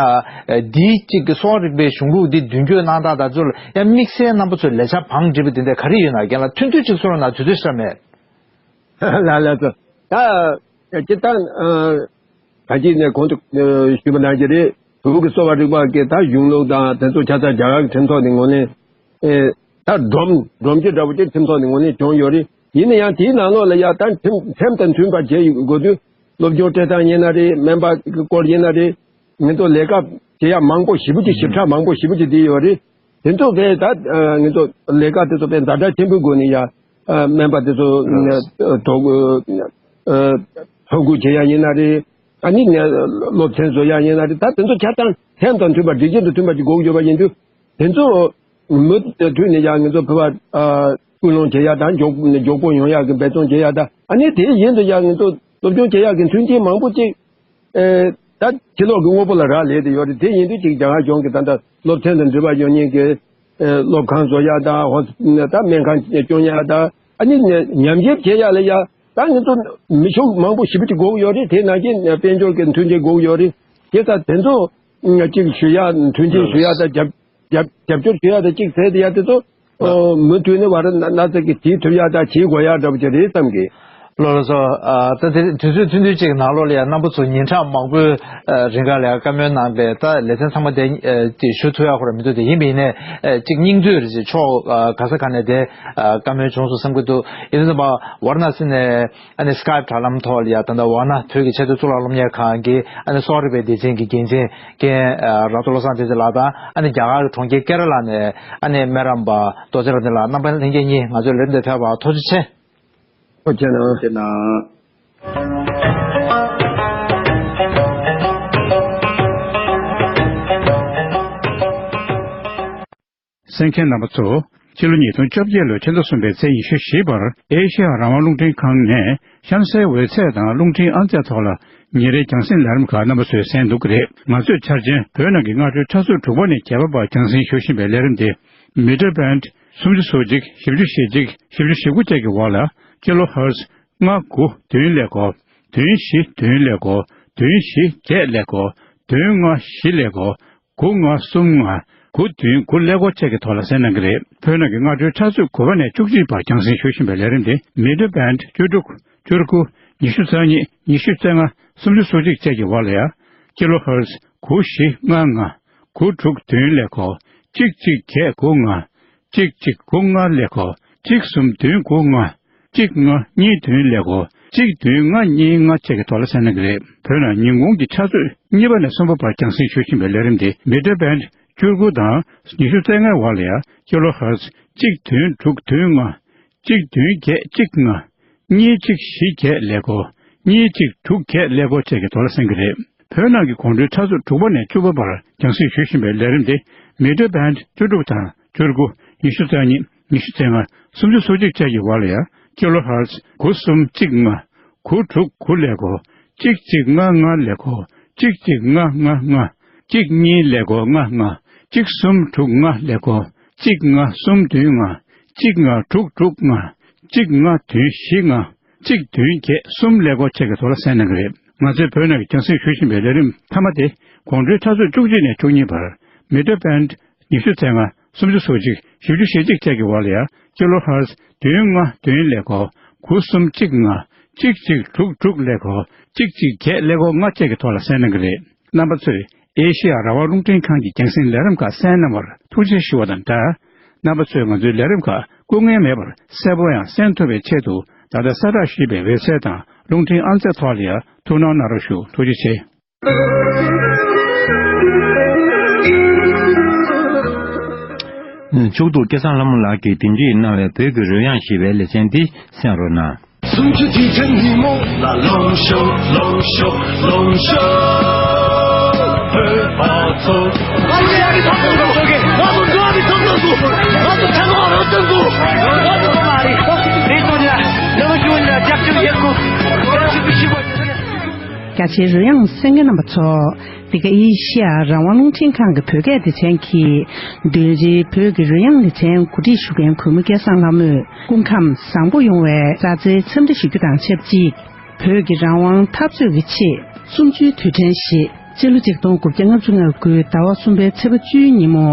འདིའི་གཅིག་གི་གསོ་བ་རིག་པའི་གཞུང་ལུགས་འདི་མདུན་སྐྱོད་གནང་སྟངས་དང་ཚུལ་ཡང་དམིགས་བསལ་རྣམ་པ་ཚོས་ལས་འཆར་བང་སྒྲིག་པ་འདི་འདྲ་ག་རེ་ཡོད་ན་རྒན་ལགས་ཐུང་ཐུང་ཅིག་གསུང་རོགས་གནང་། དུས་ཚོད་ཤོར་མེད། ལགས་ལགས་སོ། ད་སྤྱིར་བཏང་ག་ཅིག་ནས་གོང་དུ་ཞུས་པ་ནང་བཞིན་རེད། བོད་ཀྱི་གསོ་བ་རིག་པ་གི་ད་གཞུང་ལུགས་དང་དེ་ཚོ་ཆ་ཚང་རྒྱ་གར་གྱི་ཁྲིམས་ཐོག་ནས་ངོས་ལེན། ད་སྒྲོམ་སྒྲོམ་གྱི་འདྲ་པོ་ཅིག་ཁྲིམས་ཐོག་ནས་ངོས་ལེན་བྱུང་ཡོད་རེད། ཡིན་ན་ཡང་དེའི་ནང་ལོགས་ལ་ཡ་ད་ཁྲིམས་ཁྲིམས་དང་མཐུན་པ་བྱེད་དགོས་དུས། སློབ་སྦྱོང་སྤྲད་སྟངས་ཡིན་ན་རེད། སྨན་པ་གི་སྐོར་ཡིན་ན་རེད། ང་ཚོ་ལས་ཀ་བྱེད་ཡ་མང་པོ་ཞེ་པོ་ཅིག་ཞིབ་ཕྲ་མང་པོ་ཞེ་པོ་ཅིག་བསྡད་ཡོད་རེད། དེ་ཚོ་དཔེ་ད་ང་ཚོ་ལས་ཀ་དེ་ཚོ་དཔེ་ཛ་དྲག་ཆེན་པོའི་སྒོ་ནས་ཡ་སྨན་པ་དེ་ཚོ་ཐོ་ཐོ་འགོད་བྱེད་ཡ་ཡིན་ན་རེད། ཨ་ནི་སློབ་ཚན་བཟོ་ཡ་ཡིན་ན་རེད། ད་དེ་ཚོ་ཆ་ཚང་ཁྲིམས་དང་མཐུན་པ་སྒྲིག་གཞི་དང་མཐུན་པ་ཅིག་དགོས་ཀྱི་ཡོད་པ་ཡིན་དུས། དེ་ཚོ་མུ་མཐུད་ནས་ཡང་ང་ཚོ་བོད་པ་སྐུལ་སློང་བྱེད་ཡ་དང་མགྱོགས་མགྱོགས་པོ་ཡོང་ཡ་གི་འབད་བརྩོན་བྱེད་ཡ་དང་། ཨ་ནི་དེ་བཞིན་དུ་ཡང་ང་ཚོ་སློབ་སྦྱོང་བྱེད་ཡ་གི་མཐུན་རྐྱེན་མང་པོ་ཅིག་ཨེ་ད་ཕྱི་ལོགས་ཀྱི་དངོས་པོ་ལ་རག་ལས་ཏེ་ཡོད་རེད། དེ་ཡིན་དུས་ཅིག་རྒྱ་གར་གཞུང་གི་ད་ལྟ་སློབ་ཚན་དང་འབྲེལ་བ་ཡོད་མཁན་གྱི་ཨེ་སློབ་ཁང་བཟོ་ཡ་དང་ཧོ་ད་སྨན་ཁང་སྐྱོང་ཡ་དང་། ཨ་ནི་ཉམས་ཞིབ་བྱེད་ཡ་ལ་ཡ་ད་ང་ཚོ་མི་ཤུགས་མང་པོ་ཞེ་པོ་ཅིག་དགོས་ཀྱི་ཡོད་རེད། དེ་ནང་བཞིན་དཔལ་འབྱོར་གྱི་མཐུན་རྐྱེན་དགོས་ཀྱི་ཡོད་རེད། དེ་ལྟར་དེ་ཚོ་ཅིག་ཞུ་ཡ་མཐུན་རྐྱེན་ཞུ་ཡ་དང་རྒྱབ་རྒྱབ་རྒྱབ་སྐྱོར་བྱེད་ཡ་དང་གཅིག་བྱས་ཏེ་ཡ་དེ་ཚོ་ཨོ་མུ་མཐུད་ནས་བར་ན་ན་ཚ་གི་བྱེད་ཐུབ་ཡ་དང་བྱེད་དགོས་ཡ་འདྲ་པོ་ཅིག་རེད་བསམ་གི། ལགས་ལགས་སོ། ཨ་ད་དེ་དུས་ཚོད་ཐུང་ཐུང་ཅིག་ནང་ལོགས་ལ་ཡ་རྣམ་པ་ཚོ་ཉིན་གྲངས་མང་པོའི་ཨ་རིང་ག་ལ་ཡ་བཀའ་མོལ་གནང་པས། ད་ལེ་ཚན་ཚང་མ་དེ་ཨ་ཅིག་ཞུ་ཐུབ་ཡ་ཁོ་ར་མི་འདུག་དེ་ཡིན་པ་ཡིན་ནའི་ཨ་ཅིག་སྙིང་བསྡུས་རེ་ཅིག་ཕྱོགས་ཨ་ག་ས་ག་ནས་དེ་ཨ་བཀའ་མོལ་བྱུང་སོང་བསམ་གི་འདུག་ཡིན་ཙང་བར་ན་སི་ནས་ཨ་ནི་སི་ཀའེབ་དྲ་ལམ་ཐོག་ལ་ཡ་ད་ལྟ་ཝཱ་ཎ་བོད་ཀྱི་ཆེས་མཐོའི་གཙུག་ལག་སློབ་གཉེར་ཁང་གི་ཨ་ནི་གསོ་བ་རིག་པའི་སྡེ་ཚན་གྱི་འགན་འཛིན་མཁན་ཨ་ར་ཏོ་བློ་བཟང་བསྟན་འཛིན་ལགས་དང་། ཨ་ནི་རྒྱ་གར་གྱི་གྲོང་ཁྱེར་ཀེ་ར་ལ་ནས་ཨ་ནི་སྨན་རམས་པ་རྡོ་རྗེ་རབ་བརྟན་ལགས། རྣམ་པ་ལྷན་རྒྱས་གཉིས་ང་ཚོའི་ལས་རིམ་དེ་ཕེབས་པར་ཐུགས་རྗེ་ཆེ། ཐུགས་རྗེ་གནང་། ཐུགས་རྗེ་གནང་། གསན་མཁན་རྣམ་པ་ཚོ། ཕྱི་ལོ་ཉིས་སྟོང་བཅོ་བརྒྱད་ལོའི་ཕྱི་ཟླ་གསུམ་པའི་ཚེས་ཉི་ཤུ་བཞི་བར་ཨེ་ཤེ་ཡ་རང་དབང་རླུང་འཕྲིན་ཁང་ནས་གཤམ་གསལ་འོད་ཚད་དང་རླུང་འཕྲིན་ཨང་རྩིས་ཐོག་ལ་ཉིན་རེའི་རྒྱང་སྲིང་ལས་རིམ་ཁག་རྣམ་པ་ཚོས་གསན་འདུག་གི་རེད། ང་ཚོས་འཆར་ཅན་བོད་ནང་གི་སྔ་དྲོའི་ཆུ་ཚོད་དྲུག་པ་ནས་བརྒྱད་པ་བར་རྒྱང་སྲིང་ཞུ་བཞིན་པའི་ལས་རིམ་དེ། མི་ཊར་བྷེནཌ་སུམ་ཅུ་སོ་གཅིག་བཞི་བཅུ་ཞེ་གཅིག་བཞི་བཅུ་ཞེ་དགུ་བཅས་ཀྱི་འོག་ལ་ཀི་ལོ་ཧེར་ཊི་ལྔ་དགུ་བདུན་ཀླད་ཀོར་བདུན་བཞི་བདུན་ཀླད་ཀོར་བདུན་བཞི་བརྒྱད་ཀླད་ཀོར་བདུན་ལྔ་བཞི་ཀླད་ཀོར་དགུ་ལྔ་གསུམ་ལྔ་དགུ་བདུན་དགུ་ཀླད་ཀོར་བཅས་ཀྱི་ཐོག་ལ་གསན་གནང་གི་རེད། བོད་ནང་གི་སྔ་དྲོའི་ཆུ་ཚོད་དགུ་པ་ནས་བཅུ་གཅིག་བར་རྒྱང་སྲིང་ཞུ་བཞིན་པའི་ལས་རིམ་དེ་མི་ཊར་བྷེནཌ་བཅུ་དྲུག་བཅུ་དགུ་ཉི་ཤུ་རྩ་གཉིས་ཉི་ཤུ་རྩ་ལྔ་སུམ་ཅུ་སོ་གཅིག་བཅས་ཀྱི་འོག་ལ་ཡ། ཀི་ལོ་ཧེར་ཊི་དགུ་བཞི་ལྔ་ལྔ་དགུ་དྲུག་བདུན་ཀླད་ཀོར་གཅིག་གཅིག་བརྒྱད་དགུ་ལྔ་གཅིག་གཅིག་དགུ་ལྔ་ཀླད་ཀོར་གཅིག་གསུམ་བདུན་དགུ་ལྔ་གཅིག་ལྔ་གཉིས་བདུན་ཀླད་ཀོར་གཅིག་བདུན་ལྔ་གཉིས་ལྔ་བཅས་ཀྱི་ཐོག་ལ་གསན་གནང་གི་རེད། བོད་ནང་ཉིན་གུང་གི་ཆུ་ཚོད་གཉིས་པ་ནས་གསུམ་པ་བར་རྒྱང་སྲིང་ཞུ་བཞིན་པའི་ལས་རིམ་དེ་མི་ཊར་བྷེནཌ་བཅུ་དགུ་དང་ཉི་ཤུ་རྩ་ལྔའི་འོག་ལ་ཡ་ཀི་ལོ་ཧེར་ཊི་གཅིག་བདུན་དྲུག་བདུན་ལྔ་གཅིག་བདུན་བརྒྱད་གཅིག་ལྔ་གཉིས་གཅིག་བཞི་བརྒྱད་ཀླད་ཀོར་གཉིས་གཅིག་དྲུག་བརྒྱད་ཀླད་ཀོར་བཅས་ཀྱི་ཐོག་ལ་གསན་གྱི་རེད། བོད་ནང་གི་དགོང་དྲོའི་ཆུ་ཚོད་དྲུག་པ་ནས་བཅུ་པ་བར་རྒྱང་སྲིང་ཞུ་བཞིན་པའི་ལས་རིམ་དེ་མི་ཊར་བྷེནཌ་བཅུ་དྲུག་དང་བཅུ་དགུ་ཉི་ཤུ་རྩ་གཉིས་ཉི་ཤུ་རྩ་ལྔ་སུམ་ཅུ་སོ་གཅིག་བཅས་ཀྱི་འོག་ལ་ཡ་ཀི་ལོ་ཧེར་ཊི་དགུ་གསུམ་གཅིག་ལྔ་དགུ་དྲུག་དགུ་ཀླད་ཀོར་གཅིག་གཅིག་ལྔ་ལྔ་ཀླད་ཀོར་གཅིག་གཅིག་ལྔ་ལྔ་ལྔ་གཅིག་གཉིས་ཀླད་ཀོར་ལྔ་ལྔ་གཅིག་གསུམ་དྲུག་ལྔ་ཀླད་ཀོར་གཅིག་ལྔ་གསུམ་བདུན་ལྔ་གཅིག་ལྔ་དྲུག་དྲུག་ལྔ་གཅིག་ལྔ་བདུན་བཞི་ལྔ་གཅིག་བདུན་བརྒྱད་གསུམ་ཀླད་ཀོར་བཅས་ཀྱི་ཐོག་ལ་གསན་གནང་གི་རེད། ང་ཚོས་བོད་ནང་གི་རྒྱང་སྲིང་ཞུ་བཞིན་པའི་ལས་རིམ་མཐའ་མ་དེ་དགོང་དྲོའི་ཆུ་ཚོད་བཅུ་གཅིག་ནས་བཅུ་གཉིས་བར་མི་ཊར་བྷེནཌ་ཉི་ཤུ་རྩ་ལྔ་སུམ་ཅུ་སོ་གཅིག་བཞི་བཅུ་ཞེ་གཅིག་བཅས་ཀྱི་འོག་ལ་ཡ་ཀི་ལོ་ཧེར་ཊི་བདུན་ལྔ་བདུན་ཀླད་ཀོར་དགུ་གསུམ་གཅིག་ལྔ་གཅིག་གཅིག་དྲུག་དྲུག་ཀླད་ཀོར་གཅིག་གཅིག་བརྒྱད་ཀླད་ཀོར་ལྔ་བཅས་ཀྱི་ཐོག་ལ་གསན་གནང་གི་རེད། རྣམ་པ་ཚོས་ཨེ་ཤེ་ཡ་རང་དབང་རླུང་འཕྲིན་ཁང་གི་རྒྱང་སྲིང་ལས་རིམ་ཁག་གསན་གནང་བར་ཐུགས་རྗེ་ཞུ་བ་དང་སྦྲགས། རྣམ་པ་ཚོས་ང་ཚོའི་ལས་རིམ་ཁག་སྐུ་ངལ་མེད་པར་གསལ་པོ་ཡང་གསན་ཐུབ་པའི་ཆེད་དུ། ད་ལྟ་གསལ་བསྒྲགས་ཞུས་པའི་འོད་ཟེར་དང་རླུང་འཕྲིན་ཨང་རྩིས་ཐོག་ལ་ཡང་ཐུགས་སྣང་གནང་རོགས་ཞུ། ཐུགས་རྗེ་ཆེ། མཆོག་ཏུ་སྐལ་བཟང་ལྷ་མོ་ལགས་ཀྱིས་དེབ་སྒྲིག་གནང་བའི་བོད་ཀྱི་རོལ་དབྱངས་ཞེས་པའི་ལེ་ཚན་འདི་གསན་རོགས་གནང་། སུམ་ཅུ་དུས་དྲན་ཉིན་མོ་ལ་ལོངས་ཤོག་ལོངས་ཤོག་ལོངས་ཤོག་བོད་པ་ཚོ། ང་ཚོ་ཡག་གི་ཐོབ་ཐང་དགོས། ང་ཚོ་འགྲོ་བ་མིའི་ཐོབ་ཐང་དགོས། ང་ཚོ་ཆབ་སྲིད་རང་དབང་དགོས། ང་ཚོ་ཚང་མ་རེད། རེད་དོ་ཉ། ལ་ཞུ་ཉ་རྒྱབ་སྐྱོར་ཡེད་དགོས། རྒྱ་ཆེའི་རོལ་དབྱངས་གསན་མཁན་རྣམ་པ་ཚོ། འདི་ག་ཨེ་ཤི་ཡ་རང་དབང་རླུང་འཕྲིན་ཁང་གི་བོད་སྐད་སྡེ་ཚན་གྱིས་འདོན་རེའི་བོད་ཀྱི་རོལ་དབྱངས་ལེ་ཚན་གོ་སྒྲིག་ཞུ་མཁན་གུས་མོ་སྐལ་བཟང་ལྷ་མོས་སྐུ་ཁམས་བཟང་པོ་ཡོང་བའི་བཀྲ་ཤིས་འཚམས་འདྲི་ཞུ་རྒྱུ་དང་ཆབས་ཅིག་བོད་ཀྱི་རང་དབང་འཐབ་རྩོད་ཀྱི་ཆེད་སུམ་ཅུའི་དུས་དྲན་ཞེས་སྤྱི་ལོ་ཆིག་སྟོང་དགུ་བརྒྱ་ལྔ་བཅུ་ང་དགུའི་ཟླ་བ་གསུམ་པའི་ཚེས་པ་བཅུའི་ཉིན་མོ་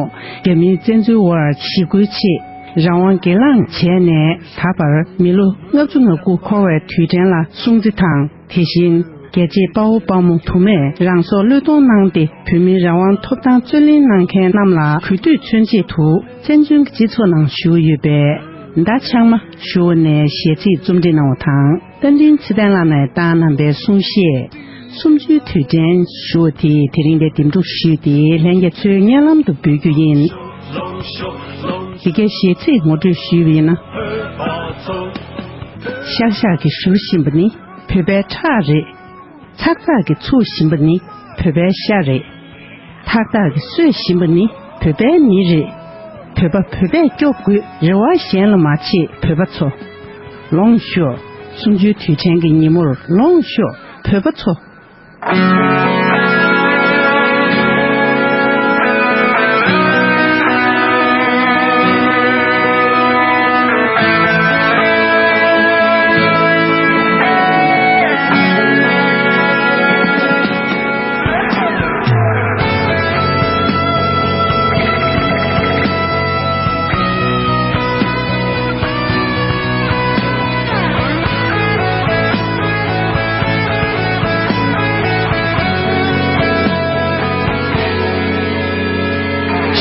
རྒྱ་མིའི་བཙན་འཛུལ་དབར་ཞི་རྒོལ་ཆེད་རང་དབང་སྒེར་ལངས་བྱས་ནས་ད་བར་མི་ལོ་ལྔ་བཅུ་ང་དགུ་འཁོར་བའི་དུས་དྲན་ལ་སྲུང་བརྩི་དང་། དེ་བཞིན་རྒྱལ་གཅེས་དཔའ་བོ་དཔའ་མོ་དུ་མས་རང་སྲོག་བློས་གཏོང་གནང་སྟེ་བོད་མིའི་རང་དབང་ཐོབ་ཐང་རྩོད་ལེན་གནང་མཁན་རྣམས་ལ་གུས་འདུད་མཚོན་ཆེད་དུ་བཙན་བྱོལ་གྱི་སྤྱི་ཚོགས་ནང་བཞུགས་ཡོད་པས། མདའ་ཆགས་མ་ཞུ་བ་ནས་གཞས་ཚིག་རྩོམ་སྒྲིག་གནང་བ་དང་། རྟ་མགྲིན་ཚེ་བརྟན་ལགས་ནས་བཏང་གནང་པའི་གསུང་བཤད། སུམ་ཅུའི་དུས་དྲན་ཞུ་བ་དེ་དེ་རིང་ལས་འདེམས་སྒྲུག་ཞུས་ཏེ་ལྷན་རྒྱས་ཚོའི་སྙན་ལམ་དུ་འབུལ་རྒྱུ་ཡིན། འདི་གའི་གཞས་ཚིག་ངོ་སྤྲོད་ཞུས་པ་ཡིན་ན། ཤག་ཤག་གིས་བཞུར་བཞིན་པ་ནི་བོད་པའི་ཁྲག་རེད། ཚག་ཚག་གིས་འཚུབ་བཞིན་པ་ནི་བོད་པའི་ཤ་རེད། ཐག་ཐག་གིས་གསོད་བཞིན་པ་ནི་བོད་པའི་མི་རེད། བོད་པ་བོད་པས་སྐྱོབ་དགོས། རེ་བ་གཞན་ལ་མ་བྱེད་བོད་པ་ཚོ། ལོངས་ཤོག་སུམ་ཅུའི་དུས་དྲན་གྱི་ཉིན་མོར་ལོངས་ཤོག་བོད་པ་ཚོ།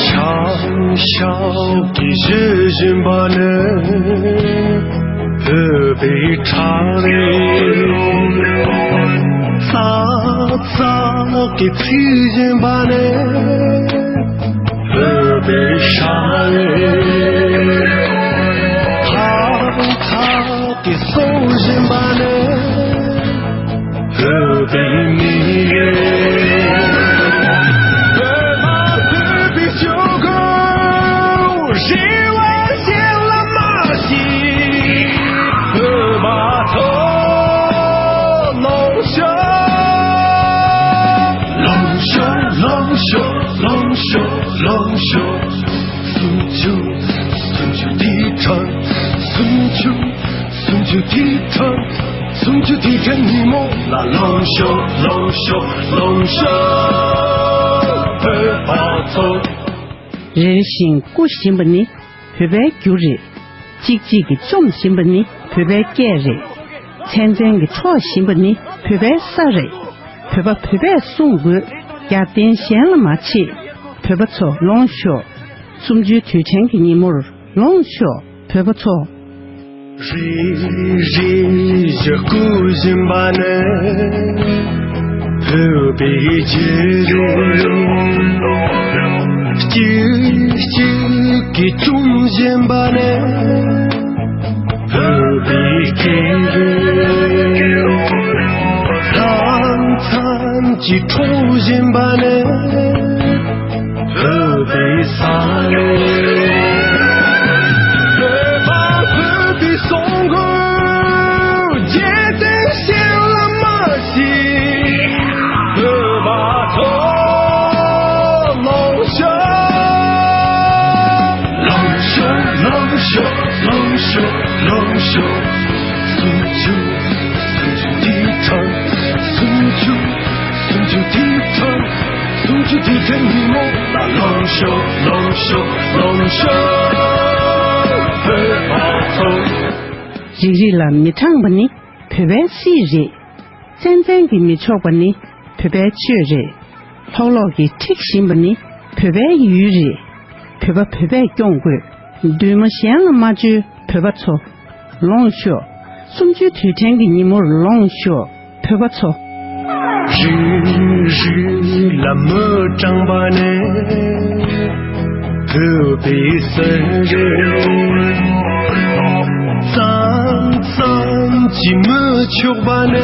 ཤག་ཤག་གིས་བཞུར་བཞིན་པ་ནི་བོད་པའི་ཁྲག་རེད། ཚག་ཚག་གིས་འཚིག་བཞིན་པ་ནི་བོད་པའི་ཤ་རེད། ཐག་ཚག་གིས་གསོད་བཞིན་པ་ནི་བོད་པའི་མི་རེད། བོད་པ་བོད་པའི་སྤྱོད་སྒོ་རེ་བ་གཞན་ལ་མ་བྱེད། བོད་པ་ཚོ་ལོངས་ཤོག་ལོངས་ཤོག་ལོངས་ཤོག་ལོངས་ཤོག་ལོངས་ཤོག་སུམ་ཅུ། སུམ་ཅུ་དུས་དྲན། སུམ་ཅུ། སུམ་ཅུ་དུས་དྲན། སུམ་ཅུ་དུས་དྲན་ཉིན་མོ་ལ་ལོངས་ཤོག་ལོངས་ཤོག་ལོངས་ཤོག་བོད་པ་ཚོ། རེ་རེ་བཞིན་སྐུ་བཞེངས་པ་ནི་བོད་པའི་རྒྱུ་རེད། གཅིག་གཅིག་གིས་བཅོམ་བཞིན་པ་ནི་བོད་པའི་སྐད་རེད། ཚན་ཚན་གྱིས་འཕྲོག་བཞིན་པ་ནི་བོད་པའི་ས་རེད། བོད་པ་བོད་པས་སྲུང་དགོས། རྒྱབ་རྟེན་གཞན་ལ་མ་བྱེད། བོད་པ་ཚོ་ལོངས་ཤོག་སུམ་ཅུའི་དུས་དྲན་གྱི་ཉིན་མོར་ལོངས་ཤོག་བོད་པ་ཚོ། རེ་རེ་བཞིན་སྐུ་བཞེངས་པ་ནི་བོད་པའི་རྒྱུ་རེད། གཅིག་གཅིག་གིས་བཅོམ་བཞིན་པ་ནི་བོད་པའི་སྐད་རེད། མཚམས་མཚམས་ཀྱིས་འཕྲོག་བཞིན་པ་ནི་བོད་པའི་ས་རེད། བོད་པ་བོད་པའི་སྲུང་སྐྱོབ་རྒྱལ་མཚན་གཞན་ལ་མ་བྱེད། བོད་པ་ཚོ་ལོངས་ཤོག་ལོངས་ཤོག་ལོངས་ཤོག་ལོངས་ཤོག་ལོངས་ཤོག་སུམ་ཅུ། སུམ་ཅུ་དུས་དྲན། སུམ་ཅུ། སུམ་ཅུ་དུས་དྲན། སུམ་ཅུ་དུས་དྲན་ཉིན་མོ་ལ་ལོངས་ཤོག་ལོངས་ཤོག་ལོངས་ཤོག་བོད་པ་ཚོ། རིག་རིག་ལ་མི་དྲངས་པ་ནི་བོད་པའི་སྲིད་རེད། བཙན་བཙན་གྱིས་མི་ཆོག་པ་ནི་བོད་པའི་ཆོས་རེད། ལྷོག་ལྷོག་གིས་འཁྲིག་བཞིན་པ་ནི་བོད་པའི་ཡུལ་རེད། བོད་པ་བོད་པས་སྐྱོང་དགོས། འདུན་མ་གཞན་ལ་མ་བཅོལ་བོད་པ་ཚོ། ལོངས་ཤོག་སུམ་ཅུའི་དུས་དྲན་གྱི་ཉིན་མོར་ལོངས་ཤོག་བོད་པ་ཚོ། རིང་རིང་ལ་མི་གྲངས་པ་ནས། བོད་པའི་སེམས་རེ་ཙམ་ཙམ་གྱིས་མི་ཆོག་པ་ནས།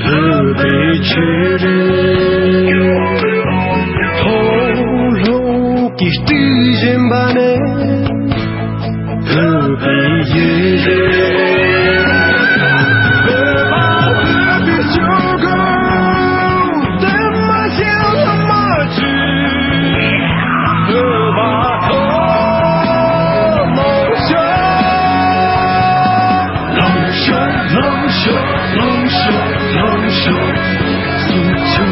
བོད་པའི་ཆོས་རེ་མཐོང་ལྷུང་གིས་དཀྲུག་བཞིན་པ་ནས། བོད་པའི་ཡུལ་རེ། བོད་པ་བོད་པའི་སྤྱོད་སྒོ་དེ་མ་ཤེས་ལ་མ་བཅོས། བོད་པ་ཐོག་མ་ཤོར། ལོངས་ཤོག་ལོངས་ཤོག་ལོངས་ཤོག་ལོངས་ཤོག་སུམ་ཅུ།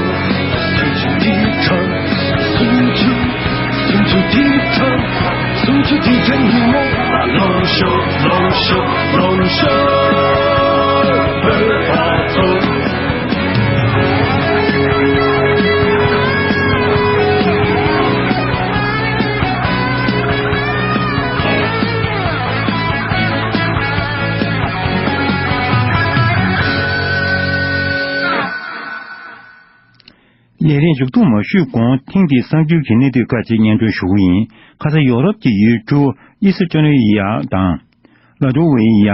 སུམ་ཅུ་དེའི་གྲངས། སུམ་ཅུ། སུམ་ཅུ་དེའི་གྲངས། སུམ་ཅུ་དེའི་གྲངས་ཉིན་མོ། ལོངས་ཤོག་ལོངས་ཤོག་ལོངས་ཤོག་བོད་པ་ཚོ། ལས་རིམ་མཇུག་བསྡོམས་མ་ཞུས་གོང་ཐེངས་འདིའི་གསར་འགྱུར་གྱི་གནད་བསྡུས་ཁག་ཅིག་སྙན་སྒྲོན་ཞུ་གི་ཡིན། ཁ་ས་ཡོ་རོབ་ཀྱི་ཡུལ་གྲུ་ཨི་སི་ཏོ་ནི་ཡ་དང་། ལ་ཏོ་ཝེ་ཡ།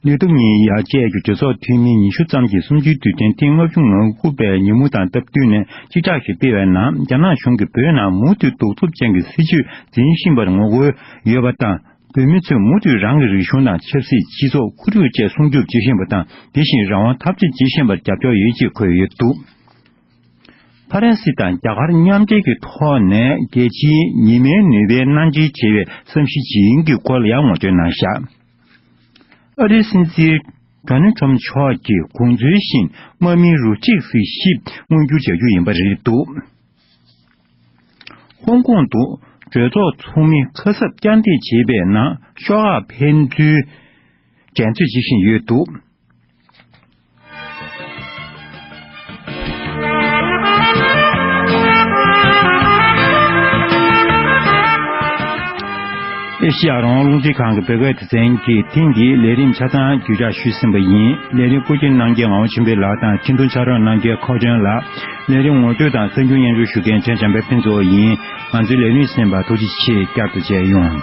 ལི་ཐུ་ཝེ་ནི་ཡ་བཅས་ཀྱི་གྲོས་ཚོགས་འཐུས་མི་ཉི་ཤུ་ཙམ་གྱིས་གསུམ་བཅུའི་དུས་དྲན་ཐེངས་ལྔ་བཅུ་ང་དགུ་པའི་ཉིན་མོ་དང་སྟབས་བསྟུན་ནས་སྤྱི་བསྒྲགས་ཤིག་སྤེལ་བའི་ནང་། རྒྱ་ནག་གཞུང་གིས་བོད་ནང་མུ་མཐུད་གདུག་རྩུབ་ཅན་གྱི་སྲིད་བྱུས་འཛིན་བཞིན་པར་ངོ་རྒོལ་ཡོད་པ་དང་། བོད་མི་ཚོས་མུ་མཐུད་རང་གི་རིག་གཞུང་དང་ཆབ་སྲིད། སྤྱི་ཚོགས། ཁོར་ཡུག་བཅས་སྲུང་སྐྱོབ་བྱེད་བཞིན་པ་དང་། དེ་བཞིན་རང་དབང་འཐབ་རྩོད་བྱེད་བཞིན་པར་རྒྱབ་སྐྱོར་ཡོད་ཅེས་འཁོད་ཡོད་འདུག་ཕ་རན་སི་དང་རྒྱ་གར་མཉམ་འབྲེལ་གྱི་ཐོག་ནས་རྒྱལ་སྤྱིའི་ཉི་མའི་ནུས་པའི་སྣ་འདྲེན་བྱེད་པའི་བསམ་གཞི་ཇི་ཡིན་གྱི་སྐོར་ལ་ཡང་ངོ་སྤྲོད་གནང་བཞག་ཨ་རིའི་སྲིད་འཛིན་ཌོ་ནལ་ཊམ་མཆོག་གིས་གོང་ཚུལ་བཞིན་དམག་མི་རུ་ཁྲི་བཞི་མངོན་འགྱུར་བྱ་རྒྱུ་ཡིན་པ་རེད་འདུག་ཧོང་ཀོང་དུ་གྲོས་ཚོགས་ཚོགས་མི་ཁ་གསབ་བསྐྱར་འདེམས་བྱས་པའི་ནང་ཤོག་ཁག་འཕེན་ཚུལ་འགྲན་རྩོད་བྱེད་བཞིན་ཡོད་འདུག་ཨེ་ཤེ་ཡ་རང་དབང་རླུང་འཕྲིན་ཁང་གི་བོད་སྐད་སྡེ་ཚན་གྱིས་ཐེངས་འདིའི་ལས་རིམ་ཆ་ཚང་བརྒྱུད་བསྒྲགས་ཞུས་ཟིན་པ་ཡིན། ལས་རིམ་བཀོད་སྒྲིག་གནང་མཁན་ངག་དབང་ཆོས་འཕེལ་ལགས་དང་། འཕྲིན་ཐུང་ཕྱག་རོགས་གནང་མཁན་ཁོ་ཁྲོན་ལགས། ལས་རིམ་ངོ་སྤྲོད་དང་གསར་འགྱུར་སྙན་སྒྲོན་ཞུ་མཁན་ཚེ་བྱམས་པའི་ཕུན་ཚོགས་ཡིན། ང་ཚོའི་ལས་རིམ་གསན་པར་ཐུགས་རྗེ་ཆེ། བསྐྱར་དུ་མཇལ་ཡོང་།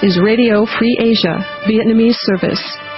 is Radio Free Asia, Vietnamese service.